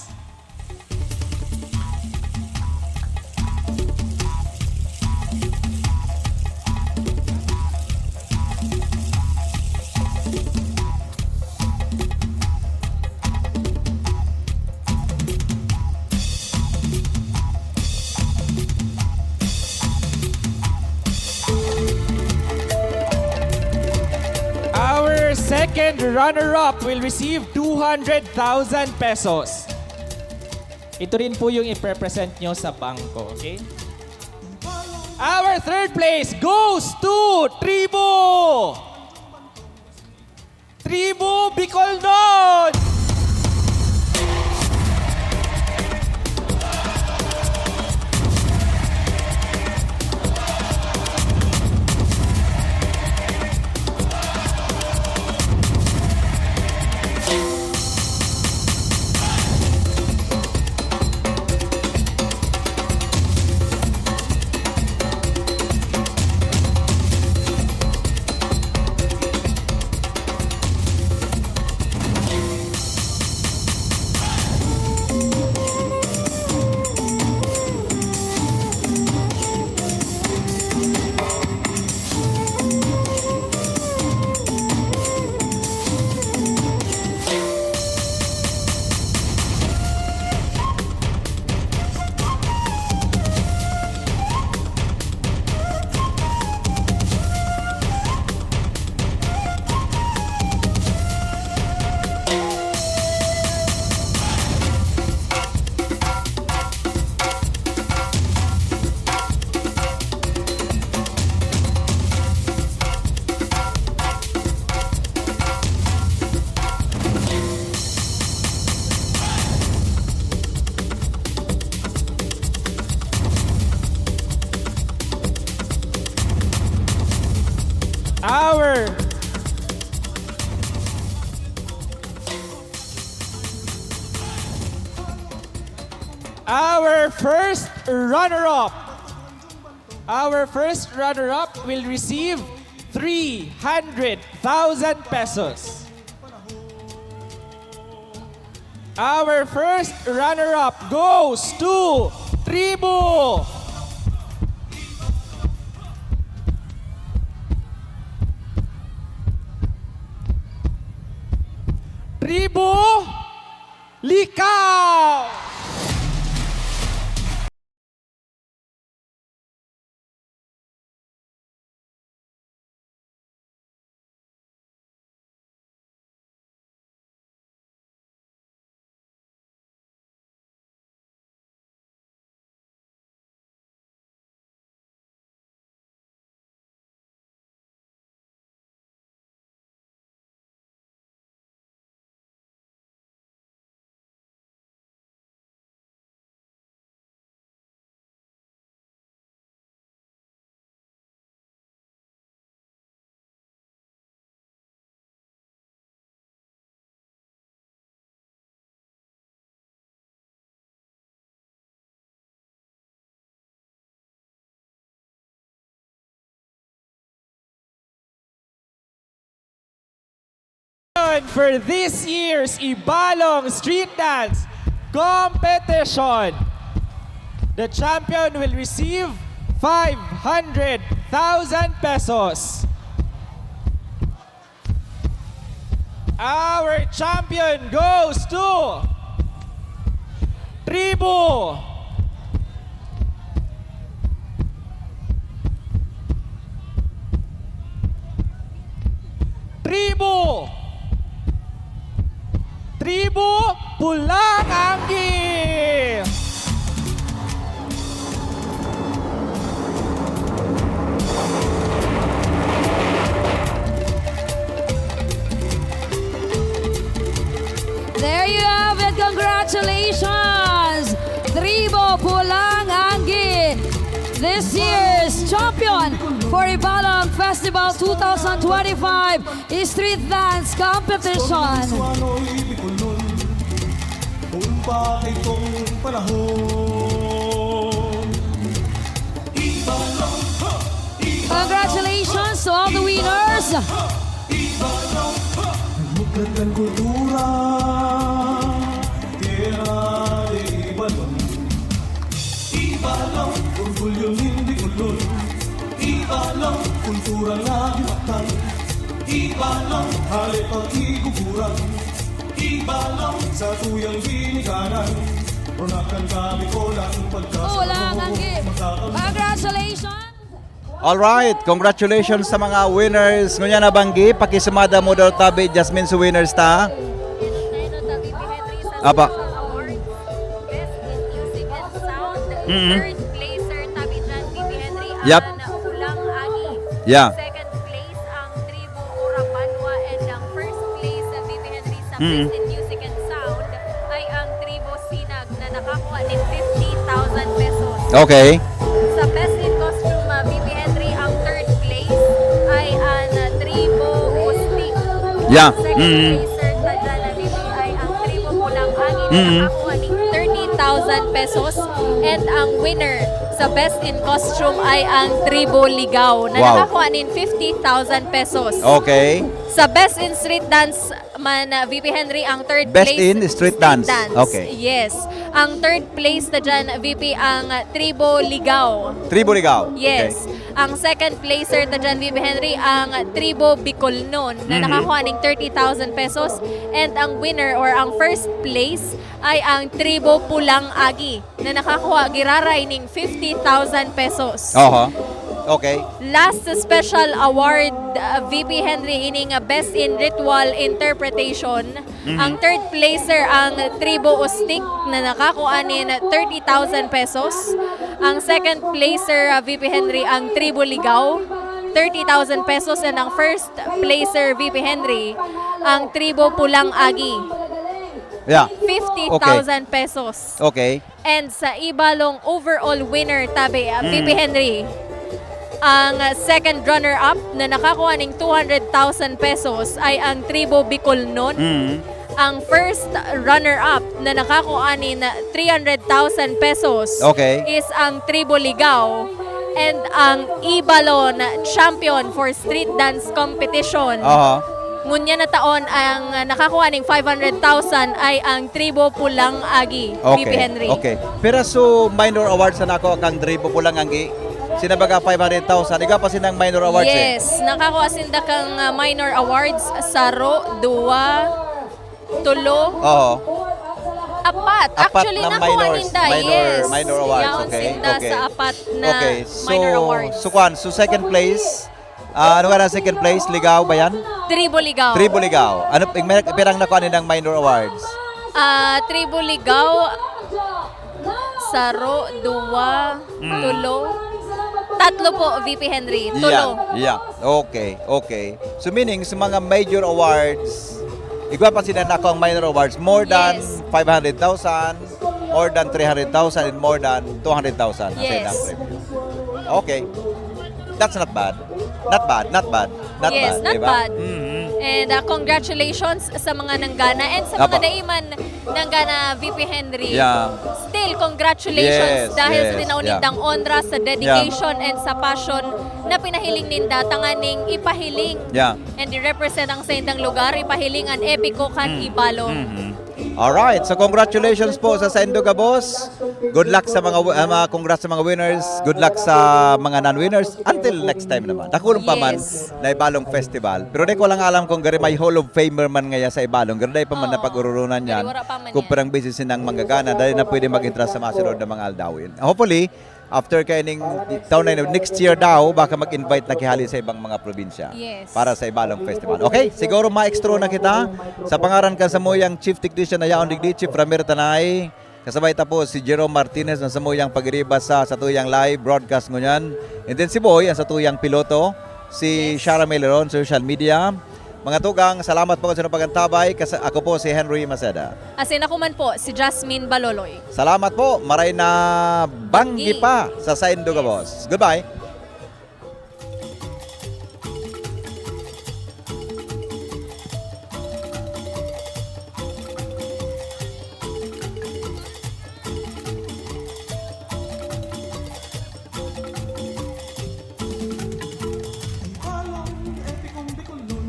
Our second runner-up will receive two hundred thousand pesos. Ito rin po yung iprepresent nyo sa bangko, okay? Our third place goes to Tribu! Tribu Bicolnon! Our first runner-up. Our first runner-up will receive three hundred thousand pesos. Our first runner-up goes to Tribu. Tribu Licao. For this year's Ibalong Street Dance Competition, the champion will receive five hundred thousand pesos. Our champion goes to Tribu. Tribu. Tribu Pulang Anggi. There you have it. Congratulations, Tribu Pulang Anggi, this year's champion for Ibalong Festival twenty twenty-five Street Dance Competition. Suwanoy Bicolnon, kung pa itong panahon. Ibalong, ha! Ibalong, Congratulations to all the winners. Ha! Ibalong, ha! Demokrat kan kultura, tierra de Ibalong. Ibalong, orgulyo nin Bicolnon. Ibalong, kultura na gimatang. Ibalong, hale pag-iguguran. Ibalong, sa tuyang ginikanan. Ronakan kami ko lang pagkasama Pulang mo. Anggi. Magkakam- Congratulations! Alright, congratulations sa mga winners. Ngunyan na banggi, pakisumada mo daw tabi, Jasmine, sa winners ta. Apa. Best in Music and Sound. Mm-mm. Third placer, tabi dyan, Bibi Henry, Yap. Ang Pulang Agi. Yeah. Second place, ang Tribu Urabanwa, and ang first place, uh, Bibi Henry, sa Mm. Best in Music and Sound ay ang Tribu Sinag na nakakuha nin fifty thousand pesos. Okay. Sa Best in Costume, uh, Bibi Henry, ang third place ay ang, uh, Tribu Ustik. Yeah. Second Mm. placer ta dyan, uh, Bibi, ay ang Tribu Pulang Agi na Mm. nakakuha nin thirty thousand pesos. And ang winner sa Best in Costume ay ang Tribu Ligaw na Wow. nakakuha nin fifty thousand pesos. Okay. Sa Best in Street Dance man, uh, V P Henry, ang third Best place, in street street dance. dance. Okay. Yes. Ang third place ta dyan, V P, ang, uh, Tribu Ligaw. Tribu Ligaw. Yes. Okay. Ang second placer ta dyan, V P Henry, ang Tribu Bicolnon na Mhm. nakakuha ning thirty thousand pesos. And ang winner or ang first place ay ang Tribu Pulang Agi na nakakuha giraray ning fifty thousand pesos. Oho. Okay. Last special award, uh, V P Henry, ining, uh, Best in Ritual Interpretation. Mhm. Ang third placer ang Tribu Ustik na nakakuha nin thirty thousand pesos. Ang second placer, uh, V P Henry, ang Tribu Ligaw, thirty thousand pesos. And ang first placer, V P Henry, ang Tribu Pulang Agi. Yeah. Fifty thousand pesos. Okay. And sa Ibalong overall winner, tabi, ah, Mm. V P Henry, ang, ah, second runner-up na nakakuha ning two hundred thousand pesos ay ang Tribu Bicolnon. Mm. Ang first runner-up na nakakua nin three hundred thousand pesos Okay. is ang Tribo Ligao, and ang Ibalon champion for street dance competition. Aha. Ngunyan na taon, ang nakakua ning five hundred thousand ay ang Tribo Pulang Agi, Okay. V P Henry. Okay. Pero so minor awards na nako kang Tribo Pulang Agi. Sinabaga five hundred thousand. Ikaw pa sinang minor awards eh. Yes, nakakua sinda kang uh, minor awards, saro, duwa, tulo, Oo. apat. Apat Actually, na nakua minors, ninda, minor, yes. minor awards. Yaon Okay. sinda Okay. Sa apat na Okay. So, minor awards. So, kwan, so second place, ah, ano nga na second place? Ligao ba yan? Tribo Ligao. Tribo Ligao. Ano, may, pirang nakuha ninang minor awards? Ah, Tribo Ligao, saro, duwa, Hmm. tulo. Tatlo po, V P Henry. Tulo. Yeah, yeah. Okay, okay. So meaning, sa mga major awards, igwa pa sila na ang minor awards, more than Yes. five hundred thousand, more than three hundred thousand, and more than two hundred thousand. Ang Yes. kanilang premium. Okay. That's not bad. Not bad, not bad. Not Yes, bad, not di ba? bad. Mhm. And uh, congratulations sa mga nanggana and sa mga Apa. daiman nanggana, V P Henry. Yeah. Still, congratulations Yes, dahil sa yes, tinaw yeah. nindang onra, sa dedication and sa passion na pinahiling ninda tanganing ipahiling Yeah. and i-represent ang saindang lugar, ipahiling an epiko kan Mm. Ibalon. Mhm. Alright, so congratulations po sa saindo gabos. Good luck sa mga wi- ah, mga congrats sa mga winners. Good luck sa mga non-winners. Until next time naman. Dakulon pa man Yes. na Ibalong Festival. Pero di ko lang alam kung gari may Hall of Famer man ngaya sa Ibalong. Gari pa man Oo. Napag-ururunan Gari yan. wala pa man Kung yan. Parang busy sinang mga gana, dahil na pwede mag-entra sa mga sunod na mga aldawin. Hopefully, after kaining taon na yun, next year daw, baka mag-invite na kihali sa ibang mga probinsya Yes. para sa Ibalong Festival. Okay, siguro ma-extra na kita. Sa pangaran kan samuyang Chief Technician na yaon digdi, Chief Ramir Tanay, kasabay ta po si Jerome Martinez na samuyang pagiriba sa satuyang live broadcast ngunyan. And then si Boy, ang satuyang piloto, si Yes. Shara Meleron, social media. Mga tugang, salamat po sa pagantabay. Kas- ako po si Henry Maceda. Asin ako man po, si Jasmine Baloloy. Salamat po. Maray na banggi Banggi. pa sa saindo gabos. Goodbye. Ang epikong Bicolnon,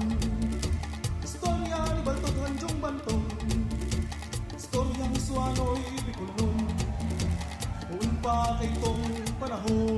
istorya ni Baltog Hanjong Bantog, istoryang Suanoy Bicolnon, poon pa kaitong panahon.